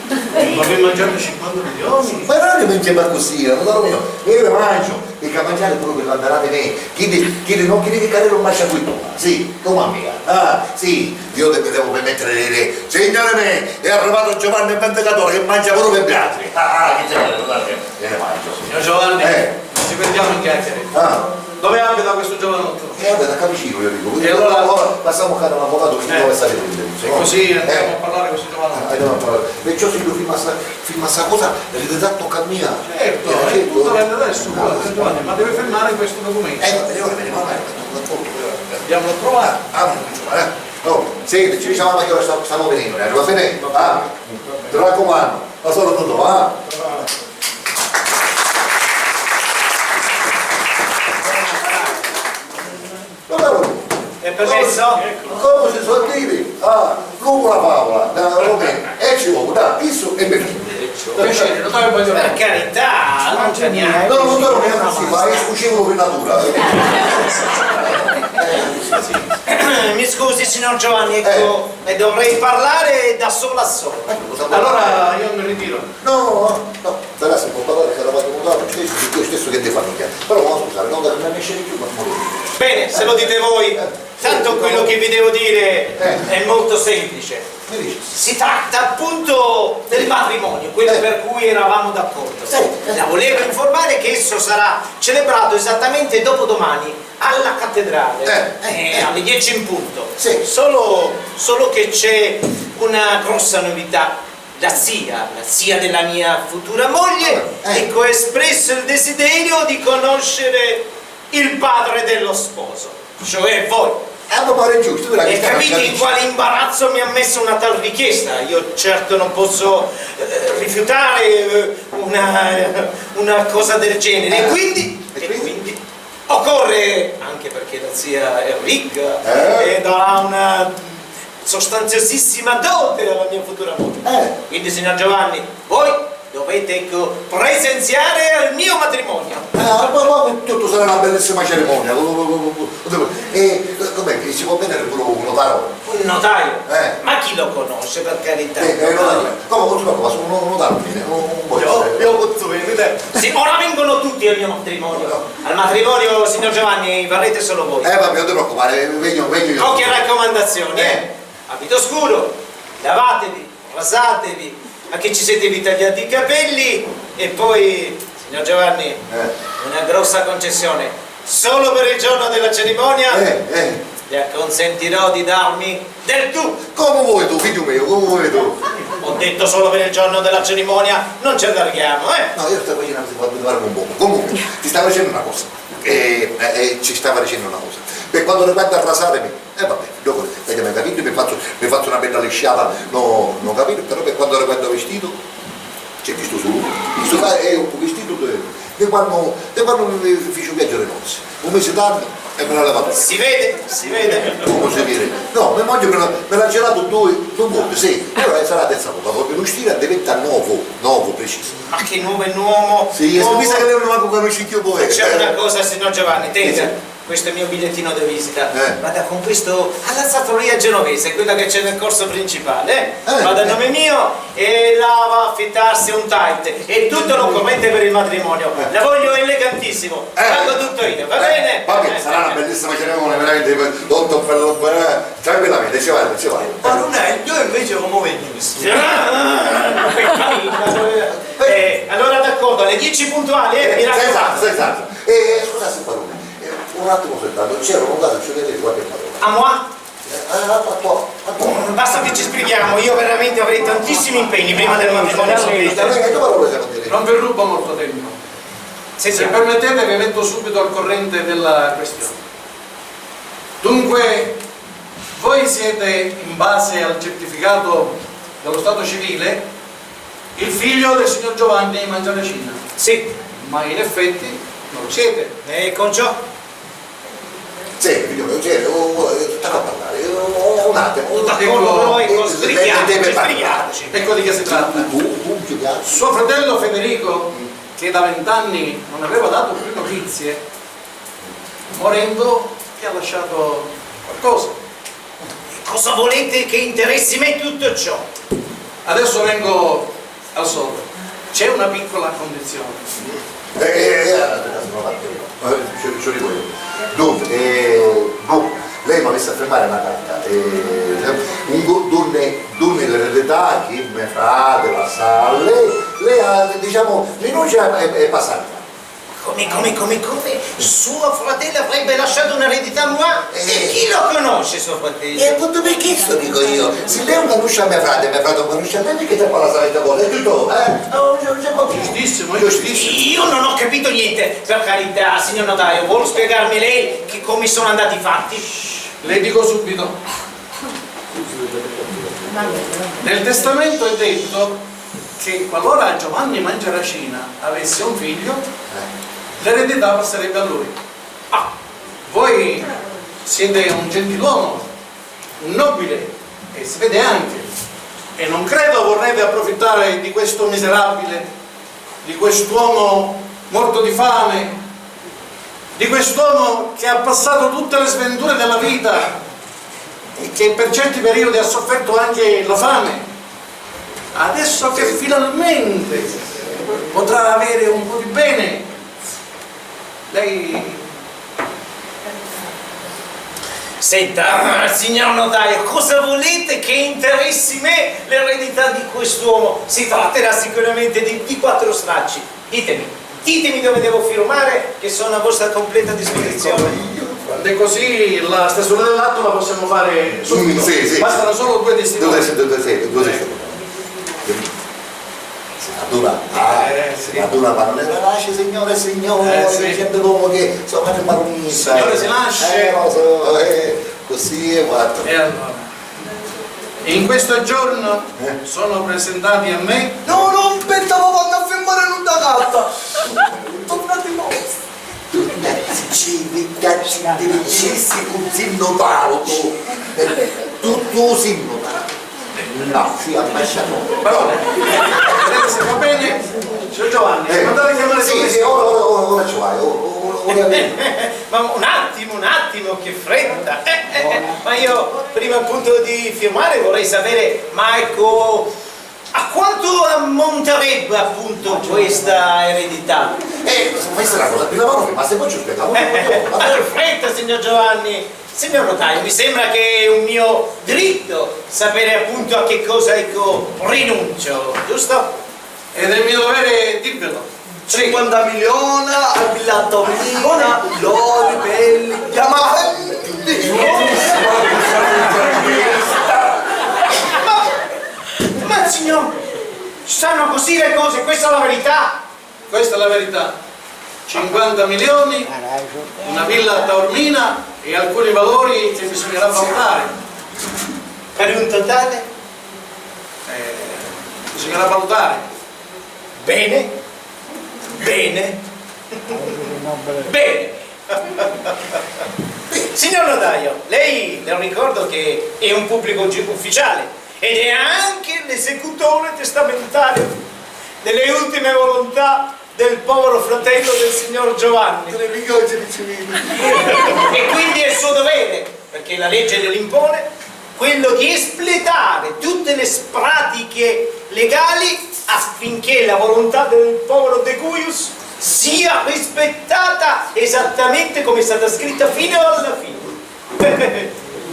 Ma vi mangiate cinquanta milioni? Ma non li mangiamo così, non lo mio, io li mangio. Picca manciari puru pi l'andarati mei, chiddi, chiddi no, chiddi chi carenu mascia cuittuna, sì, comu a mia. Ah, sì, io ti mi devu permettere di dire, signori miei, è arrivato Giovanni il Vendicatore che mangia puru pi viatri. Ah, ah, chi c'è? Guardate, io ne mangio. Signor Giovanni, eh, non ci perdiamo in chiacchiere. Ah. Dove abita questo giovanotto? E vabbè, da vicino io dico, e allora ora passiamo a casa dell'avvocato, vediamo dove sta le prende. E così andiamo a parlare con sto giovanotto. Andiamo a parlare. Perciò se io firma sta, firma sta cosa, ridete tocca a mia. Certo, eh, certo. Tutto rende adesso, guarda, Giovanni, ma deve firmare questo documento. Eh, va bene, ora vediamo, ma è tutto d'accordo. Andiamo a trovare. Ah, andiamo a trovare, eh. Oh, senti, ci diciamo che ora sta-, stiamo venendo, eh, va bene? Ah, ti raccomando, ma sono tutto, va? È permesso? Comu si suol diri? Ah, lungu la fàvula, da Romeo, e ci vò, da, issu e me. Piacere, notaio Baglioni. Per carità, non c'è niente. No, no, no, non si fa, è esclusivo per natura. Mi scusi, signor Giovanni, ecco, e dovrei parlare da sola a sola. Allora io mi ritiro. No, no, no, però si può parlare che eravate mutati, stesso, di quello stesso che ti fa mica. Però non scusare, non deve essere più, ma morire. Bene, se lo dite voi, tanto quello che vi devo dire è molto semplice. Si tratta appunto del matrimonio, quello per cui eravamo d'accordo. La volevo informare che esso sarà celebrato esattamente dopodomani alla cattedrale, eh, alle dieci in punto. Solo, solo che c'è una grossa novità. La zia, la zia della mia futura moglie, ecco, ha espresso il desiderio di conoscere il padre dello sposo, cioè voi. Eh, ma pare giusto, e capite in quale imbarazzo mi ha messo una tal richiesta? Io certo non posso, eh, rifiutare, eh, una, una cosa del genere. E quindi, e quindi? Occorre, anche perché la zia è ricca, eh, e darà una sostanziosissima dote alla mia futura moglie. Eh. Quindi, signor Giovanni, voi dovete, ecco, presenziare al mio matrimonio. Eh, ma, ma tutto sarà una bellissima cerimonia. E, eh, com'è, che si può vedere pure un notaro? Un notaio? Eh. Ma chi lo conosce, per carità? Eh, eh, no, no, no, non si preoccupa, sono un, un notaio, un, un buon. Io, io posso venire? Sì, ora vengono tutti al mio matrimonio. Al matrimonio, signor Giovanni, varrete solo voi. Eh, vabbè, non ti preoccupare, vengo, vengo io. Poche raccomandazioni, eh. Abito scuro, lavatevi, rasatevi, anche ci siete vi tagliati i capelli e poi, signor Giovanni, una grossa concessione. Solo per il giorno della cerimonia le acconsentirò di darmi del tu. Come vuoi tu, figlio mio, come vuoi tu. Ho detto solo per il giorno della cerimonia, non ci allarghiamo, eh? No, io sto facendo così, fammi fare un poco. Comunque, ti stavo dicendo una cosa. Eh, eh, eh, ci stava dicendo una cosa. Per quanto riguarda il rasarmi, eh, vabbè, dopo, avete capito, mi faccio, mi faccio una bella lisciata, no, non capito, però per quanto riguarda il vestito, c'è visto solo uno. Questo qua è un vestito che, che quando, che quando mi fece un viaggio di nozze, un mese tanto e me l'ha levato. Si vede, si vede. Come si vede? No, mia moglie me l'ha, me l'ha girato due, due volte, sì. E ora sarà la terza volta, proprio lo stile diventa nuovo, nuovo, preciso. Ma che nuovo è nuovo? Sì, nuovo. Mi sa che lei non lo conosce più poi. C'è una cosa, signor Giovanni, tenga. Sì, sì. Questo è il mio bigliettino di visita. Eh. Vada con questo alla sartoria genovese, quella che c'è nel corso principale. Eh. Vada a nome mio e là va a affittarsi un tight e tutto lo commette per il matrimonio. Eh. La voglio elegantissimo. Eh. Pago tutto io, va bene? Va bene, sarà una bellissima cerimonia, veramente. Tutto bello, eh, tranquillamente, ci vado, ci vado. Padrone, io invece come vedi questo? Eh, allora d'accordo, alle dieci puntuali, eh, mi raccomando. Esatto, esatto. E, e scusa, se parlo, eh, un attimo soltanto, c'era un caso, ci vedete qualche parola. A moi? Eh, eh, a, a tua, a tua. Basta che ci sbrighiamo, io veramente avrei tantissimi impegni prima del matrimonio. Dai, dai, due parole, se va bene. Non vi rubo molto tempo. Sì, sì. Se permettete, vi metto subito al corrente della questione. Dunque, voi siete, in base al certificato dello stato civile, il figlio del signor Giovanni Mangiarecina. Sì. Ma in effetti non lo siete. E con ciò? Sì, figlio mio, cioè, oh, oh, eh, sta a parlare, oh, oh, un attimo. D'accordo, però, ecco, sbrighiamoci, sbrighiamoci. Ecco di che si tratta. Suo fratello Federico, che da vent'anni non aveva dato più notizie, morendo, ti ha lasciato qualcosa. E cosa volete che interessi me tutto ciò? Adesso vengo al sodo. C'è una piccola condizione. Eh, eh, eh, aspetta, aspetta, aspetta. Eh, dunni, dunni l'eredità chi me frati lassa a lei, lei ha, diciamo, rinuncia e, e passa a me. Come, come, come, come? Suo fratello avrebbe lasciato un'eredità a moi? Eh. E chi lo conosce suo fratello? E appunto per questo dico io, se lei non conosce a mio frate, mio frate non conosce a lei, perché te parla solita cosa? È tutto, eh? Oh, non c'è, non c'è proprio. Giustissimo, giustissimo. Io non ho capito niente, per carità, signor notaio, vuol spiegarmi lei che come sono andati i fatti? Le dico subito. Nel testamento è detto che qualora Giovanni Mangiaracina avesse un figlio, l'eredità passerebbe a lui. Ah, voi siete un gentiluomo, un nobile, e si vede anche, e non credo vorrete approfittare di questo miserabile, di quest'uomo morto di fame, di quest'uomo che ha passato tutte le sventure della vita e che per certi periodi ha sofferto anche la fame. Adesso che finalmente potrà avere un po' di bene, lei... Senta, signor notaio, cosa volete che interessi me l'eredità di quest'uomo? Si tratterà sicuramente di, di quattro stracci. Ditemi, ditemi dove devo firmare, che sono a vostra completa disposizione. Quando è così, la stesura dell'atto la possiamo fare subito. Mm, sì, sì. Bastano solo due testimoni. Due, sì, due, sì, due testimoni. Si n'adduna, ah, eh, si n'adduna, ma non era nasce, signore e signori, eh, sì, gente dopo che, insomma, che parunissa. Signore, si nasce. Eh, lo so, eh, così è fatto. E allora? In questo giorno, eh, sono presentati a me. No, no, aspetta, ma vannu a firmari nudda carta. Tornati noi. Ci pigghiassi intelligenzi cu zi notaru, tu. Tu, tu si notaru. No, sì, abbasciato. Però, vedete se va bene, signor Giovanni, eh, mandate a chiamare sì, sì, ora, ora, ora, ora ci vai, ora, ora, ora, ora. Ma un attimo, un attimo, che fretta. Ma io, prima appunto di firmare, vorrei sapere, ma ecco, a quanto ammonterebbe appunto questa eredità? Eh, questa è la cosa più da fare, ma se poi ci aspetta, ma che fretta, signor Giovanni! Signor notaio, mi sembra che è un mio diritto sapere appunto a che cosa, ecco, rinuncio, giusto? Ed è mio dovere dirvelo. Cinquanta milioni, a Villa Torina, lori, belli, diamanti. Ma, ma signor, stanno così le cose, questa è la verità. Questa è la verità. cinquanta milioni, una villa a Taormina e alcuni valori che bisognerà valutare. Per un totale? Eh, bisognerà valutare. Bene, bene, bene. Signor notaio, lei, le ricordo che è un pubblico gi-, ufficiale ed è anche l'esecutore testamentario delle ultime volontà del povero fratello del signor Giovanni. Te le pigliò i civili. E quindi è suo dovere, perché la legge gliel'impone, quello di espletare tutte le pratiche legali affinché la volontà del povero Decuius sia rispettata esattamente come è stata scritta fino alla fine.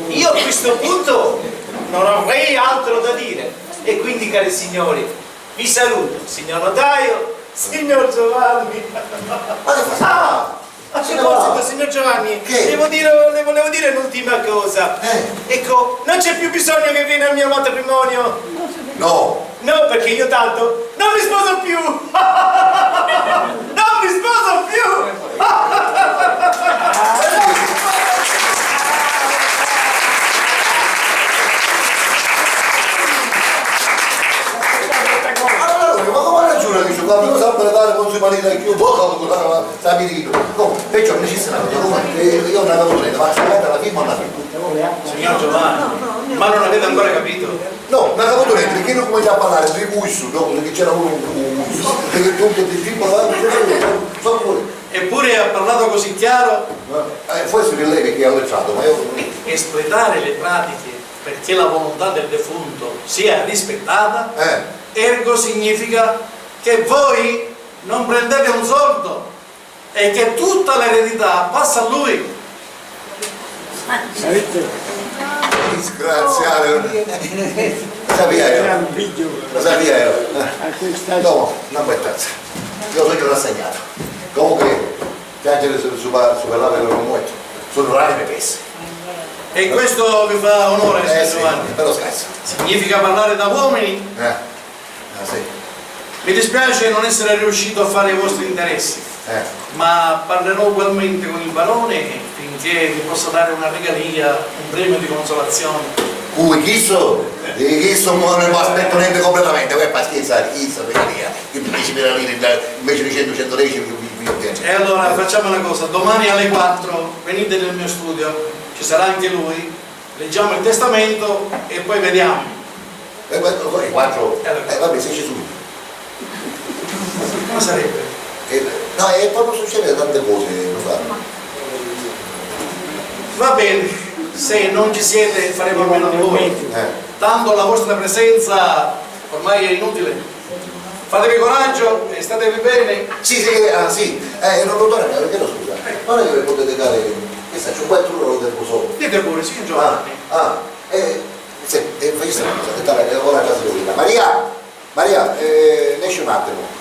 Io a questo punto non avrei altro da dire. E quindi, cari signori, vi saluto, signor notaio, signor Giovanni. Ma che fa? Ah, a proposito, signor Giovanni, che? Devo dire, le volevo dire un'ultima cosa. Eh. Ecco, non c'è più bisogno che viene al mio matrimonio. No. No, perché io tanto non mi sposo più. Non mi sposo più. Allora, ma come ragiona che ci vuole sempre dare con si marito più poco, Samirino? No, perciò non ci sta, come? Eh, io non avevo detto, ma sta carta la firma o la firma? Signor Giovanni, ma non avete ancora capito? No, non avevo detto, perché non cominciamo a parlare di questo, no? Perché c'era uno, uno, uno, perché tutto di firma, fa pure. Eppure ha parlato così chiaro. Eh, forse che lei perché ha lasciato, ma io... Espletare le pratiche perché la volontà del defunto sia rispettata, eh, ergo significa che voi non prendete un soldo e che tutta l'eredità passa a lui. Disgraziato. Lo sapia io. Lo sapia io. Eh. Dopo, non aspettate. Io sono rassegnato. Comunque, piangere su, su, su quell'albero non muoio. Sono rari le pezze. E questo vi fa onore, eh, signor Giovanni? Sì, però scherzo. Significa parlare da uomini? Eh. Ah, sì. Mi dispiace non essere riuscito a fare i vostri interessi, eh, ma parlerò ugualmente con il barone finché vi possa dare una regalia, un premio di consolazione. Cui, chisto? Di chisto mo non mi aspetto niente completamente, poi fa scherzare, chisto, regalia, che mi dici per lire, invece di cento, centodeci, vi, vi, vi piace. E allora facciamo una cosa, domani alle quattro venite nel mio studio, ci sarà anche lui. Leggiamo il testamento e poi vediamo. Eh, ma, ma, i quattro, eh, vabbè, se ci sono. Come sarebbe? Eh, no, e poi possono succedere tante cose, lo sa. Va bene, se non ci siete, faremo a meno di voi. Eh. Tanto la vostra presenza ormai è inutile. Fatevi coraggio e statevi bene. Sì, sì, eh, ah, sì. Eh, non lo torna, perché lo scusa? Ora che potete dare, che sa, c'è un quattro ore del muso. Dite pure, signor Giovanni. Ah, ah, eh, sì, eh, fai sta cosa, che dai, ora casa tua. Maria! Maria, eh, esci un attimo.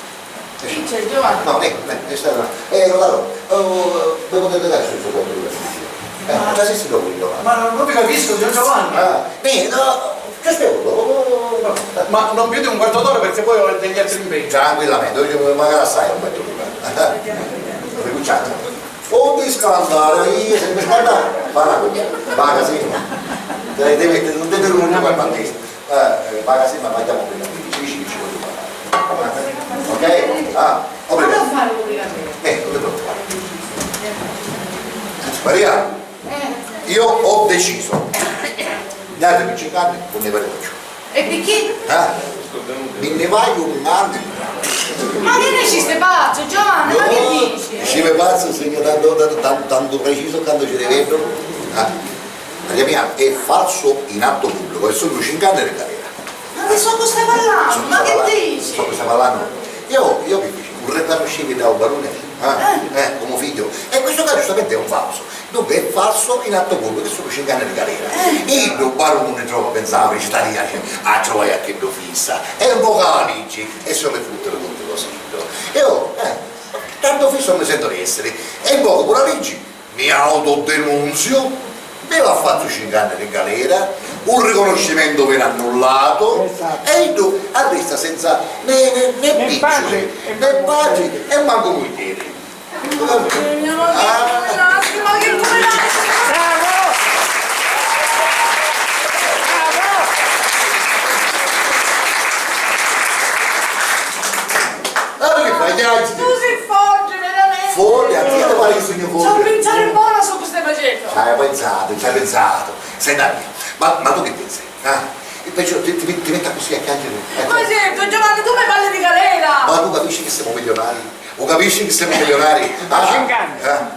Esci. Chi c'è, Giovanni? No, eh, eh, eh, sta là. Eh, lo so, oh, mi potete dare sto quattro ore? Eh, ma cosa si dopo io? Ma non vi capisco, signor Giovanni. Ah, eh, no, che spiego? Oh, oh, oh, no. Ma non più di un quarto d'ora perché poi ho degli altri impegni. Tranquillamente, oggi magari assai un quarto d'ora. Ricominciate. Oh, ti scandare, io sempre scandare. Parla con me, va a casino. Dai, devi, non devi rimanere per parte. Eh, eh, va a casino, ma andiamo prima, quindi ci dici che ci vuole fare. Ok? Ah, ho preso. Eh, non ti preoccupare. Maria, io ho deciso. Datemi cinque anni, non ne parlo più. E picchì? Eh? Mi nni vaiu un annu. Ma chi dici, sti pazzu, Giovanni, ma chi dici? Dici, pazzu, sugnu tantu, tantu, tantu, tantu precisu quantu ci riveddu. Eh? Maria mia, è falso in atto pubblico e sugnu cincu anni di galera. Ma di soccu stai parlannu? Ma chi dici? Soccu stai parlannu? Io, io chi fici? Un ricanuscivi da un barone, eh? Eh, come figlio. E questo qua giustamente è un falso. Dunque è falso in atto pubblico, che sono cinque anni di galera. Eh. Io un barone non ne trovo, pensavo, ci staria a trovare a che fissa. E un po' la legge, e se le fottono tutti così. Io, eh, tanto fisso non mi sento di essere. E un poco pure la legge, mi autodenunzio, mi va fatto cinque anni di galera, un riconoscimento viene annullato, esatto, e io arresta senza né, né, né, né piccioli, pace, né pace e manco muglieri. Bravo! Bravo! Ah, perché fai gli altri? Tu sei forte, veramente. Forte, a te ti pare che sogno forte? Ci ho pensato buono su cosa stai facendo. Ci hai pensato, ci hai pensato. Senti a me, ma, ma tu che pensi? Ah, e perciò ti, ti, ti metti così a piangere? Ecco. Ma certo, Giovanni, tu mi parli di galera! Ma tu capisci che siamo milionari? Lo capisci che siamo milionari? Ah, cinque anni. Ah,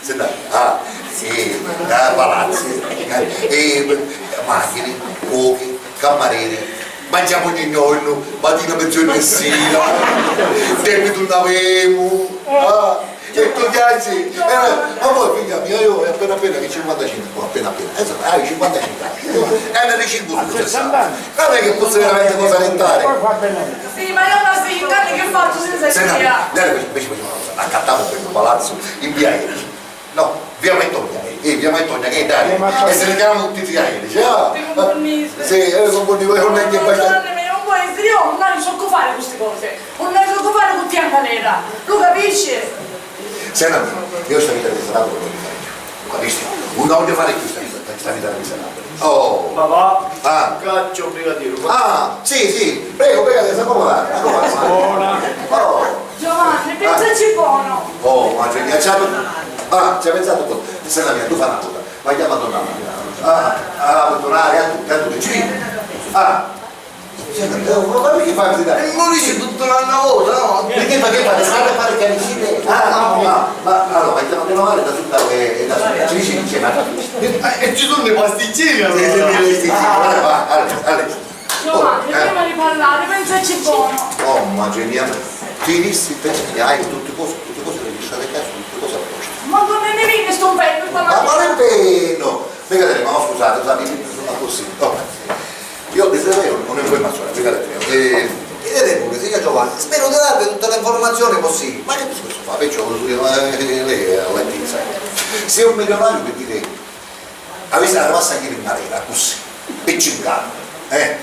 senta, ah, sì, ah, palazzi, eh, e macchine, cuochi, cammareri, mangiamo ogni giorno, mattina, mezzogiorno e sera, debito non avemo, ah, e tu piangi, eh, ma poi figlia mia, io è appena appena che cinquantacinque, oh, appena appena, eh, insomma, hai cinquantacinque anni, eh, ne dici sessanta anni. Non è che fosse veramente cosa rentare. Poi fa bene. Sì, ma io non so in che faccio senza Senta, tia. Lei invece, invece facciamo una cosa, accattiamo un bel palazzo in via Aelia. No, via Maitogna, eh, via Maitogna, che dai? Via Maitogna. E se ne chiamano tutti via Aelia, dice, ah, ti confonnisco. Sì, eh, confonnivo, non è che basta. Giovanni, ma non può essere, io non so cosa fare queste cose, non so cosa fare con tia galera, lo capisci? Senta, io sta vita di salato non voglio fare più. Capisci? Non la voglio fare più sta vita, sta vita di salato. Oh! Papà, ah, caccio brigadiere. Ah, sì, sì, prego, prego, s'accomodi, s'accomodi. Buona. Oh! Giovanni, pensaci buono. Oh, ma c'è, c'è, ah, ci ha pensato tutto. Senta mia, tu fai una cosa, ma chiama donna Maria. Ah, ah, donna Maria, a tutti, a tutti, ci. Ah. Sì, ma, eh, ma perché fai così? E mo dici tutto un'altra volta, no? Perché, perché fate, fate fare che vicine? Ah, no, ma, ma, allora, mettiamo meno male da tutta, eh, da tutta. Ci dici, dice, ma... Eh, e ci sono le pasticcine, allora. Sì, sì, sì, sì, sì, allora, va, allora, allora. Giovanni, eh, prima di parlare, pensaci buono. Oh, ma geniale. Ti dissi, te, hai tutte cose, tutte cose registrate qua, tutte cose a posto. Ma come mi viene sto impegno? Ma quale impegno? Mica te ne, ma scusate, scusate, mi sono Sì, ok. Io vi sapevo un'informazione, spiegatemi. Eh, chiedete pure, signor Giovanni, spero di darvi tutte le informazioni possibili. Ma che discorso fa? Perciò, eh, lei è all'altezza. Se un milionario, per dire, avesse la passa in galera, così, per cinque anni, eh?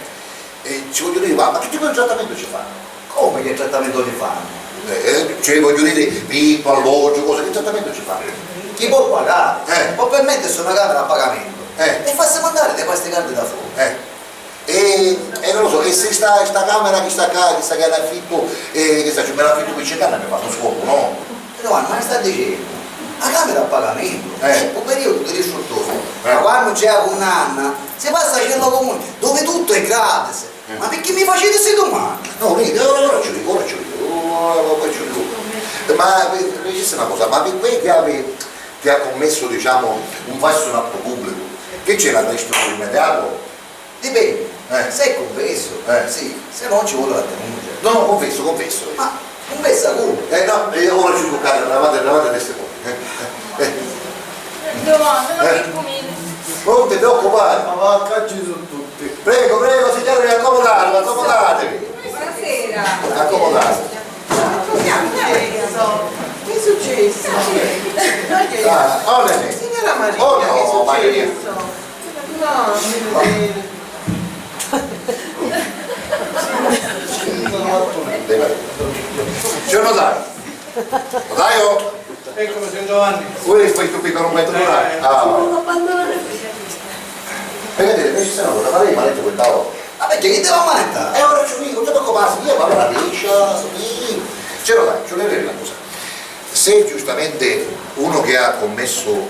E ci voglio dire, ma, ma che tipo di trattamento ci fanno? Come che trattamento ci fanno? Eh, eh, cioè, voglio dire, vitto, alloggio, cose, che trattamento ci fanno? Chi può pagare? Eh. Può permettersi una camera a pagamento. Eh. E farsi mandare dei pasticardi da fuori. Eh. E, e non lo so, e se sta, sta camera che sta qua, che sta che è in affitto, eh, che sta, ci me l'affitto per cinque anni mi fa uno sconto, no? Giovanni, ma che sta dicendo? La camera a pagamento, eh, c'è un periodo di istruttoria. Eh. Ma quando c'è la condanna, si passa a cielo comune, dove tutto è gratis. Eh. Ma perché mi facete queste domande? No, vedi, ora, ora ci dico, ora ci dico, ora, ora ci dico. Ma, eh, mi dicesse una cosa, ma per quei che ave-, che ha commesso, diciamo, un falso in atto pubblico, che c'è l'arresto immediato? Dipende. Eh. Se è confesso, eh, sì, se no ci vuole la denuncia. No, no, confesso, confesso. Ma confessa come? Eh, no, eh, ora ci tocca davanti, davanti a ste cose. Eh, eh, eh. Domanda, non eh. Mi incominci. Non ti preoccupare. Ma va, qua ci sono tutti. Prego, prego, signore, accomodatevi, accomodatevi. Buonasera. Accomodatevi. Che è successo? Ah, oh, Nenè. Signora Maria, oh, no, che è successo? Maria. No, Nenè. Signor notaio. Notaio? Eccomi, signor Giovanni. Uè, questo qui per un metro, eh, ah. Vedete, noi ci siamo, ma lei mi ha detto quel tavolo. Ma perché chi te l'ha manettato? E ora ci dico, non ti preoccupare, io vado alla pescia, sì. C'è notaio, ci vuole una cosa. Se giustamente uno che ha commesso un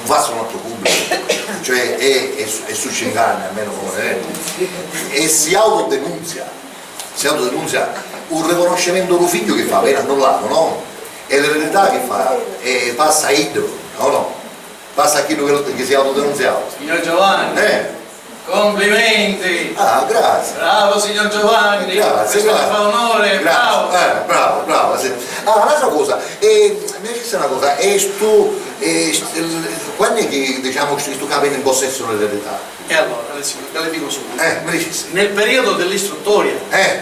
falso in atto pubblico, cioè è, è, è su cinque anni almeno, come, eh, e si autodenunzia, si autodenunzia, un riconoscimento di figlio che fa, viene annullato, no? E l'eredità che fa, eh, passa a iddo, o no? Passa a chiddu che, che si autodenunziau. Signor Giovanni, eh. Complimenti! Ah, grazie. Bravo, signor Giovanni. Grazie, questo grazie. Mi fa onore, grazie. Bravo. Eh, bravo, bravo, sì. Ah, un'altra cosa, eh, mi dicesse una cosa, e stu, eh, st-, il-, quando è che, diciamo, stu, stu ca veni in possesso dell'eredità? E allora, adesso, te le dico subito. Eh, mi dicessi. Nel periodo dell'istruttoria, eh,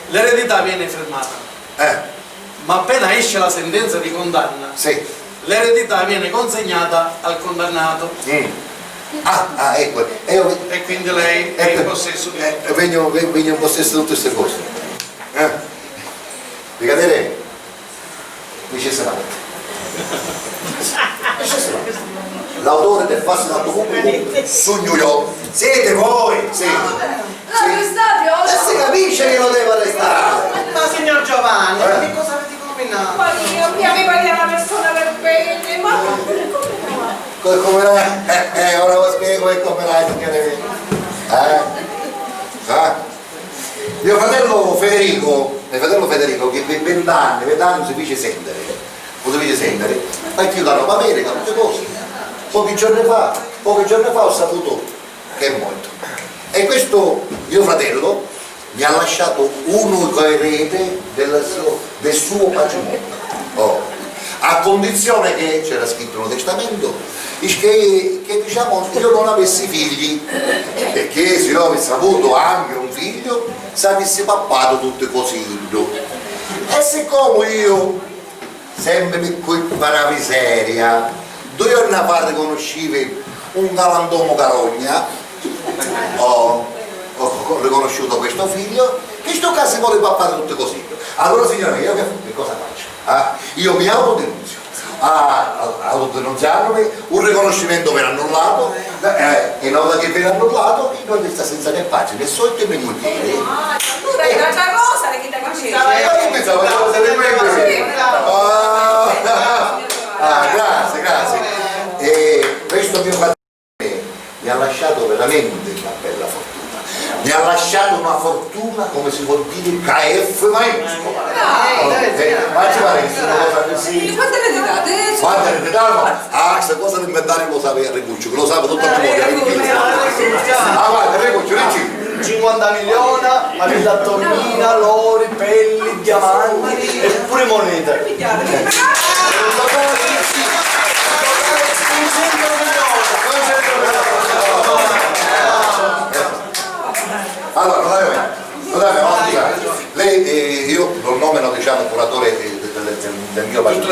l'eredità viene fermata. Eh. Ma appena esce la sentenza di condanna, sì, l'eredità viene consegnata al condannato. Mm. Ah, ah, ecco. E io ve-, e quindi lei è in, ecco, possesso di, eh, tutto. Vegno, ve-, vegno in possesso di tutte queste cose. Eh? Brigadiere, mi ci sembra. Mi ci sembra. L'autore del falso in atto pubblico sugnu io. Siete voi? Sì. Arrestati, oh! E si capisce che lo devo arrestare! Ma signor Giovanni, eh, che cosa avete combinato? Maria mia, mi pare una persona per bene, ma come mai? Co-, come mai? Eh, eh, ora vi spiego e come mai, signore mio. Eh? Eh? Mio fratello Federico, mio fratello Federico, che per vent'anni, vent'anni non si fece sentire, non si fece sentire, ma è chiuso a Nova America, tutte cose. Pochi giorni fa, pochi giorni fa ho saputo che è morto. E questo mio fratello mi ha lasciato uno erede del suo, del suo patrimonio. Oh. A condizione che, c'era scritto nel testamento, che, che, diciamo, io non avessi figli, perché se io avessi avuto anche un figlio, s'avissi pappato tutte cose iddo. E siccome io Sempri pi culpa dâ miseria. Dui jorna fa ricanuscivi un galantomu carogna, ho, ho riconosciuto questo figlio, chistu ccà si voli pappari tutti cosi. Allora, signora mia, io che, che cosa faccio? Ah, io mi autodenunzio. Ah, autodenunziandomi, un riconoscimento veni annullato, eh, e una vota che veni annullato, io resta senza né pace, né soldi né mugghieri. Ah, allura è un'altra cosa che ti faceva. Eh, io pensavo che fosse per me. Ah, ah, grazie, grazie. E questo mio fratello mi ha lasciato veramente una bella fortuna. Mi ha lasciato una fortuna, come si vuol dire, K F maiuscola. Dai, dai, dai. Eh, ma ci pare che sia una cosa così. Quante ne date? Quante ne date? Ah, questa cosa di inventare lo sapeva Ricuccio, che lo sa tutto il mondo. Ah, guarda, Ricuccio, dici. Cinquanta milioni, ma villa a Tornina, lori, pelli, diamanti e pure monete. Duecento milioni.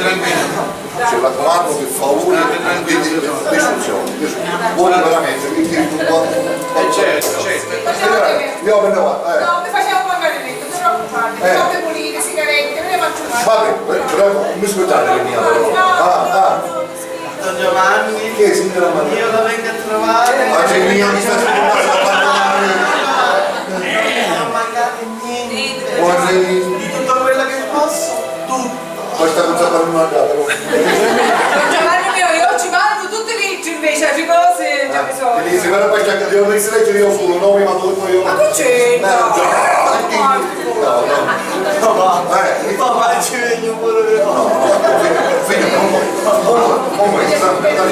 tranquillu. Ci raccumannu, pi favuri, di, di, di, distruzioni, distruzioni. Vuoi veramente, mi tiri tu qua? Eh, certo, certo. Io me ne vado, eh. No, mi facciamo un margaritto, non ti preoccupare. Eh. Copre pulite, sigarette, me ne faccio una. Va bene, eh, ce l'ho, mi scusate che mia, però. Ah, ah. Don Giovanni, che è, signora Maria? Io la vengo a trovare. Ma c'è mia, mi sta scusando. Non mancate niente. Buongiorno. Di tutto quello che posso, tutto. Questa cosa per una gara, no? Giovanni mio, io ci mando tutti i litri invece, a cose, già mi so. Benissimo, guarda, poi sta, devo essere io solo, no? Mi mando tutto io. Ma che c'entra? Eh, già. No, no. No, ma, eh, papà, ci vegno pure io. No, no, no, figlio, figlio, non vuoi, non vuoi, non vuoi, sta, sta, sta,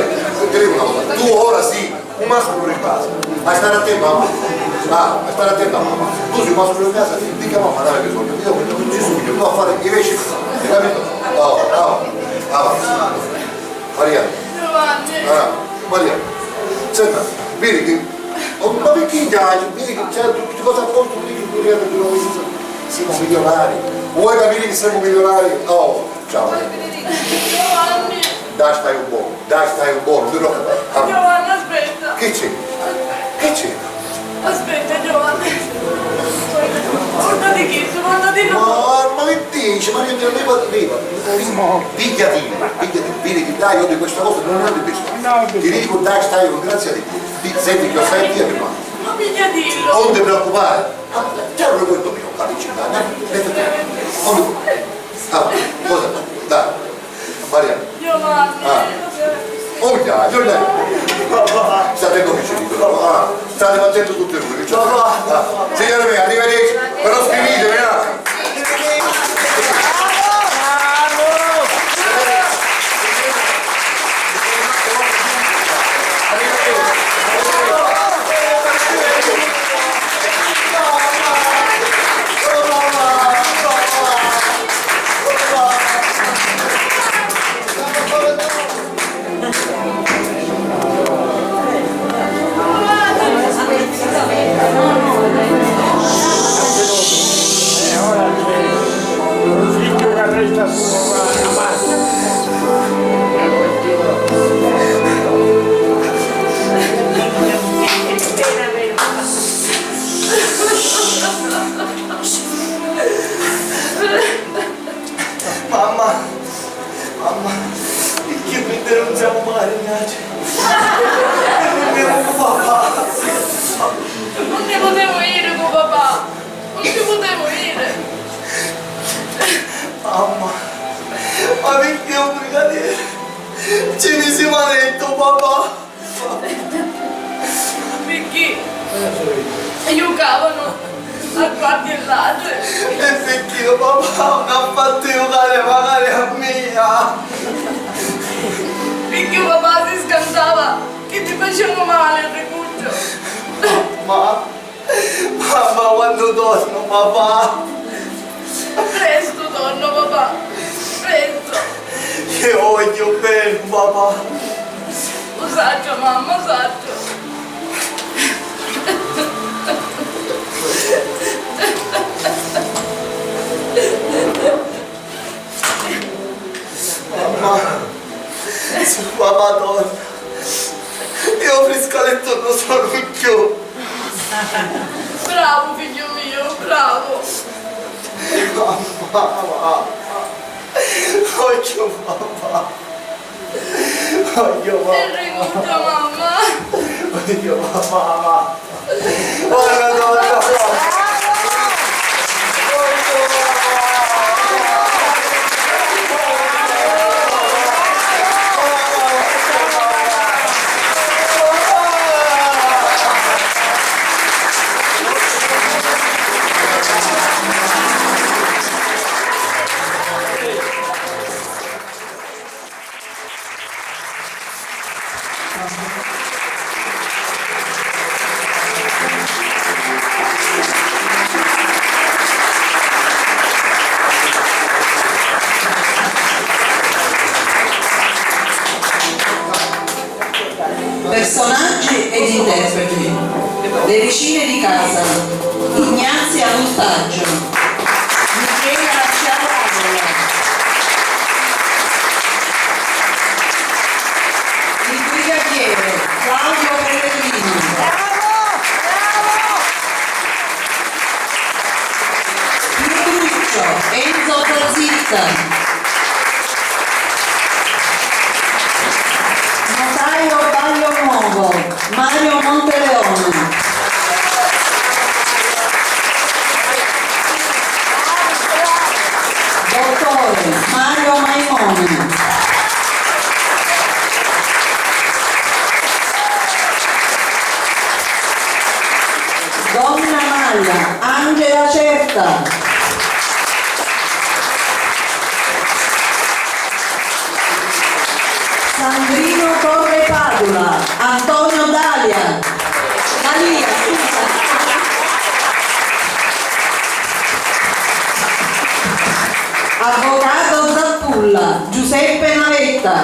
ti dico una cosa, tu ora sì, un mascolo di casa, ma stare attento a mamma. Ah, ma stare attento a mamma. Tu sei un mascolo di casa, dica a mamma, dai, che sono. Io non ci sono, io devo fare i pesci. Hai capito? Oh, oh, avanti. Maria. Giovanni. Ah, Maria. Senta, vedi che. Oh, ma perché dai? Vedi che c'è tutte cose a posto, vedi che tu rientri di nuovo. Siamo milionari. Vuoi capire che siamo milionari? Oh. Ciao. Giovanni. Dai, stai un po', dai, stai un po', non ti preoccupare. Ah. Giovanni, aspetta. Che c'è? Che c'è? Aspetta, Giovanni. Guardati chi, guardati no. Ma, ma che dici? Ma che mi arriva, arriva. Pigliatillo, pigliatillo, vedi che dai, io di questa cosa non ne ho bisogno. Ti dico, dai, stai un grazie a Dio. Di, senti che io stai via prima. Ma pigliatillo. Non ti preoccupare. Ah, c'è un ricordo mio, qua vicino, dai, dai, mettiti. Non ti preoccupare. Ah, cosa? Dai. Maria. Giovanni. Ah. Oh, già, già, già. State dove ci dico? Ah, state mangiando tutti voi, ciao. Ah, signore mia, arrivederci, però scrivitemi, ah. Mamma, mamma, picchì mi denunziamu macari niatri? E nun nni vemu cu papà. Nun nni putemu iri cu papà. Nun nni putemu iri. Mamma, ma picchì un brigadieri ci misi manettu, papà? Picchì jucavanu a quanti ladri. E picchì lu papà nun ha fattu jucari macari a mia? Picchì lu papà si scantava chi ti facianu mali, Ricucciu. Ma Mamma, quannu tornu, papà? Prestu tornu, papà, prestu. Iu vogghiu beni, papà. U sacciu, mamma, u sacciu. Mamma, si papà torna, iu friscalettu nun sonu cchiù. Bravu, figghiu miu, bravu. Mamma, mamma, vogghiu papà. Vogghiu papà. È arrivuta, mamma. Vogghiu papà, mamma. Personaggi ed interpreti: le vicine di casa, Ignazia Vultaggio, Michela Ciaravola, il brigadiere Claudio Pellegrino, Pietruccio Enzo Zazzitta, notaio Baglionuovo Mario Monteleone, dottore Mario Maimone, donna Maria Angela Certa, Sandrino Torre Padula, Antonio Dalia, Dalia, scusa. Avvocato Zappulla, Giuseppe Navetta.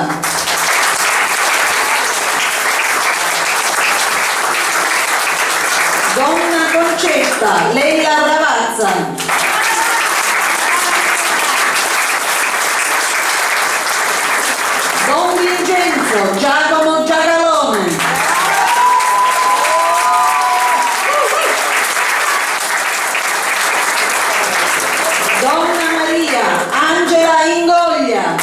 Donna Concetta, Lella Ravazza. Don Vincenzo, Giacomo Giacalone. Donna Maria, Angela Ingoglia.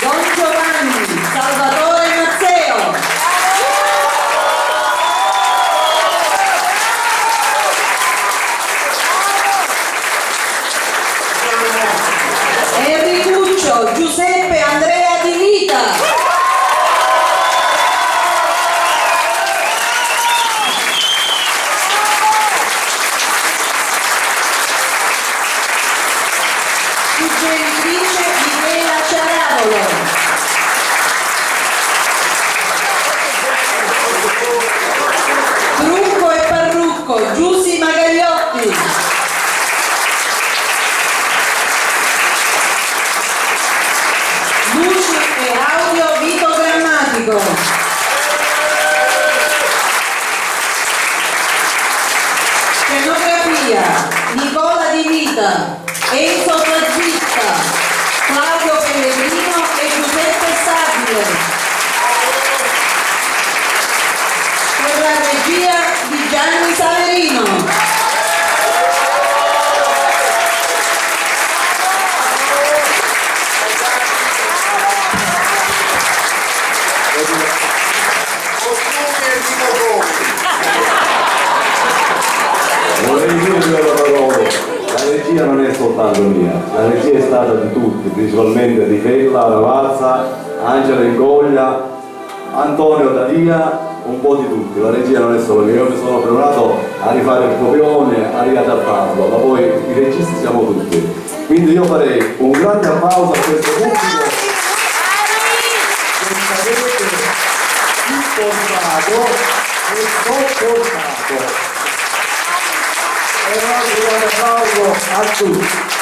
Don Giovanni, Salvatore Mazzeo. Scenografia, Nicola Di Vita, Enzo Fragitta, Claudio Pellegrino e Giuseppe Stabile. Per la regia di Gianni Saverino. Costumi e microfoni. Vorrei dire due parole. La regia non è soltanto mia, la regia è stata di tutti, principalmente di Fella Ravazza, Angela Ingoglia, Antonio Dalia, un po' di tutti. La regia non è solo mia, io mi sono preparato a rifare il copione, a riadattarlo, ma poi i registi siamo tutti. Quindi io farei un grande applauso a questo pubblico che ci avete supportato e sopportato. E un altro grande applauso a tutti.